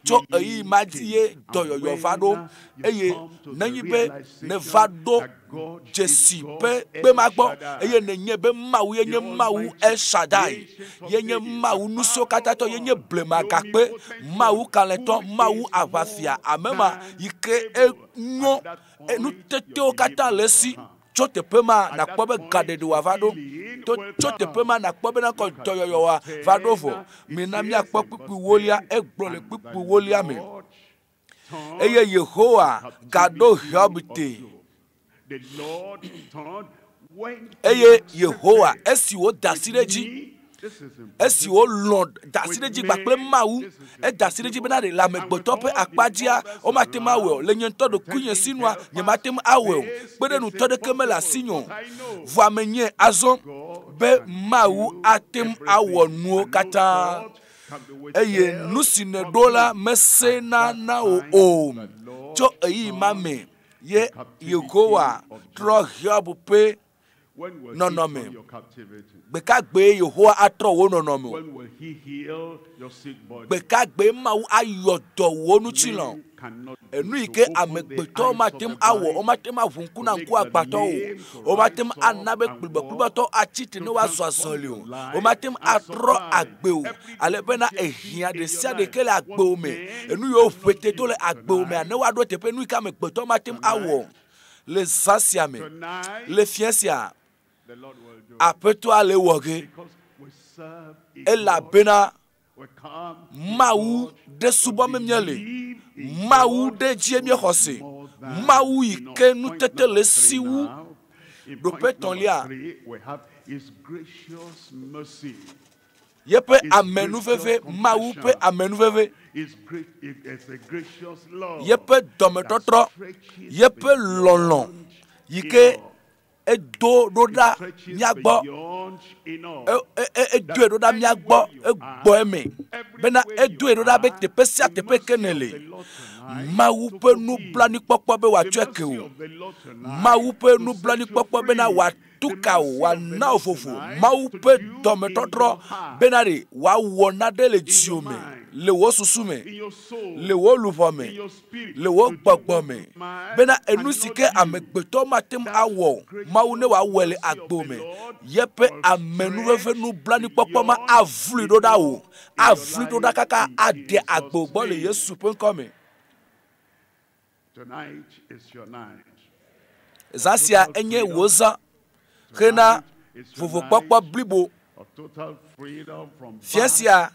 Tso ɣeyiɣi ma dzi ye dɔyɔyɔ va ɖo eye nenye be nèva ɖo dzesi ƒe kpe ma gbɔ eye nènye be Mawu ye nye Mawu El Shaddai, ye nye Mawu nusiwo katã tɔ, ye nye blema gakpe, Mawu kalẽtɔ, Mawu aʋafia, ame ma yi ke enyo nutetewo katã le esi. Tso teƒe ma nàkpɔ be gaɖeɖe wòava ɖo. To tso teƒe ma nàkpɔ bena kɔ dɔyɔyɔ wa va ɖo vɔ. Mina míakpɔ kpukpui wolia, egblɔ le kpukpui wolia me. Eye Yehowa gaɖo Hiob te. Eye Yehowa, esi wòda asi ɖe edzi, esi wòlɔ̃ da asi ɖe edzi kpakple Mawu, eda asi ɖe edzi bena ɖe le amegbetɔ ƒe akpa dzia, womate ŋu awɔe o. Le nye ŋutɔ ɖokuinye sinua, nyemate ŋu awɔe o. Kpeɖeŋutɔ ɖeke mele asinye o. Vɔa menyae azɔ be Mawu ate ŋu awɔ nuwo katã. Eye nu si nèɖo la mesena na wò o. Tso ɣeyiɣi ma me ye Yehowa trɔ Hiob ƒe nɔnɔme. Gbekagbee Yehowa atrɔ wò nɔnɔme o? Gbekagbee Mawu ayɔ dɔ wò ŋutilã o? Enu yi ke amegbetɔwo mate ŋu awɔ, womate ŋu aʋu ŋku na ŋkuagbãtɔwo o, womate ŋu ana be kplibɔkplibɔtɔwo atsi tre ne woazɔ azɔli o, womate ŋu atrɔ agbe o, ale bena ehiã ɖe sia ɖe ke le agbewò me, enu yiwo ƒete do le agbewò mea, ne woaɖo eteƒe, nu yi ke amegbetɔwo mate ŋu awɔ o. Le zã sia me, le fiẽ sia, Aƒetɔa le ewɔ ge, elabena Mawu ɖe subɔm míele. Mawu ɖe dzie míexɔ se. Mawu yi ke nutete le esi wu. Ɖoƒe etɔ̃lia, yeƒe amenuveve, Mawu ƒe amenuveve, yeƒe dɔmetɔtrɔ, yeƒe lɔlɔ̃ yi ke edo ɖo ɖa mía gbɔ, edoe ɖo ɖa mía gbɔ, egbɔ eme bena edoe ɖo ɖa be teƒe sia teƒe ke nèle. Mawu ƒe nublanuikpɔkpɔ be wòatsɔe ke wò. Mawu ƒe nublanuikpɔkpɔ bena wòatu ka wò, wòana wò vovo. Mawu ƒe dɔmetɔtrɔ bena ɖe wòawɔ nane le dziwò me, le wò susu me, le wò luʋɔ me, le wò gbɔgbɔ me bena enu si ke amegbetɔ mate ŋu awɔ o, Mawu ne wòawɔe le agbo me. Yeƒe amenuveve nublanuikpɔkpɔ ma avlui ɖo ɖa wò, avlui ɖo ɖa kaka ade agbo gbɔ le Yesu ƒe ŋkɔ me. Zã sia enye wò zã hena vovokpɔkpɔ blibo. Fia sia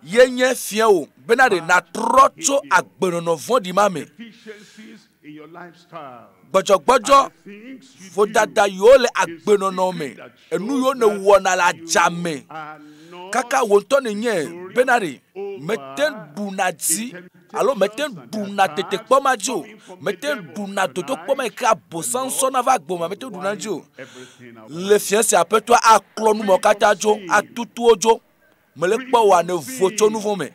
ye nye fia wò bena ɖe nàtrɔ tso agbenɔnɔ vɔ̃ɖi ma me. Gbɔdzɔgbɔdzɔ, vodada yiwo le agbenɔnɔ me, enu yiwo nèwɔna le adzame, kaka wò ŋutɔ nènyae bena ɖe mète ɖuna dzi alo mete ŋu ɖuna tetekpɔ ma dzi o, mete ŋu ɖuna dodokpɔ ma yi ke Abosam sɔna va agbe me, mete ŋu ɖuna edzi o. Le fiẽ sia Aƒetɔa aklɔ nu mawo katã dzo, atutu wo dzo. Mele kpɔ oa, nèvo tso nu vɔ̃ me,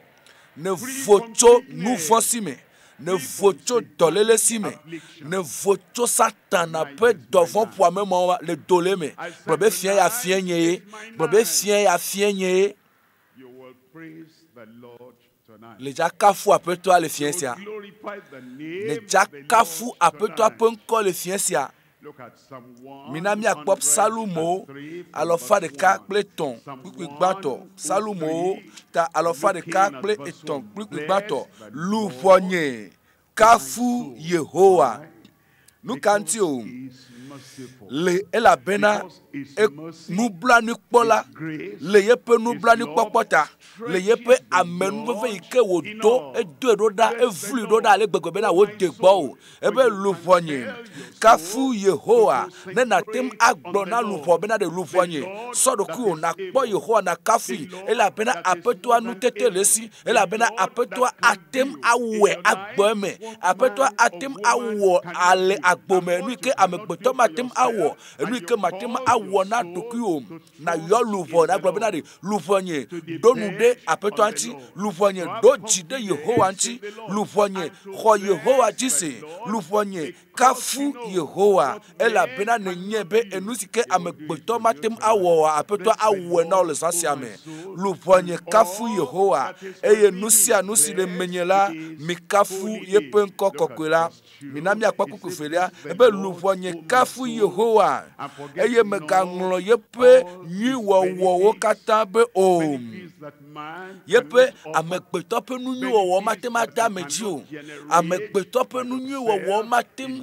nèvo tso nu vɔ̃ si me, nèvo tso dɔléle si me, nèvo tso Satana ƒe dɔvɔ̃ ƒoame mawo le do le eme. Gblɔ be fiẽ ya fiẽ nye ye. Gblɔ be fiẽ ya fiẽ nye ye. Le dza kafu Aƒetɔa le fiẽ sia. Le dza kafu Aƒetɔa ƒe ŋkɔ le fiẽ sia. Mina míakpɔ Psalmowo 103 kpukpui gbãtɔ. Psalmowo ta 103 kpukpui gbãtɔ. Luʋɔnye, kafu Yehowa. Nu ka ŋuti o? Le elabena nublanuikpɔla le yeƒe nublanuikpɔkpɔ ta, le yeƒe amenuveve yi ke wòdo, edoe ɖo ɖa, evlui ɖo ɖa ale gbegbe bena wòde gbɔwò. Ebe luʋɔnye, kafu Yehowa, ne nàte ŋu agblɔ na luʋɔ bena ɖe luʋɔnye, sɔ ɖokuiwò nàkpɔ Yehowa nàkafui, elabena Aƒetɔa nutete le esi. Elabena Aƒetɔa ate ŋu awɔe agbɔ eme. Aƒetɔa ate ŋu awɔ ale agbo me nu yi ke amegbetɔ mate ŋu awɔ enu yi ke mate ŋu awɔ na ɖokuiwò nayɔ luʋɔ nagblɔ bena ɖe luʋɔ nye ɖo nu ɖe aƒetɔa ŋuti luʋɔ nye ɖo dzi ɖe yehowa ŋuti luʋɔ nye xɔ yehowa dzi se luʋɔ nye kafu yehowa elabena nenye be enu si ke amegbetɔ mate ŋu awɔ oa aƒetɔ awɔe na wò le zã sia me luʋɔ nye kafu yehowa eye nu sia nu si le menye la mikafu yeƒe ŋkɔ kɔkɔe la mina míakpɔ kpukpui velia ebe luʋɔ nye kafu yehowa eye megaŋlɔ yeƒe nyuiwɔwɔwo katã be o yeƒe amegbetɔ ƒe nu nyui wɔwɔ mate ŋu ade ame dzi o amegbetɔ ƒe nu nyui wɔwɔ mate ŋu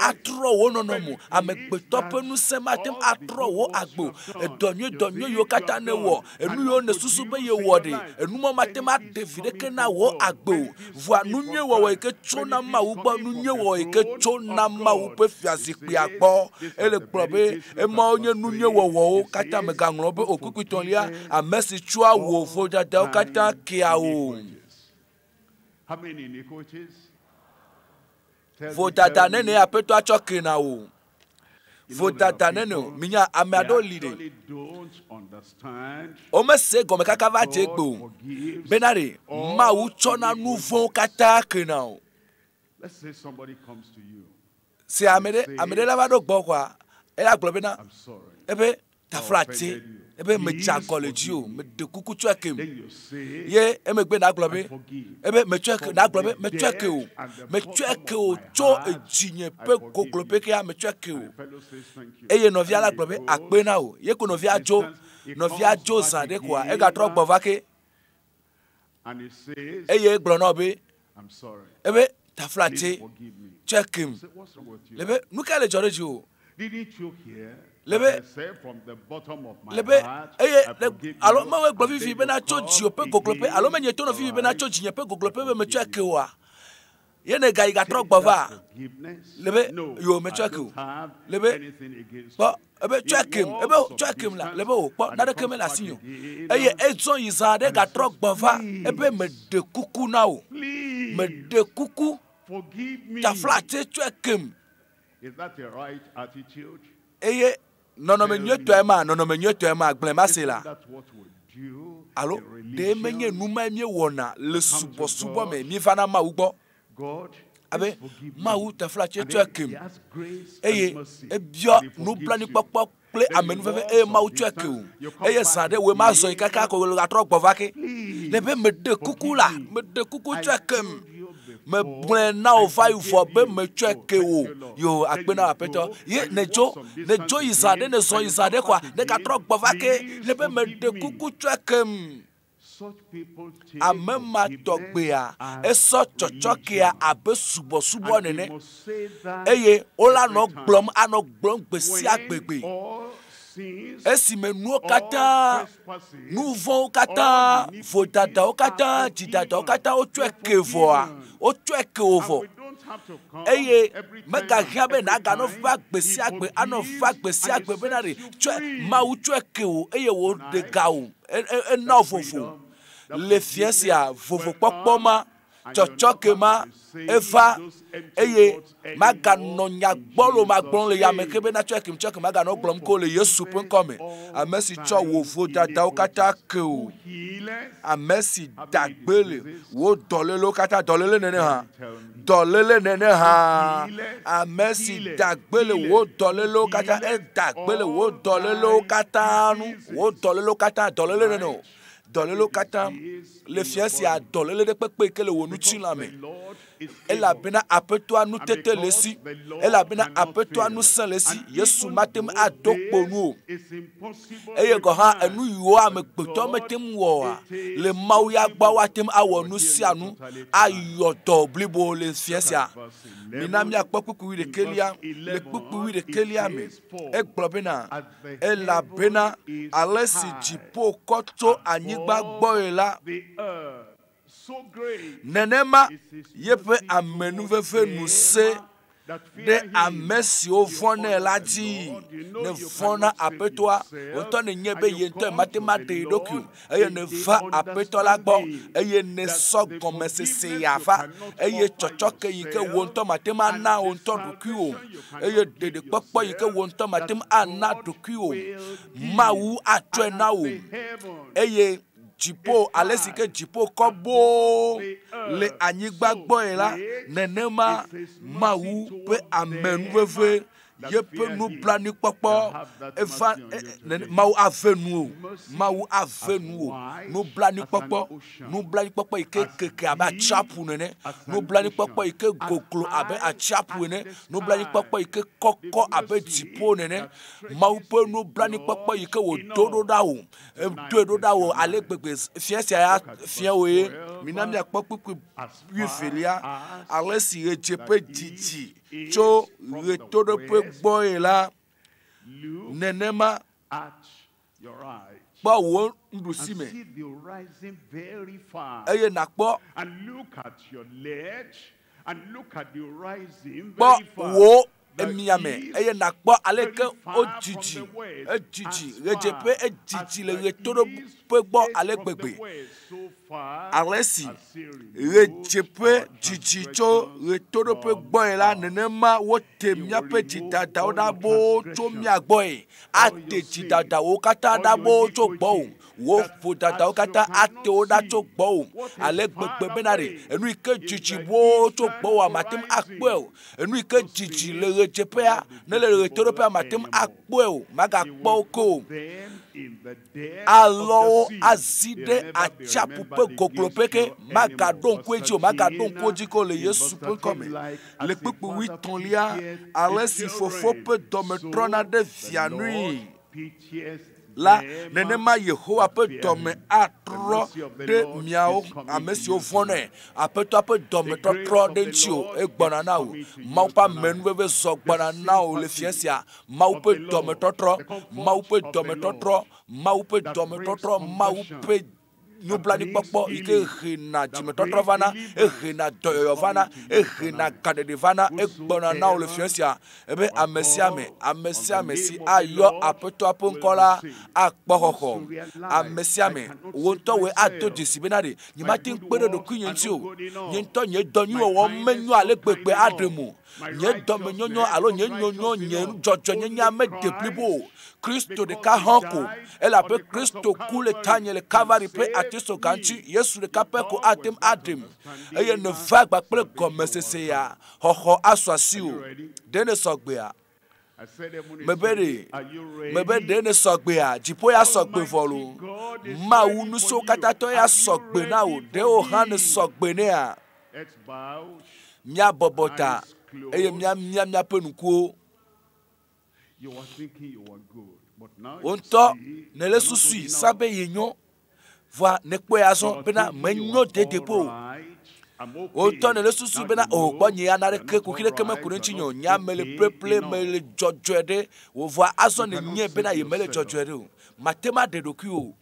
atrɔ wò nɔnɔme o amegbetɔ ƒe ŋusẽ mate ŋu atrɔ wò agbe o edɔ nyui dɔ nyui yiwo katã nèwɔ enu yiwo nèsusu be yewɔ ɖe enu ma mate ŋu aɖe vi ɖeke na wò agbe o vɔa nu nyui wɔwɔ yi ke tso na mawu gbɔ nu nyui wɔwɔ yi ke tso na mawu ƒe fiazikpuia gbɔ ele gblɔ be emawo nye nu nyui wɔwɔwo katã mègaŋlɔ be o kpukpui tɔ̃lia ame si tsɔa wò vodadawo katã kea wò How many iniquities? Tell me, vodada tell me. nene aƒetɔ atsɔ ke na wò vodada nene o minya ame They aɖewo li ɖe actually don't understand womese gɔme kaka va dze egbe o bena ɖe mawu tsɔna nu vɔ̃wo katã kena o Let's say somebody comes to you. se ame ɖe ame ɖe la va ɖo gbɔ kɔa eya gblɔ bena ebe tafla tse ebe medze agɔ le dzi o meɖe kuku tsɔe kem ye emegbe nagblɔ be ebe metsɔe ke nagblɔ be metsɔe ke o metsɔe ke o tso edzinye ƒe gogloƒe kea metsɔe ke o eye nɔvia la gblɔ be akpe na o ye ko nɔvia dzo nɔvia dzo zã ɖe koa egatrɔ gbɔ va ke And he says, eye egblɔ na wo be I'm sorry. ebe tafla Please tse forgive me. tsɔe kem Say, what's wrong with you? le be nu ka le dzɔ ɖe dzi o Didn't you hear Le that be- I said from the bottom of my le be heart, eye I le forgive alo you, mewe gblɔ and vivi then bena you tso come dziwò ƒe gogloƒe alo menye to nɔ vivi bena alright? tso dzinye ƒe gogloƒe be metsɔe ke oa ye ne gayi gatrɔ gbɔ va Forgiveness? le be No, yo I metsɔe ke o don't have le be anything against kpɔ you. ebe tsɔe He kem ebe walks tsɔe some kem la distance le be o kpɔ and he naneke comes mele back asi o again eye ezɔ yi zã ɖe gatrɔ gbɔ va ebe meɖe kuku na o Please meɖe kuku forgive me. tafla tse tsɔe kem Is that the right attitude? eye nɔnɔme nyuietɔe ma nɔnɔme nyuietɔe ma gblẽ ma se la Isn't that what we do alo in ɖe menye religion? nu mae míewɔna le subɔsubɔ me míeva na mawu gbɔ God, abe please forgive me. mawu tafla tse And tsɔe then kem he asks grace eye and mercy, ebiɔ and he forgives you. nublanuikpɔkpɔ kple Then you amenuveve walk eye some mawu tsɔe ke o distance, you come eye back zã ɖe woe ma zɔ yi again. kaka ko gatrɔ gbɔ va ke le be meɖe kuku la meɖe kuku tsɔe kem megblɔe na wò va yi vɔ be metsɔe ke o yo akpe na aƒetɔ ye nedzo nedzo yi zã ɖe nezɔ yi zã ɖe koa ne gatrɔ gbɔ va ke le be meɖe kuku tsɔe kem Such people take ame ma tɔgbea forgiveness esɔ as tsɔtsɔkea religion. abe subɔsubɔ And they nene must say that eye wola every nɔ time. gblɔm anɔ gblɔm gbe sia When gbegbe all sins, esime nuwo all katã trespasses, nu vɔ̃wo katã all iniquities vodadawo are katã dzidadawo forgiven. katã wotsɔe They are ke vɔa forgiven. wotsɔe ke wo And vɔ we don't have to come eye every time and megahiã be every nàganɔ time. va gbe He sia gbe anɔ forgives va gbe sia and he gbe bena ɖe sets you tsɔe free. mawu tsɔe ke wò eye wòɖe Tonight, ga wò e- e- ena that wò vovo freedom, that le fia sia forgiveness will vovokpɔkpɔ come, ma and you'll not tsɔtsɔke have ma to be saying eva those empty eye words anymore maganɔ nya in gbɔlo Jesus' magblɔm le yame ke name. bena tsɔe kem tsɔe kem maganɔ gblɔm ko le yesu ƒe ŋkɔ me ame si tsɔ wò vodadawo katã ke wò Healeth ame si how da many gbe le diseases? wò dɔlélewo katã dɔléle nene hã Tell me, tell me. dɔléle nene hã Healeth, ame si healeth, da gbe le wò healeth, dɔlélewo katã healeth eda gbe le wò all dɔlélewo thy katã nu wò diseases. dɔlélewo katã dɔléle nene o Tonight, dɔlélewo a katã disease le in fia your sia body. dɔléle ɖe kpekpe yi ke le wò Because ŋutilã the me Lord is able. elabena aƒetɔa And nutete le because esi the Lord elabena cannot aƒetɔa fail. ŋusẽ le esi And yesu even mate ŋu though ado kpo this nu o is impossible eye with gɔ hã man, enu yiwo but amegbetɔ God, mete ŋu wɔ oa it is le mawu ya gbɔ possible. woate ŋu awɔ For nu heal sia you nu totally tonight. ayɔ dɔ blibo le fia Look sia at verse mina 11. míakpɔ kpukpui In ɖekelia verse le 11, kpukpui it ɖekelia me says, For egblɔ bena as the heaven elabena is ale si high dziƒo kɔ tso anyigba above gbɔe la the earth, so great nenema is his yeƒe mercy towards amenuveve nu se them ɖe ame siwo vɔ̃nɛ la dzi. Ne vɔ̃ na Aƒetɔa, wò ŋutɔ nènyae be ye ŋutɔ mate ŋu aɖe ye ɖokui o eye nèva Aƒetɔ la gbɔ eye nèsɔ gɔmesese ya va eye tsɔtsɔke yi ke wò ŋutɔ mate ŋu ana wò ŋutɔ ɖokuiwò eye ɖeɖekpɔkpɔ yi ke wò ŋutɔ mate ŋu ana ɖokuiwò Mawu atsɔe na wò eye dziƒo ale si ke dziƒo kɔ boo le anyigba gbɔe la nenema Mawu ƒe amenuveve yeƒe nublanuikpɔkpɔ eva Mawu ave nuwò Mawu ave nuwò nublanuikpɔkpɔ nublanuikpɔkpɔ yi ke keke abe atsiaƒu nene nublanuikpɔkpɔ yi ke goglo abe atsiaƒu ene nublanuikpɔkpɔ yi ke kɔkɔ abe dziƒo nene Mawu ƒe nublanuikpɔkpɔ yi ke wòdo ɖo ɖa wò edoe ɖo ɖa wò ale gbegbe fia sia ya fia wò ye mina miakpɔ kpukpui wuievelia ale si ɣedzeƒe didi tso ɣetoɖoƒe gbɔe la nenema kpɔ wò nuɖusi me eye nàkpɔ kpɔ wò emiame eye nàkpɔ aleke wodzidzi edzidzi ɣedzeƒe edzidzi le ɣetoɖoƒe gbɔ ale gbegbe ale si ɣedzeƒe dzidzi tso ɣetoɖoƒe gbɔe la nenema wote míaƒe dzidadawo ɖa boo tso mía gbɔe ate dzidadawo katã ɖa boo tso gbɔwò wò vodadawo katã ate wo ɖa tso gbɔwò ale gbegbe bena ɖe enu yi ke dzidzi boo tso gbɔwòa mate ŋu akpɔe o enu yi ke dzidzi le ɣedzeƒea ne le ɣetoɖoƒea mate ŋu akpɔe o magakpɔ wo ke o alɔwo azi ɖe atsiaƒu ƒe gogloƒe ke magaɖo ŋku edzi o magaɖo ŋku edzi ke o le Yesu ƒe ŋkɔ me le kpukpui wuietɔ̃lia ale si fofo ƒe dɔme trɔna ɖe via nui la nenema Yehowa ƒe dɔme atrɔ ɖe miawo ame siwo vɔ̃nɛ Aƒetɔa ƒe dɔmetɔtrɔ ɖe ŋuti o egbɔna na wò Mawu ƒe amenuveve zɔ gbɔna na wò le fia sia Mawu ƒe dɔmetɔtrɔ Mawu ƒe dɔmetɔtrɔ Mawu ƒe dɔmetɔtrɔ Mawu ƒe nublanuikpɔkpɔ yi ke hena dzimetɔtrɔ vana ehena dɔyɔyɔ vana ehena gaɖeɖe vana egbɔna na wò le fia sia ebe ame sia ame ame sia ame si ayɔ Aƒetɔa ƒe ŋkɔ la akpɔ xɔxɔ ame sia ame wò ŋutɔ wòe ado dzesi bena ɖe nyemate ŋu kpe ɖe ɖokuinye ŋuti o nye ŋutɔ nye dɔ nyuiwɔwɔ menyo ale gbegbe aɖem o nye dɔmenyonyo alo nye nyonyo nye nudzɔdzɔnyenye mede blibo o Kristo ɖeka hã ko elabe Kristo ku le tanye le Kalvari ƒe atisoga ŋuti Yesu ɖeka pɛ ko ate ŋu aɖem eye nèva agba kple gɔmesese ya xɔxɔ asu asiwò ɖe nèsɔgbea mebe ɖe mebe ɖe ne sɔgbea dziƒo ya sɔgbe vɔ lo Mawu nusiwo katã tɔ ya sɔgbe na wò ɖe wò hã ne sɔgbe nɛa míabɔbɔ ta eye míamia míaƒe ŋkuwo wò ŋutɔ nèle susui sa be yenyo vɔa nekpɔe azɔ bena menyo dedeƒe o wò ŋutɔ nèle susui bena o kpɔ nye ya naɖeke kuxi ɖeke meku ɖe ŋutinye o nye ame le ƒleƒle mele dzɔdzɔe ɖe wò vɔa azɔ nènyae bena yemele dzɔdzɔe ɖe o mate ŋu aɖe ɖokuiwò o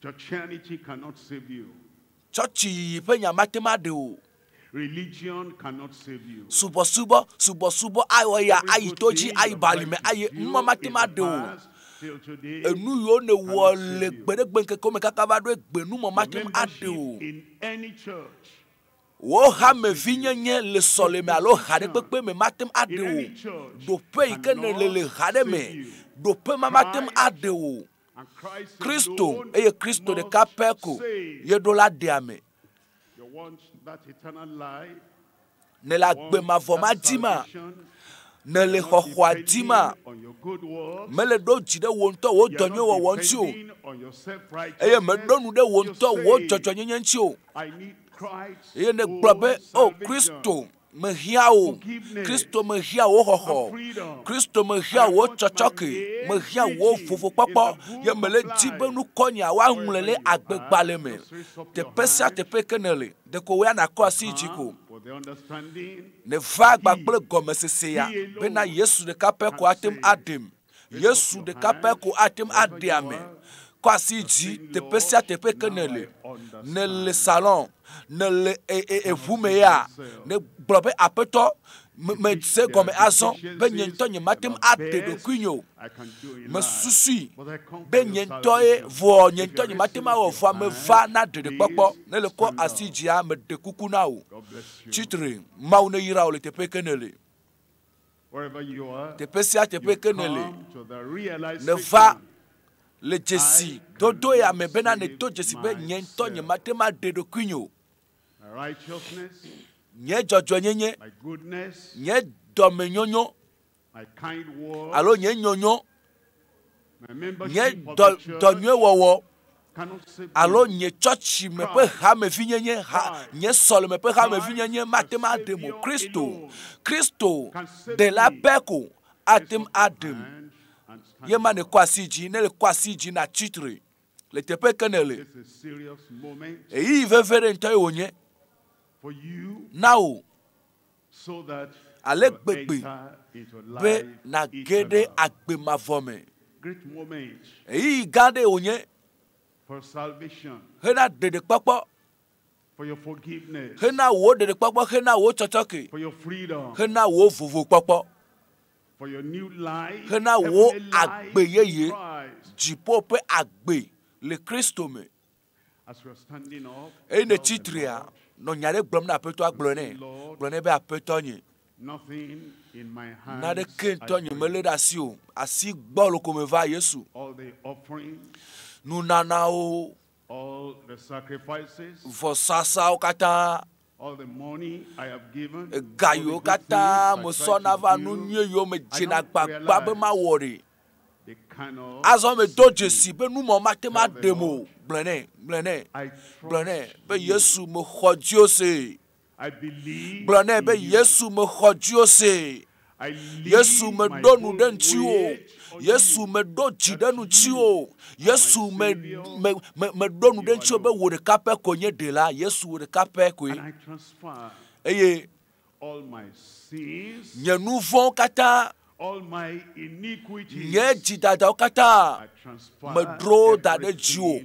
tsɔtsi yiyi ƒe nya mate ŋu aɖe o subɔsubɔ subɔsubɔ awɔ ya ayi to dzi ayi balime ayi numa mate ŋu aɖe o enu yiwo nèwɔ le gbeɖegbe ŋkekewo me kaka va ɖo egbe numɔ mate ŋu aɖe o wò hamevinyenye le sɔleme alo ha ɖe kpekpe me mate ŋu aɖe o ɖoƒe yi ke nèle le ha ɖe me ɖoƒe ma mate ŋu aɖe o Kristo eye Kristo ɖeka pɛ ko ye ɖo la ɖe ame nèle agbe mavɔ ma dima nèle xɔxɔa dima mele ɖo dzi ɖe wò ŋutɔ wò dɔ nyui wɔwɔ ŋuti o eye meɖo nu ɖe wò ŋutɔ wò dzɔdzɔnyenye ŋuti o eye nègblɔ be o Kristo mehiã wò Kristo mehiã wò xɔxɔ Kristo mehiã wò tsɔtsɔke mehiã wò vovokpɔkpɔ ye mele di be nukɔnya woaŋlɔe le agbegbalẽ me teƒe sia teƒe ke nèle ɖeko wò ya nàkɔ asi dzi ko nèva agba kple gɔmesese ya bena Yesu ɖeka pɛ ko ate ŋu aɖem Yesu ɖeka pɛ ko ate ŋu aɖe ame kɔ asi dzi teƒe sia teƒe ke nèle nèle salon nèle eʋu me ya ne gblɔ be aƒetɔ Me mese gɔme azɔ be nye ŋutɔ nyemate ŋu aɖe ɖokuinye o. Mesusui be nye ŋutɔ ye vɔ nye ŋutɔ nyemate ŋu awɔ vɔa meva na ɖeɖekpɔkpɔ. Ne le kɔ asi dzia, meɖe kuku na wò. Tsitre, Mawu neyra wò le teƒe ke nèle. Teƒe sia teƒe ke nèle, nèva le dzesi dodo ya me bena nèdo dzesi be nye ŋutɔ nyemate ŋu aɖe ɖokuinye o. Nye dzɔdzɔenyenye, nye dɔmenyonyo alo nye nyonyo, nye dɔ dɔnyuiwɔwɔ alo nye tsɔtsime ƒe hamevinyenye ha nye sɔleme ƒe hamevinyenye mate ŋu aɖem o. Kristo, Kristo ɖela pɛ ko ate ŋu aɖem. Ye ma nèkɔ asi dzi, ne èkɔ asi dzi natsi tre le teƒe ke nèle. Ɣeyiɣi veve ɖe ŋutɔ ye wònye na wò ale gbegbe be nàge ɖe agbe mavɔ me. Ɣeyiɣi gã aɖee wònye hena ɖeɖekpɔkpɔ, hena wò ɖeɖekpɔkpɔ, hena wò tsɔtsɔke, hena wò vovokpɔkpɔ, hena wò agbe yeye, dziƒo ƒe agbe le Kristo me. Eye nètsi trea, nɔ nya ɖe gblɔm na Aƒetɔa, gblɔ nɛ, gblɔ nɛ be, Aƒetɔ nye, naneke ŋutɔ nyemelé ɖe asi o, asi gbɔlo ko meva, Yesu. Nunanawo, vɔsasawo katã, ega yiwo katã mesɔna va nu nyui yiwo medzena agbagba be mawɔ ɖe. Azɔ medo dzesi be nu mawo mate ŋu aɖem o. Gblɔe nɛ, gblɔe nɛ, gblɔe nɛ be Yesu mexɔ dziwò se. Gblɔ nɛ be Yesu mexɔ dziwò se. Yesu meɖo nu ɖe ŋutiwò. Yesu meɖo dzi ɖe ŋutiwò. Yesu me, me, me, meɖo nu ɖe ŋutiwò be wò ɖeka pɛ koe nye ɖela. Yesu wò ɖeka pɛ koe. Eye nye nu vɔ̃wo katã, nye dzidadawo katã, meɖo wo da ɖe dziwò.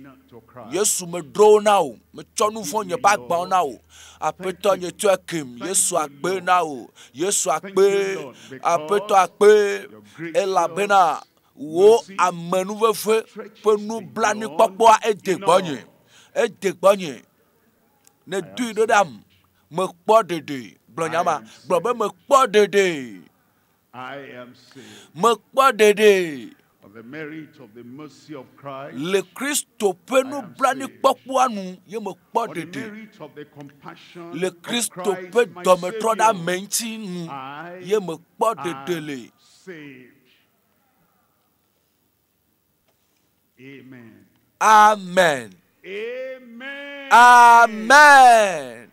Yesu, meɖo wo na wò. Metsɔ nu vɔ̃ nye ƒe agbawo na wò. Aƒetɔ, nye tsɔe kem. Yesu akpe na wò. Yesu akpe. Aƒetɔ akpe. Elabena wò amenuveve ƒe nublanuikpɔkpɔa ede gbɔnye. Ede gbɔnye. Nèdoe ɖo ɖam. Mekpɔ ɖeɖe. Gblɔ nya ma. Gblɔ be mekpɔ ɖeɖe. Mekpɔ ɖeɖe. Le Kristo ƒe nublanuikpɔkpɔa nu ye mekpɔ ɖeɖe. Le Kristo ƒe dɔmetrɔɖeame ŋuti nu ye mekpɔ ɖeɖe le. Amen. Amen.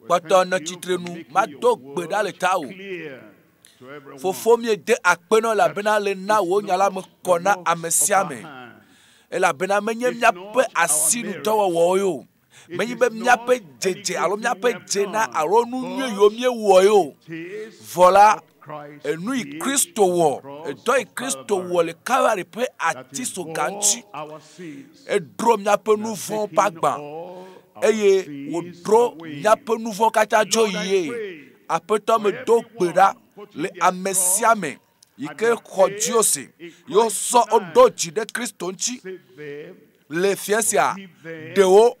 Kpɔtɔ nɔ tsitre nu, mado gbe ɖa le tawò. Fofo míede akpe nɔ elabena le na wò nya la me kɔ na ame sia ame. Elabena menye míaƒe asinudɔwɔwɔwo ye o. Menye be míaƒe dzedze alo míaƒe dzena alo nu nyui yiwo míewɔ ye o. Vɔ la, enu yi Kristo wɔ, edɔ yi Kristo wɔ le Kalvari ƒe atisoga ŋuti, edro míaƒe nu vɔ̃wo ƒe agba eye wòdro míaƒe nu vɔ̃wo katã dzo yie. Aƒetɔ, medo gbe ɖa le ame sia ame yi ke xɔ dziwò se, ye wosɔ woɖo dzi ɖe Kristo ŋuti le fiẽ sia, ɖe wo,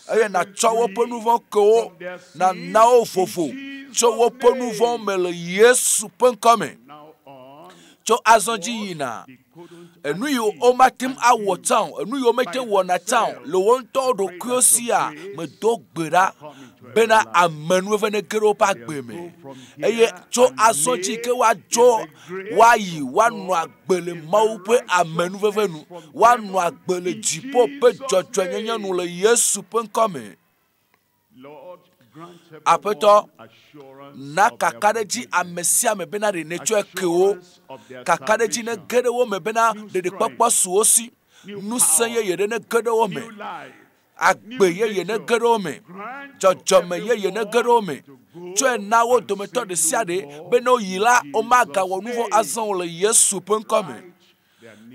eye nàtsɔ woƒe nu vɔ̃ ke wo, nàna wo vovo tso woƒe nu vɔ̃wo me le Yesu ƒe ŋkɔ me. Tso azɔ dzi yina, enu yi womate ŋu awɔ tsã o, enu yi womete ŋu wɔna tsã o, le wo ŋutɔwo ɖokuiwo sia, medo gbe ɖa bena amenuveve nege ɖe woƒe agbe me. Eye tso azɔ dzi ke woadzo woayi woanɔ agbe le Mawu ƒe amenuveve nu, woanɔ agbe le dziƒo ƒe dzɔdzɔenyenye nu le Yesu ƒe ŋkɔ me. Aƒetɔ, na kakaɖedzi ame sia ame bena ɖe nètsɔe ke wo. Kakaɖedzi nege ɖe wo me bena ɖeɖekpɔkpɔ su wo si. Ŋusẽ yeye ɖe nege ɖe wo me. Agbe yeye nege ɖe wo me. Dzɔdzɔme yeye nege ɖe wo me. Tsɔe na wo dometɔ ɖe sia ɖe be ne woyi la, womagawɔ nu vɔ̃ azɔ o le Yesu ƒe ŋkɔ me.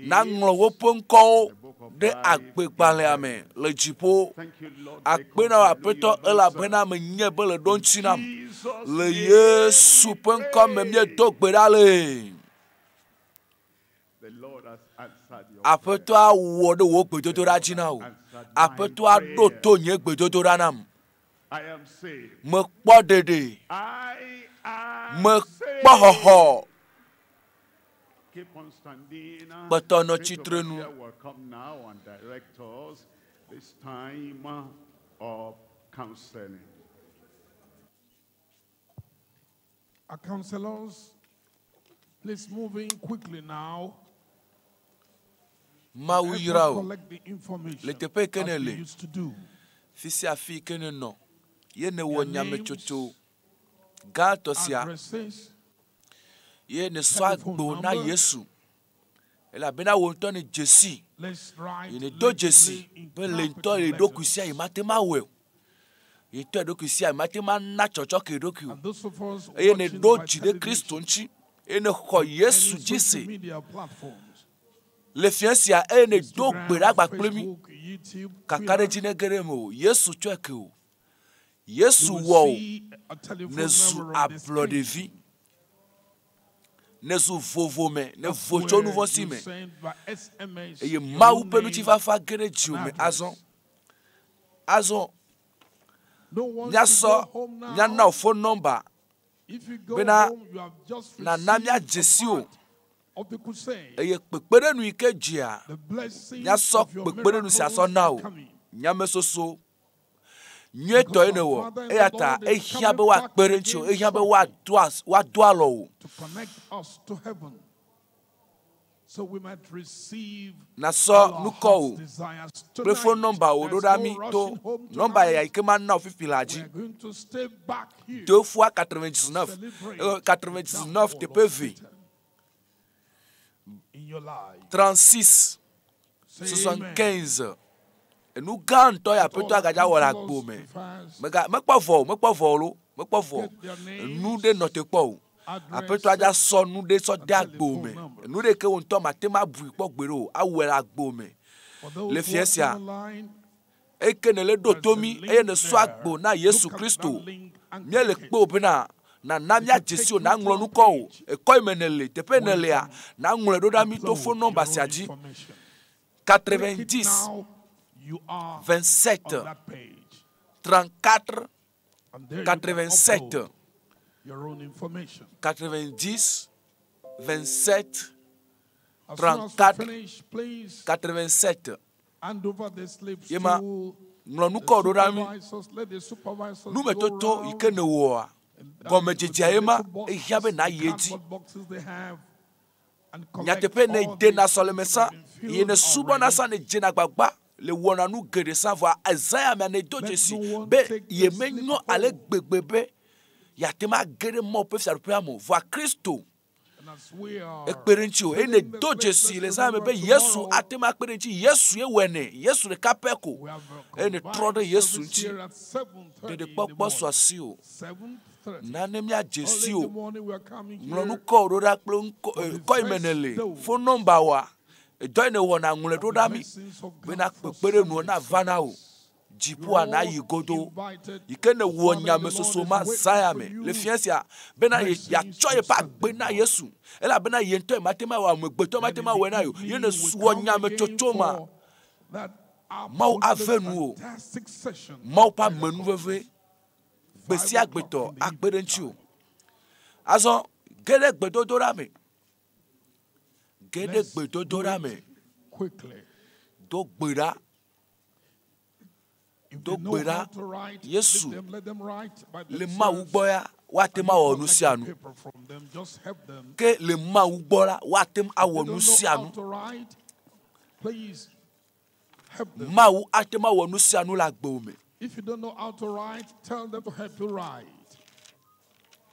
Naŋlɔ woƒe ŋkɔwo. of ɖe life. agbegbalẽa me le dziƒo. Thank you, Lord, Akpe because na wò I know Aƒetɔ you have elabena answered. menye be le ɖo ŋuti nam. Jesus' Le name Yesu we ƒe ŋkɔ me pray. míedo gbe ɖa le. The Lord has answered your prayer. Aƒetɔ awɔ ɖe wò gbedodoɖa dzi na wò. Answered my Aƒetɔ aɖo prayer. to nye gbedodoɖa nam. I am saved. Mekpɔ ɖeɖe. I am Mekpɔ saved. xɔxɔ. Keep on standing. Kpɔtɔ nɔ Great tsitre nu. overseer will come now and direct us this time of counseling. Our counselors, please move in quickly now. Mawu Help yra us wò. collect the information Le teƒe yi ke as ne we le. used to do. Fi sia fi yi ke ne nɔ. Ye nèwɔ Their nyametsotso gãtɔ sia. Addresses, Ye nèsɔ telephone agbo na number. Yesu. Elabena wò ŋutɔ nèdze sii. Let's write Ye nèdo dzesi legibly in be le ŋutɔ capital le ɖokui letters. sia yi mate ŋu awɔe o. Ye ŋutɔ le ɖokui sia yi mate ŋu ana tsɔtsɔke ɖokui o. And those of us Eye watching nèɖo by dzi ɖe Kristo television ŋuti. Eye nèxɔ any Yesu dzi social se. media platforms, Le fia sia eye nèdo gbe Instagram, ɖa gba kple mí. Facebook, YouTube, Kakaɖedzi Twitter, nege ɖe eme o. Yesu tsɔe ke o. you Yesu will wɔ o. see a telephone Nèzu number on the screen. ablɔɖevi. Nèzu vovome. That's Nèvo tso where nu vɔ̃ si you me. send by SMS Eye your Mawu own ƒe name ŋutifafa ge ɖe dziwò and me address. azɔ. Azɔ No one should míasɔ go home míana now. wò phone number If you go bena home, you have just nana received míadze a si wò. part of the crusade. Eye kpekpeɖeŋu yi ke dzea, The blessings míasɔ of your kpekpeɖeŋu sia sɔ miracles na are wò. coming. Nyamesoso nyuietɔ Because ye our nèwɔ. Father in the Eya ta Lord is ehiã be coming back woakpe ɖe ŋutiwò. again Ehiã be shortly woado as woado alɔ wò. to connect us to heaven so we might receive all Nasɔ our nukɔ heart's wò desires kple phone tonight. number wò ɖo There's ɖa no mí to rushing home nɔmba ya tonight. yi ke mana wò fifi la We dzi. are going to stay back here Deux fois to 99, celebrate the 99 downfall teƒe of ve Satan in your life. 36 Say amen. 75. Enu gã ŋutɔ ya Let all Aƒetɔ our agadza wɔ le counselors agbo me. be fast. Mega mekpɔ vɔ o, mekpɔ vɔ o lo, mekpɔ vɔ o. Get their Enu names, ɖe nɔ te kpɔ o. Aƒetɔ adza addresses, sɔ nu ɖe sɔ and de agbo telephone me. numbers. Nu ɖe ke wò ŋutɔ mate ŋu abui kpɔ gbeɖe o, awɔe le agbo me. For Le those fia watching sia, online, eke nèle ɖo there's to a mí eye link nèsɔ there. agbo na Yesu Look at Kristo. that link and Míele click it. kpe wò bena nana It will míadze take si wò, you to naŋlɔ a nukɔ wò. page Ekɔ yi me nèle, teƒe where you nèlea, can naŋlɔe ɖo ɖa mí to phone upload number your sia own dzi. information. Click it 90 now. You are 27 on that page. 34 And there you can 87 upload your own information. 90 27 As soon as we 34 finish, please 87. hand over the slips Ye ma to ŋlɔ the nukɔ ɖo ɖa mí. supervisors. Let the supervisors go Numetoto yi round ke nèwɔa, and with gɔmedzedzea the ye ma, little ehiã be boxes, the nàyi edzi. cardboard boxes they have, and collect Nyateƒe ne all dena these sɔleme things sã, that have been ye filled nèsubɔna already. sã nèdzena agbagba le wɔna nu geɖe sã vɔa ezã ya mea nèdo Let dzesi no one be take the slip yemenyɔ ale home. gbegbe be yeate ŋu age ɖe Mawu ƒe fiaɖuƒea me o. Vɔa Kristo And as we are ekpe ɖe ŋuti o eye filling the nèdo slips, dzesi let's le zã me remember be Yesu tomorrow ate ŋu akpe ɖe ŋuti. Yesu ye wɔe nɛ. Yesu ɖeka pɛ ko we have a eye nètrɔ ɖe combined Yesu service ŋuti. here at 7:30 in the Ɖeɖekpɔkpɔ su morning. asiwò. 7:30. Nane míadze Early si in the o. morning, we are coming Ŋlɔ here nukɔ wò ɖo ɖa kple ŋkɔ for the kɔ yi me first nèle. dose Phone number wòa, edɔ yi nèwɔna ŋlɔe of ɖo the ɖa mí blessings of bena God for kpekpeɖeŋuwo Sunday nava na wò. service. You're Dziƒoa all nayi godo. invited. Yi ke The nèwɔ Father in the Lord nyamesoso is ma waiting zã ya for me le you. fia sia bena ye Blessings yeatsɔ on yeƒe Sunday agbe na morning. Yesu elabena ye ŋutɔ yemate ŋu awɔ amegbetɔ Then mate in ŋu awɔe the na ye o. Ye evening, we nèwɔ come again nyametsotso ma, for that Mawu ave absolutely nu wò. fantastic session Mawu ƒe at 5 o'clock. amenuveve gbe 5 sia gbe o'clock tɔ in the akpe ɖe evening ŋuti wò. time. Azɔ ge ɖe gbedodoɖa me. Ge ɖe Let's do gbedodoɖa it me. quickly. Do gbe ɖa. If Do they know gbe how ɖa. to write, leave Yesu them, let them write by le Mawu themselves. gbɔ ya woate And ŋu you awɔ nu collect sia the nu. paper from them. Just help them. Ke le Mawu gbɔ la woate ŋu If awɔ they nu don't know sia how nu. to write, please help them. Mawu ate ŋu awɔ nu sia nu le agbewò me. If you don't know how to write, tell them to help you write.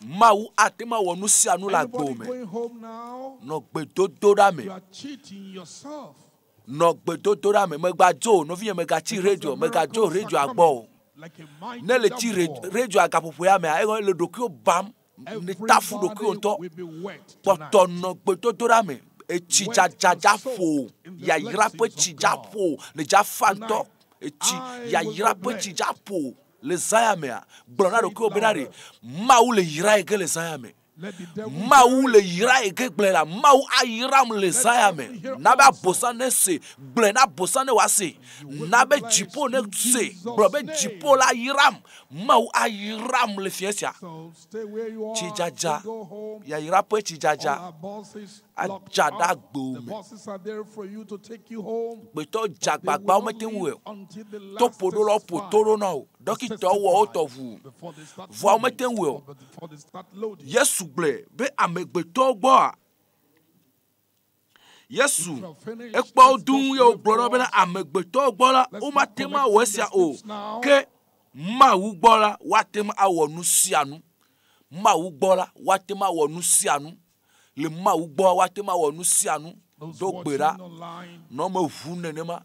Mawu ate ŋu awɔ nu sia nu le agbewò Anybody me. going home now, Nɔ gbedodoɖa me. you are cheating yourself. Nɔ gbedodoɖa me. Megbadzo o, nɔvinye megatsi Because radio, the megadzo miracles radio are agbɔ o. coming like a mighty Ne le tsi downpour. radioa gaƒoƒo ya mea, egɔme le ɖokuiwò bam, ne tafu Everybody ɖokuiwò ŋutɔ. will be wet Kpɔtɔ tonight. nɔ gbedodoɖa me. Etsi wet dzadza and dza soaked ƒo in the yayra ƒe blessings tsi of dza God. ƒo le dza fa ŋutɔ. Tonight, Etsi I will yayra be ƒe tsi blessed. dza ƒo le zã ya mea gblɔ na Say it ɖokuiwò bena ɖe louder. Mawu le yra ye ge le zã ya me. Let the devil Mawu hear le it. yra ye ge gblɔe la Mawu ayram le Let zã ya me. heaven hear Na be also. abosa ne se gblɔe na abosa ne wòase. You will Na be be blessed dziƒo ne in se gblɔ Jesus' be dziƒo name. la yram. Mawu ayram le fia sia. So stay where you are. Tsidzadza Don't go home. yayra ƒe All tsidzadza our buses locked adza ɖe up. agbewo The me. buses are there for you to take you home. Gbetɔ But they will dzagbagba not womete ŋu leave wɔ o. until the last Toƒoɖolawo ƒo testify to ɖo na wo. has Dɔkitawo wɔ wo testified tɔ ʋuu. before they start Vɔa moving womete ŋu wɔ or o. before they start loading. Yesu gblɔe be amegbetɔwo gbɔa If Yesu you are finished, ekpɔ wo let's dũu just ye wave wògblɔ na to wo bena us. amegbetɔwo gbɔ la Let's not womate ŋu awɔ collecting the esia o. slips now. Ke Mawu gbɔ la woate ŋu awɔ nu sia nu. Mawu gbɔ la woate ŋu awɔ nu sia nu. Le Mawu gbɔ woate ŋu awɔ nu sia nu. Those Do gbe ɖa watching online, nɔ meʋu nenema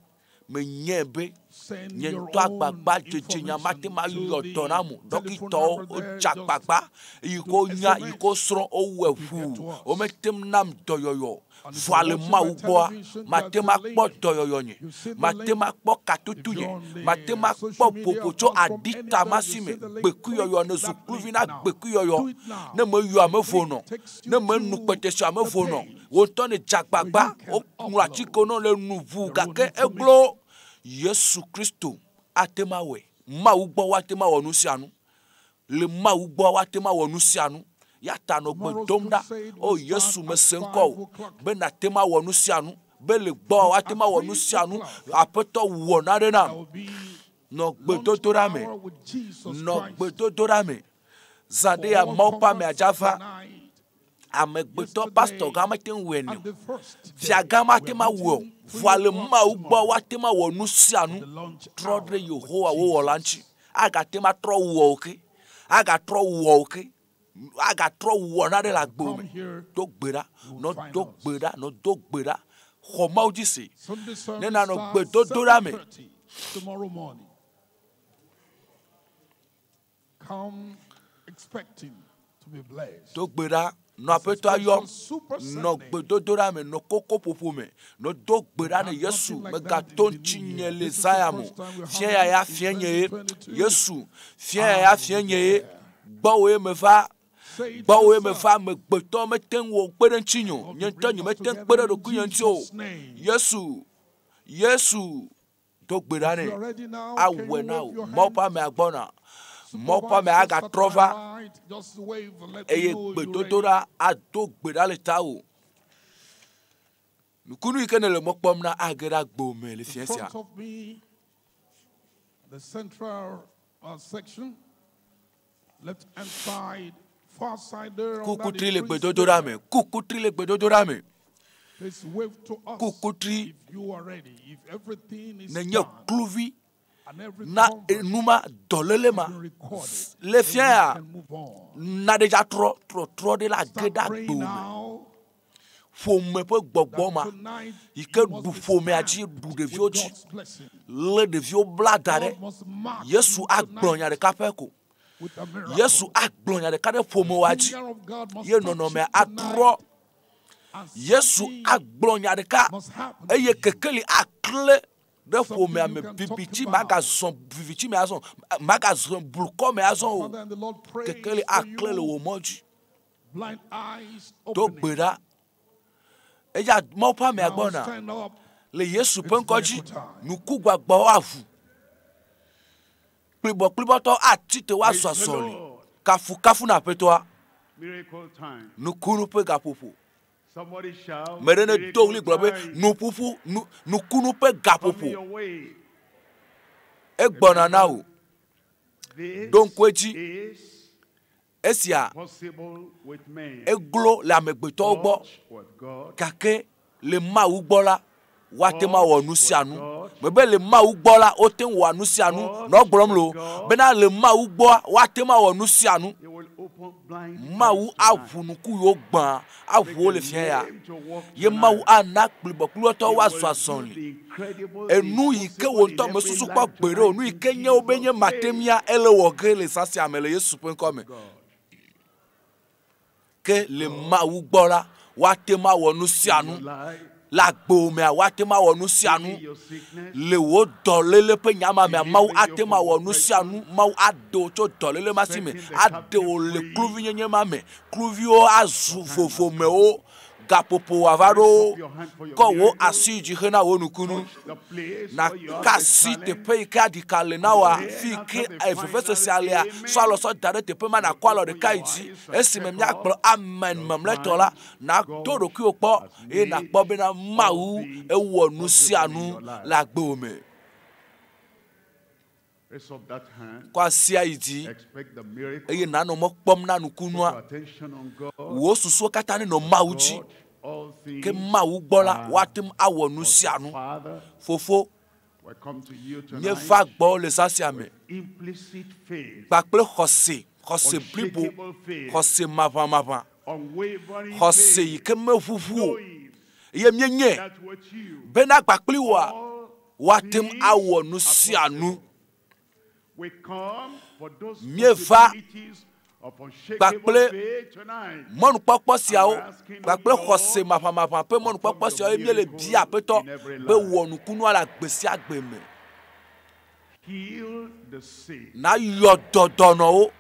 menyae be send nye your ŋutɔ own agbagba dzedze nya mate information ŋu to ayɔ dɔ na the mo. telephone Dɔkitawo number there. wodze Just agbagba eyi ke do wonya yi ke SMS wosrɔ̃ wowɔe if you get ʋuu to us. womete ŋu nam dɔyɔyɔ. And if Vɔa you're le watching by Mawu gbɔa television, mate there's ŋu a akpɔ link. dɔyɔyɔ nye. You see the Mate ŋu link. akpɔ If katutu you're nye. on Mate the ŋu akpɔ social media ƒoƒo tso platform, anywhere, you aɖitama si see me. the link. Gbekuyɔyɔ Click ne zu that kluvi link na now. gbekuyɔyɔ. Do it now. Ne meyɔ ame The vo link nɔ. takes Ne you menu to kpetesi ame the vo nɔ. page Wò ŋutɔ ne dze where agbagba you can woŋlɔ atike upload nɔ le nu ʋuu your own gake eglo information. Yesu Kristo ate ŋu awɔe. Mawu gbɔ woate ŋu awɔ nu sia nu. Le Mawu gbɔ woate ŋu awɔ nu sia nu. Ya ta nɔ gbe Tomorrow's dom ɖa. crusade O will start Yesu at mese ŋkɔ 5 o o'clock. be nàte ŋu awɔ nu sia nu. Be le gbɔa woate At ŋu awɔ nu 3 sia nu. o'clock, Aƒetɔ wɔ naɖe there nam. will be Nɔ lunch gbedodoɖa me. hour with Jesus Nɔ Christ gbedodoɖa me. Zã for ɖe ya all Mawu ƒe amea converts dza va. tonight. Amegbetɔ pastor Yesterday gã mete ŋu wɔe ne and o. the first Fia day, gã mate we are ŋu awɔe o. meeting 3 Vɔa le o'clock Mawu gbɔ tomorrow woate ŋu awɔ nu sia for nu. the lunch Trɔ ɖe hour with Yehowa wo wɔla Jesus. ŋuti. Agate ŋu atrɔ wɔ wo ke. Agatrɔ wɔ wo ke. Agatrɔ wɔ naɖe le If you agbewo come me. here, Do gbe ɖa. you will Nɔ find do us. gbe ɖa. Nɔ do gbe ɖa. Xɔ Mawu dzi se. Sunday Ne service nanɔ starts gbedodoɖa me. 7:30 tomorrow morning. Come expecting to be blessed. Do gbe ɖa. Nɔ It's a aƒetɔa yɔm. special Super Nɔ Sunday. gbedodoɖa me. Nɔ kokoƒoƒo me. Nɔ do gbe We ɖa ne had Yesu nothing like that megato in the new ŋutinye year. le This is zã the ya me o. first time we're Fia having ya ya it in fia nye ye. 2022. Yesu fia ya ya I fia will nye be ye. there. Gbɔwòe meva. Say it Gbɔwòe yourself. meva. Amegbetɔ mete ŋu wɔ kpe ɖe ŋutinye o. God Nye will ŋutɔ bring nye us mete ŋu together kpe ɖe in ɖokuinye ŋuti o. Jesus' name. Yesu, Yesu, do gbe ɖa If nɛ. you are ready now, can Awɔe you na wave wò. your Mawu ƒe hand? amea gbɔna. Mawu ƒe amea Supervisors at agatrɔ my va right, just wave and let me eye know you're ready. gbedodoɖa ado gbe ɖa le tawò. Nukunu yi ke nele mɔ kpɔm na age ɖe agbo me le In fia sia. front of me, the central section, left hand side, far side there under the Kukutri le trees gbedodoɖa there. me. Kukutri le gbedodoɖa me. Please wave to us Kukutri if you are ready, if everything is nenye done kluvi and every na convert enuma dɔléle has ma. been recorded, Le then fia we ya can move on. naɖe dza trɔ trɔtrɔ ɖe la ge Start ɖe agbo praying me. now Ƒome ƒe gbɔgbɔ that ma tonight yi ke you must ɖu be ƒomea dzi stamped ɖu with ɖeviwo dzi God's blessing. lé ɖeviwo bla da ɖe. God must mark Yesu you agblɔ nya tonight ɖeka pɛ ko. with a Yesu miracle. agblɔ nya ɖeka ɖe The ƒomewoa dzi finger of God must ye touch you nɔnɔmea tonight atrɔ. and Yesu something agblɔ nya ɖeka must happen to eye you. kekeli akle ɖe Something ƒomea you me. can talk Vivitsi about. magazɔ vivitsi me azɔ magazɔ blukɔ me azɔ o. Father and the Lord prays Kekeli for akle le you, wò mɔ dzi. blind eyes Do gbe opening. ɖa. Eya Mawu ƒe amea Now gbɔna stand up. le Yesu ƒe It's ŋkɔ dzi. miracle time. Nukugbagbawo aʋu. Kplibɔkplibɔtɔwo atsi te woazɔ Praise the azɔli. Lord. Kafukafu na aƒetɔa. Miracle time. Nukunu ƒe gaƒoƒo. Somebody shout. Me ɖe ne do Miracle ɣli gblɔ be time. nuƒuƒu nu nukunu ƒe Coming gaƒoƒo your way. egbɔna na Remember, wò. this Ɖo ŋku edzi. is Esia possible with men, eglo le amegbetɔwo gbɔ but with God, gake le Mawu gbɔ la woate ŋu awɔ but nu with sia nu. God, Mebe le Mawu gbɔ la wote ŋu wɔa nu sia nu. but Nɔ gblɔm with lo God, bena le Mawu gbɔa woate ŋu awɔ nu sia nu. He will open blind Mawu eyes tonight. aʋu nuku yiwo gbã aʋu Make wo a le fia ya. name to walk Ye Mawu tonight. ana kplibɔkplibɔtɔwo He woazɔ will do azɔli. the incredible, the Enu yi ke impossible wò in ŋutɔ every mesusu kpɔ life gbeɖe o, tonight nu yi in ke nye wo be nye Jesus' name. matemia ele wɔ ge le zã sia me le Yesu ƒe ŋkɔ me. God, Ke le God Mawu gbɔ la Woate ŋu awɔ nu sia nu. Le agbewo mea, woate ŋu awɔ nu sia nu. Le wò dɔléle ƒe nya ma mea, Mawu ate ŋu awɔ nu sia nu. Mawu aɖe wò tso dɔléle ma si me, aɖe wò le kluvinyenye ma me. Kluviwo azu vovomewo. Gaƒoƒo wòava ɖo kɔ wò asi dzi hena wò nukunu. Nàka asi teƒe yi ke aɖika le na wòa, fi yi ke vevesesea lea, sɔ alɔ sɔ da ɖe teƒe ma nàkɔ alɔ ɖeka yi dzi. Esime míagblɔ amen mamlɛtɔ la, nàdo ɖokuiwò kpɔ eye nàkpɔ bena Mawu ewɔ nu sia nu le agbewò me. Kɔ asia yi dzi eye nànɔ mɔ kpɔm na nukunua. Wò susuwo katã nenɔ Mawu dzi. Ke Mawu gbɔ la, woate ŋu awɔ nu sia nu. Fofo, míeva gbɔwò le zã sia me kpakple xɔse, xɔse blibo, xɔse maʋamaʋã, xɔse yi ke meʋuʋu o. Eye míenyae bena kpakpli wòa, woate ŋu awɔ nu sia nu. Míeva kpakple mɔnukpɔkpɔ siawo kpakple xɔse maʋamaʋã ƒe mɔnukpɔkpɔ siawo ye míele bia Aƒetɔ be wɔ nukunua le agbe sia agbe me. Nayɔ dɔ dɔnɔwo,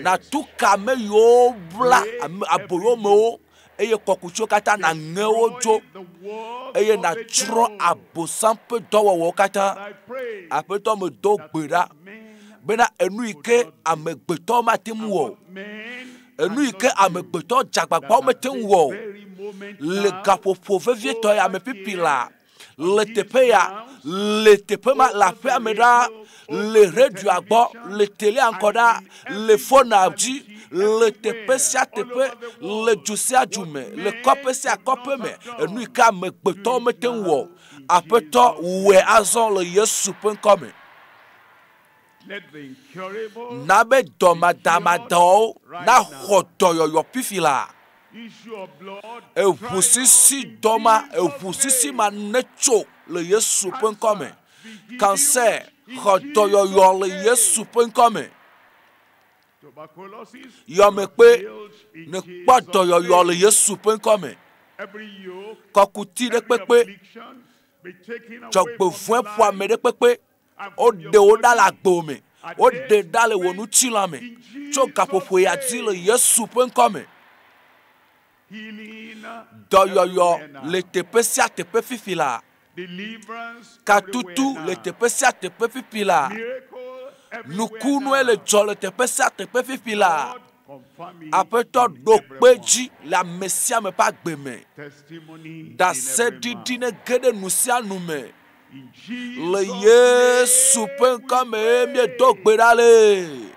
nàtu ka ame yiwo bla aboyomewo eye kɔkutsiwo katã nàŋe wo dzo eye nàtsrɔ̃ abosam ƒe dɔwɔwɔwo katã. Aƒetɔ medo gbe ɖa bena enu yi ke amegbetɔ mate ŋu wɔ o, enu yi ke amegbetɔ dzeagbagbawo mete ŋu wɔ o le gaƒoƒo vevietɔ ya me pipi la, le teƒe ya, le teƒe ma, le aƒea me ɖaa, le radioa gbɔ, le telea ŋkɔ ɖaa, le fonea dzi, le teƒe sia teƒe, le du sia du me, le kɔƒe sia kɔƒe me, enu yi ke amegbetɔwo mete ŋu wɔ o. Aƒetɔ, wɔe azɔ le Yesu ƒe ŋkɔ me. Na be dɔmadamadawo naxɔ dɔyɔyɔ fifi laa. Eʋu sisi dɔ ma, eʋu sisi ma netso le Yesu ƒe ŋkɔ me. Cancer xɔ dɔyɔyɔ le Yesu ƒe ŋkɔ me. Yɔmekpe nekpɔ dɔyɔyɔ le Yesu ƒe ŋkɔ me. Kɔkuti ɖe kpekpe, dzɔgbevɔ̃e ƒo ame ɖe kpekpe. Woɖe wo ɖa le agbewò me. Woɖe ɖa le wò ŋutilã me. Tso gaƒoƒo ya dzi le Yesu ƒe ŋkɔ me. Dɔyɔyɔ le teƒe sia teƒe fifi laa. Katutu le teƒe sia teƒe fifi laa. Nukunue le dzɔ le teƒe sia teƒe fifi laa. Aƒetɔ ɖo kpe edzi le ame sia ame ƒe agbe me. Ɖaseɖiɖi nege ɖe nu sia nu me. Le Yesu ƒe ŋkɔ me míedo gbe ɖa le.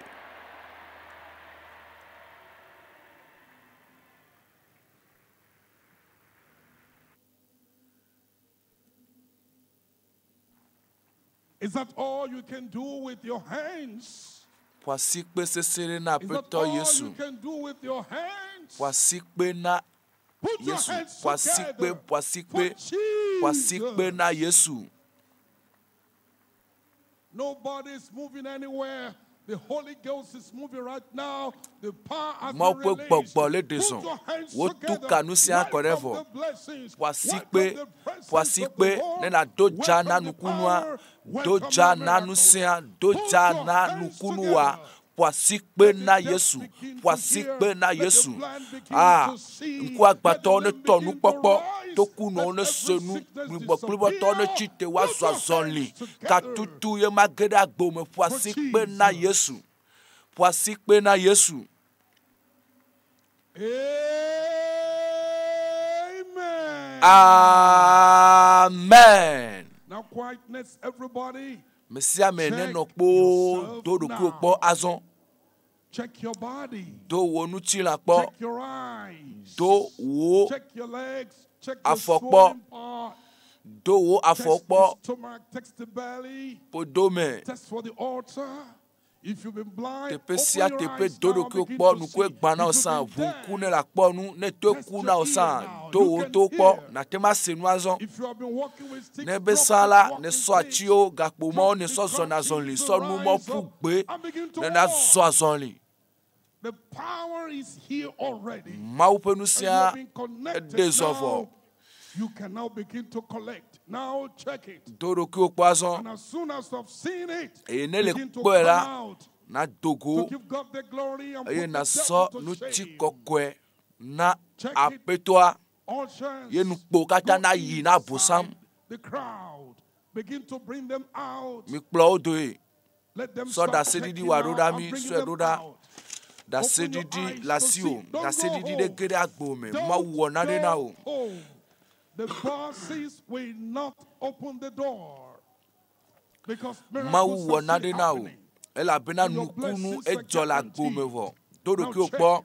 Is that all you can do with your hands? Ƒo asikpe sesẽ ɖe na Is that Aƒetɔ all Yesu. you can do with your hands? Ƒo asikpe na Put your Yesu. hands Ƒo asikpe, together ƒo asikpe, for ƒo asikpe na Yesu. Nobody is moving anywhere. The Holy Ghost is moving right now. The power has Mawu been ƒe released. gbɔgbɔ le ɖe Put zɔ. your hands Wotu together. ka nu sia kɔ ɖe Welcome vɔ. the blessings. Ƒo asikpe, Welcome the ƒo presence of asikpe the Lord. ne nàdo dza na Welcome the nukunua, power. do Welcome dza your na miracle. nusẽa, do Put dza your na hands nukunua. together. Ƒo asikpe na Yesu, ƒo asikpe na Yesu. Ah, ŋkuagbãtɔwo netɔ nukpɔkpɔ, tokunɔwo nese nu, gbugbɔkplibɔtɔwo netsi te woazɔ azɔli. Katutu ye mage ɖe agbo me. Ƒo asikpe na Yesu, ƒo asikpe na Yesu. Amen. Now quietness, everybody. Ame sia ame nenɔ kpoo do ɖokuiwò kpɔ azɔ. Check your body. Do wò ŋutilã kpɔ. Check your eyes. Do wò Check your legs. Check the afɔ kpɔ. swollen part. Do wò afɔ Test the kpɔ. stomach. Test the belly. Ƒodome. Test for the altar. If you've been blind, Teƒe open sia your teƒe eyes do now. ɖokuiwò Begin kpɔ. to Nukue see. gbã na wò If sã. you've Ʋu been ŋku deaf, ne nàkpɔ nu. Ne to test ku your na wò ear sã, now. do You wò can to kpɔ. hear. Nàte ŋu ase nu azɔ. If you have been walking with sticks, Ne be drop sã the la, ne walking sɔ sticks. atiwo, gakpomɔwo, Drop ne the sɔ zɔna crutches. azɔli, sɔ numɔ Rise ƒu up gbe and begin to ne walk. nazɔ azɔli. The power is here already. Mawu ƒe And you ŋusẽa have been connected eɖe zɔ vɔ. now. You can now begin to collect. Now check it. Do ɖokuiwò kpɔ azɔ. And as soon as you've seen it, Eye ne le begin to kpɔe come la, out nado go to give God the glory and eye put the devil nasɔ to nutsi shame. kɔkɔe na Check it. aƒetɔa. Ushers, Ye nukpo katã nayi na abosam. the crowd, begin to bring them out. Mikplɔ wo doe. Let them Sɔ start ɖaseɖiɖi checking wòaɖo out ɖa and mi, bringing sɔe them ɖo ɖa. out. Ɖaseɖiɖi le asiwò. Don't go Ɖaseɖiɖi ɖe home. ge ɖe agbo me. Mawu wɔ nane na wò. Home. The bosses will not open the door because Mawu miracles wɔ are nane still na wò. happening. Elabena And your nukunu blessings are edzɔ le agbo me guaranteed. vɔ. Do Now ɖokuiwò check. kpɔ.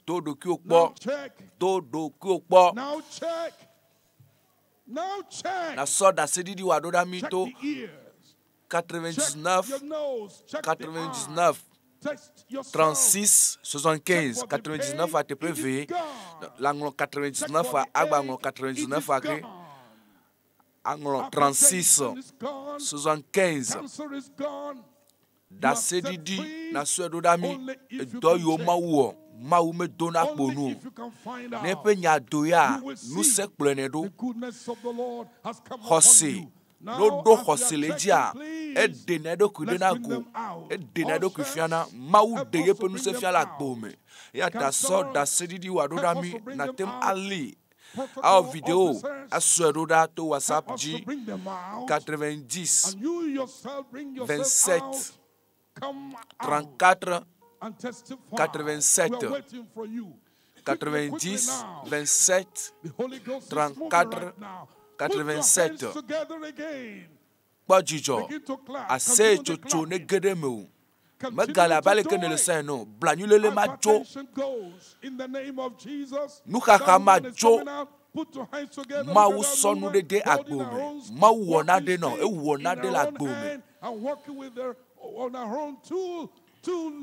Do ɖokuiwò Now kpɔ. check. Do ɖokuiwò kpɔ. Now check. Now check. Nasɔ ɖaseɖiɖi wòaɖo ɖa mi Check to the ears. 99 Your nose. Check the eye. 99 Test yourself. 36 75 99 a teƒe eve la ŋlɔ 99 a agba ŋlɔ 99 a ke aŋlɔ 36 75 Cancer is gone. You are set ɖaseɖiɖi free. nasɔe ɖo ɖa mi Only if you edɔ can yiwo check. Mawu wɔ Mawu medona kpo Only nu o if you can find ne out. eƒe nya do ya You will see ŋusẽ kplɔe nɛ ɖo The goodness of the Lord has come upon xɔse you. ne Now, woɖo as we xɔse are le checking, dzia please, eɖena eɖokui ɖe let's na bring go them out. eɖena eɖokui Ushers, fiana Mawu help ɖe us yeƒe to bring ŋusẽ them fia le out. agbo me eya ta sɔ Counselors, ɖaseɖiɖi wòaɖo help ɖa us mi to bring nate them ŋu out. ali awɔ Protocol video officers, asɔe ɖo ɖa to WhatsApp help us to dzi bring them out. 90 And you yourself bring yourself 27 out. Come out 34 and testify. 87 We are waiting for you. Quickly, quickly 90 now. 27 The Holy Ghost is moving 34 right now. Put your hands 87 together again. kpɔ dzidzɔ Begin to clap. aseye Continue the tsotso ne clapping. ge ɖe me o Continue megale abe to aleke do ne le it. sã ene o blanyuilele ma tso Hypertension goes in the name of Jesus. Nuxaxa That ma woman is tso. coming out. Put your hands together. Look Mawu at that sɔ nu woman ɖe de holding agbo her me own Mawu wɔ walking nane nɔ stick ewɔ in nane her le own agbo me hand and walking with her on her own two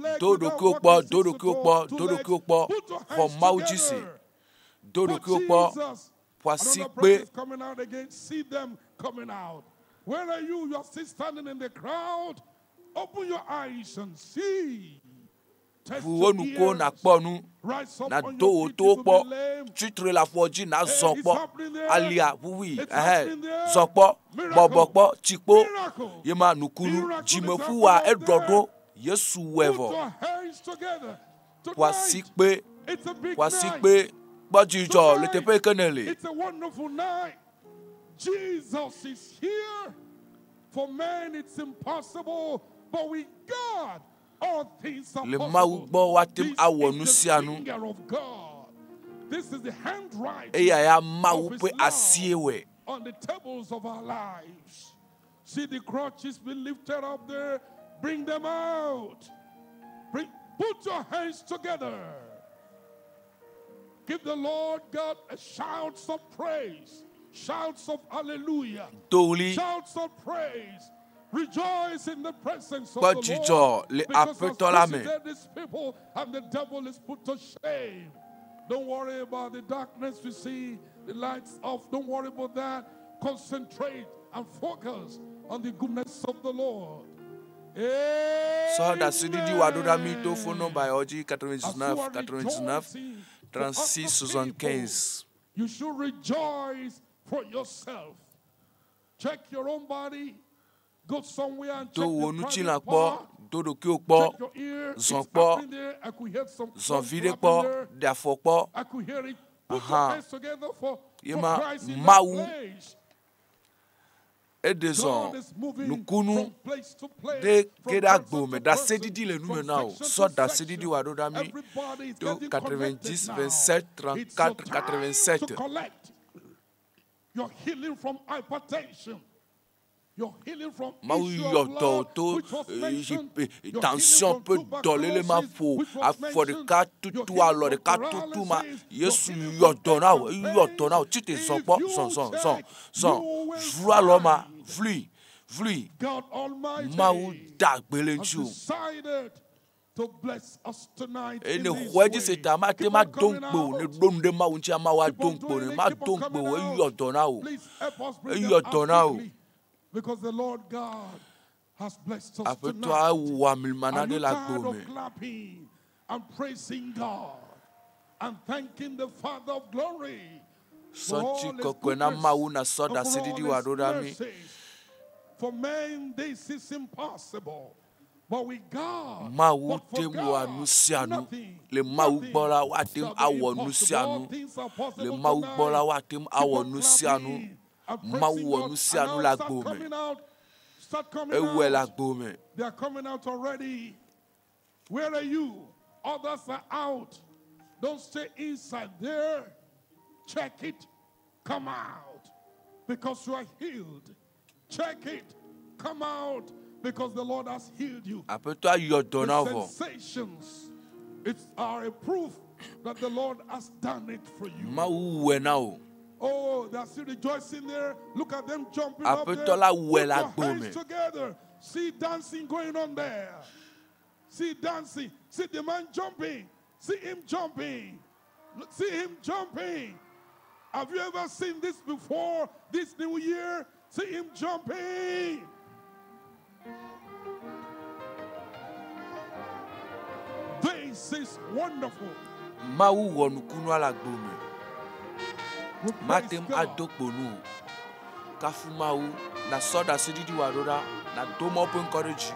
legs do without ɖokuiwò kpɔ walking do sticks at ɖokuiwò all, kpɔ two do legs. ɖokuiwò kpɔ Put your xɔ hands Mawu dzi se together. do For ɖokuiwò kpɔ Jesus. ƒo asi Another kpe person is coming out again. See them coming out. Where are you? You are still standing in the crowd. Open your eyes and see. Test ʋu your wo nukuwo ears. nakpɔ nu Rise up on nado your wò feet towo if you kpɔ be lame. tsitre le afɔ dzi nazɔ Hey, it's kpɔ happening there. alia ʋuʋui It's ɛhɛ happening there. zɔ kpɔ bɔbɔ Miracle. kpɔ tsikpo Miracle. ye ma nukunu Miracle is dzimeƒuwa happening eɖɔ there. ɖo Yesu wɔe Put vɔ your hands together. ƒo asi Tonight, kpe it's a big ƒo asi night. kpe kpɔ dzidzɔ le Tonight, teƒe yi ke ne le It's a wonderful night. Jesus is here. For man, it's impossible, but with God, all things are le possible. Mawu gbɔ woate ŋu This awɔ is nu the sia nu finger of God. This is the handwriting eya ya Mawu of His ƒe love asie wɔe on the tables of our lives. See the crutches be lifted up there. Bring them out. Bring, put your hands together. Give the Lord God a shouts of praise, shouts of hallelujah, Do ɣli. shouts of praise. Rejoice in the presence of Kpɔ the dzidzɔ Lord le because has Aƒetɔ la me. visited his people and the devil is put to shame. Don't worry about the darkness you see, the lights off. Don't worry about that. Concentrate and focus on the goodness of the Lord. Sɔ ɖaseɖiɖi wòaɖo ɖa mi to phone number yawo dzi As you 99 are 99 rejoicing for other 36 people, 75 You should rejoice for yourself. Check your own body. Go somewhere and Do check wò the ŋutilã private kpɔ part. do ɖokuiwò kpɔ Check your ear. zɔ It's kpɔ happening there. I could hear some zɔ clunk vi ɖe clapping kpɔ there. ɖe afɔ kpɔ I could hear it. Put your Aha. hands together for, Ye for ma Christ in that Mawu place. eɖe zɔ God is moving nukunu from place to place, ɖe from ge ɖe person agbo me to person, ɖaseɖiɖi le nu me from na wò section sɔ to ɖaseɖiɖi section. wòaɖo ɖa mi Everybody is to getting connected 90 now. 27 It's your 34 time 87 to collect your healing from hypertension, your healing from Mawu issue yɔ of dɔ blood, to which was mentioned, your healing tension from ƒe dɔléle ma tuberculosis, ƒo which was afɔ mentioned, ɖeka your tutu healing alɔ from ɖeka tutu ma paralysis, your Yesu healing yɔ from dɔ na wò aches and eyɔ dɔ na wò pains. tite zɔ If kpɔ you zɔ zɔ zɔ check, zɔ you will vlu alɔ ma find vlui vlui God Almighty Mawu da gbe le has ŋuti o decided to bless us tonight eye in ne this xɔe dzi se way. ta mate Keep ma on do coming ŋukpe o ne out. ɖo nu ɖe Mawu ŋutia Mawu Keep ado on ŋukpe o doing ne it. ma Keep do on ŋukpe coming o out. eyɔ dɔ na wò Please help us bring eyɔ them out dɔ na wò quickly because the Lord God has blessed us Aƒetɔa tonight. wɔ amlima Are naɖe you le tired agbo of me clapping? and praising God and thanking the Father of glory. for Sɔ all ŋuti his kɔkɔe na goodness Mawu nasɔ and for all ɖaseɖiɖi his wòaɖo ɖa mí. mercies. For men, this is impossible. But with God, Mawu but for te ŋu wɔa God, nu sia nu. nothing, Le Mawu nothing gbɔ la, woate ŋu shall be awɔ nu impossible. sia All nu. things are Le possible Mawu gbɔ la, tonight. woate ŋu Keep awɔ on nu sia nu. clapping and Mawu praising wɔ God. nu sia And nu now le start agbo me. coming out. Start coming Ewɔe le out. agbo me. They are coming out already. Where are you? Others are out. Don't stay inside there. Check it. Come out because you are healed. Check it. Come out because the Lord has healed you. Aƒetɔ ayɔ dɔ na The wo vɔ. sensations it's are a proof that the Lord has done it for you. Mawu wɔe na wo. Oh, they are still rejoicing there. Look at them jumping up Aƒetɔ there. la wɔe Put le your agbo hands me. together. See dancing going on there. See dancing. See the man jumping. See him jumping. Look, See him jumping. Have you ever seen this before? This new year? See him jumping. This is wonderful. Mawu wɔ nukunua le agbo me. Mate ŋu ado kpo nu o. Kafu Mawu, nasɔ ɖaseɖiɖi wòaɖo ɖa, nado Mawu ƒe ŋkɔ ɖe dzi.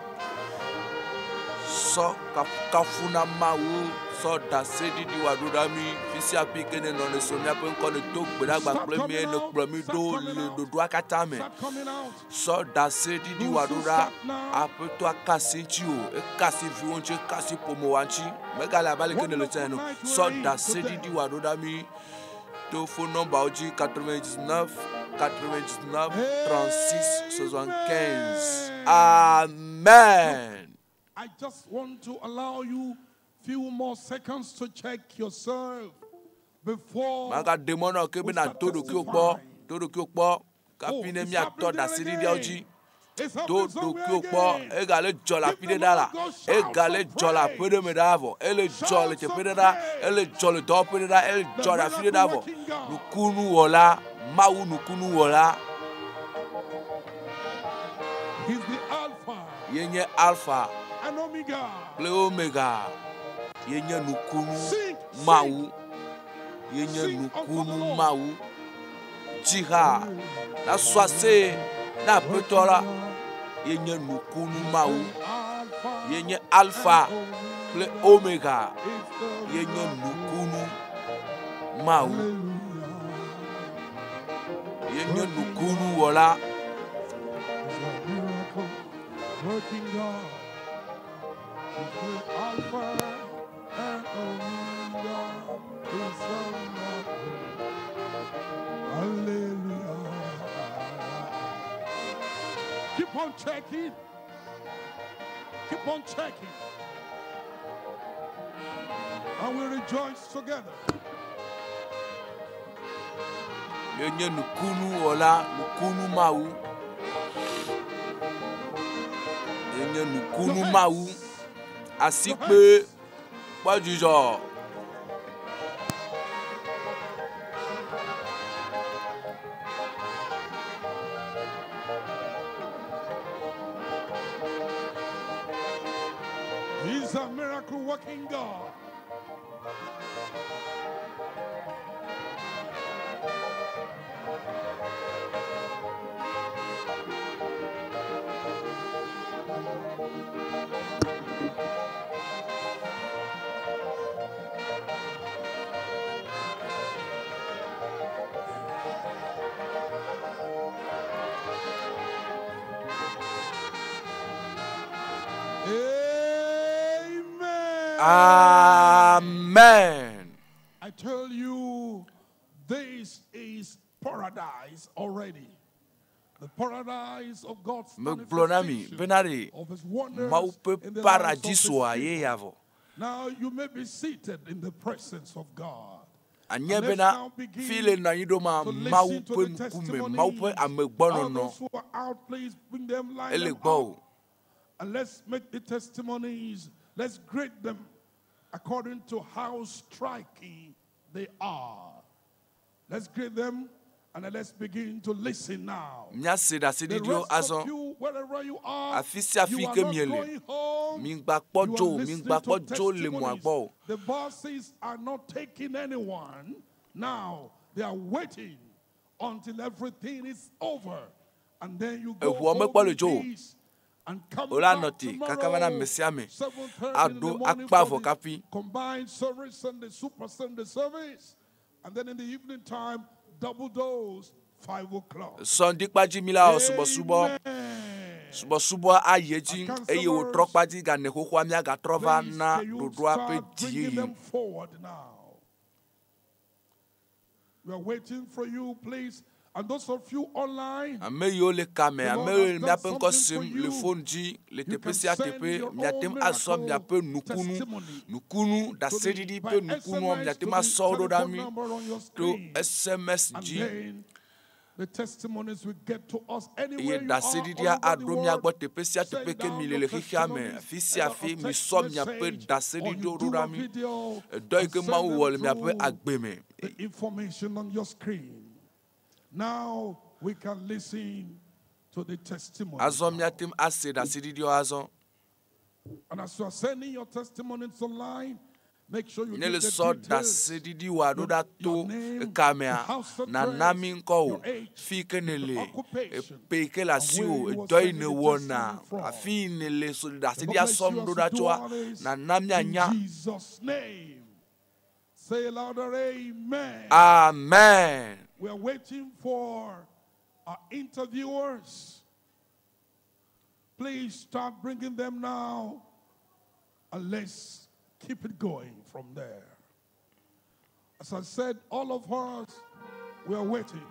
Sɔ kafukafu na Mawu, sɔ ɖaseɖiɖi wòaɖo ɖa mí. Fi sia fi ke nenɔ ne so míaƒe ŋkɔ ne do gbe ɖa Start kpakple mí coming eye out. nekplɔ mí Start ɖo coming le out. ɖoɖoa katã me. Start coming out. Sɔ ɖaseɖiɖi Those wòaɖo who ɖa, start now. aƒetɔa ka asi ŋuti o, eka asi viwo ŋuti, eka asi ƒomewoa ŋuti. Megale abe aleke nele tsã Wonderful ene o. night Sɔ we're in ɖaseɖiɖi today. wòaɖo ɖa mí to phone nɔmbawo dzi 99 99 36 75. Amen. Amen. I just want to allow you few more seconds to check yourself before Magaɖe mɔ na wo ke we be start nàdo ɖokuiwò kpɔ, testifying. do ɖokuiwò kpɔ Oh, kafi ne it's míatɔ happening there ɖaseɖiɖiawo dzi. again. It's Do happening somewhere ɖokuiwò kpɔ, again. egale dzɔ le Give afi the ɖe ɖa la, Lord God shouts egale of dzɔ le aƒe ɖe me praise. ɖaa vɔ, ele dzɔ le Shouts teƒe of ɖe ɖa, ele praise. dzɔ le dɔwɔƒe ɖe ɖa, ele The dzɔ le afi ɖe miracle ɖa vɔ. working God. Nukunuwɔla, Mawu nukunuwɔla, He's the Alpha ye nye Alpha and Omega. kple Omega, ye nye nukunu Sing, sing, Mawu, ye nye sing unto the nukunu Lord. Mawu. Dzi ha, nasɔ aseye na aƒetɔ la, ye nye nukunu Mawu, Alpha ye nye Alpha and Omega kple Omega, is the ye nye miracle. nukunu Mawu, Hallelujah. ye nye Working God nukunuwɔla. is a miracle working God. He's the Alpha and Omega is a miracle. Hallelujah. Keep on checking. Keep on checking. And we rejoice together. Ye nye nukunuwɔla, nukunu Mawu. Ye nye Your nukunu Mawu. hands. Your Asikpe hands. kpɔ dzidzɔ. He's a miracle working God. Amen. Amen. I tell you, this is paradise already. The paradise of God's Megblɔ na mi manifestation bena ɖe of his wonders Mawu ƒe in the lives of his paradisoa ye people. ya vɔ. Now you may be seated in the presence of God. Anye And let's bena now fi le begin nɔ anyi ɖo ma to Mawu listen to ƒe the ŋkume, Mawu ƒe testimonies. All amegbɔnɔnɔ those who are out, please bring them, line ele them gbɔ up. o. And let's make the testimonies, let's grade them according to how striking they are. Let's grade them And then let's begin to listen now. Míase The ɖaseɖiɖiwo rest azɔ. of you, wherever you are, Afi sia afi you are ke not miele. going home. Migba kpɔ You dzo are o, listening migba to kpɔ dzo le mɔa testimonies. gbɔ o. The buses are not taking anyone. Now they are waiting until everything is over. And then you go Eʋua home mekpɔ le in dzo o. peace and come Wòle anɔ back te kaka va na tomorrow, ame sia ame 7:30 in aɖo the morning akpa for vɔ the kafi. combined service and the super Sunday service. And then in the evening time, double dose, 5 o'clock. Sɔndikpa dzi mi la wɔ subɔsubɔ. Subɔsubɔ ayi edzi eye wòtrɔ kpa dzi gane xoxoa míagatrɔ va Please, na can you ɖoɖoa ƒe start bringing dziyiyi. them forward now? We are waiting for you, please. And those of you online, Ame yiwo le kame, The ame Lord yiwo le has done míaƒe ŋkɔ something sem for le you. fon dzi le You teƒe can sia send teƒe, your miate own ŋu asɔ miracle miaƒe nukunu, testimony nukunu to the, ɖaseɖiɖi by ƒe nukunua SMS miate to ŋu the asɔ wo ɖo ɖa telephone mí number on your to screen. SMS And dzi then the testimonies will get to us eye anywhere you are all ɖaseɖiɖia over the aɖo mía world. gbɔ teƒe sia teƒe Send ke down mi le your le xexea me. testimonies, Afi sia either a afi text misɔ miaƒe message or you ɖaseɖiɖiwo ɖo do ɖa a mí. video Edɔ yi and ke send Mawu them wɔ le miaƒe through agbe me. the information on your screen. Now we can listen to the testimony. Azɔ míate ŋu ase ɖaseɖiɖiwo azɔ. And as you are sending your testimonies online, make sure you Ne le give the sɔ details, ɖaseɖiɖi wòa ɖo ɖa your to name, the ekamea, house nana address, mí ŋkɔ o, your age, fi yi ke ne the le, occupation, epe yi ke le and asiwò, where you are edɔ yi sending ne the wɔna, testimony from. afi yi ne le so The Lord ɖaseɖiɖia bless sɔm you ɖo as ɖa you do tsoa, all this nana in míanya. Jesus' name. Say louder, amen. Amen. We are waiting for our interviewers. Please start bringing them now and let's keep it going from there. As I said, all of us, we are waiting.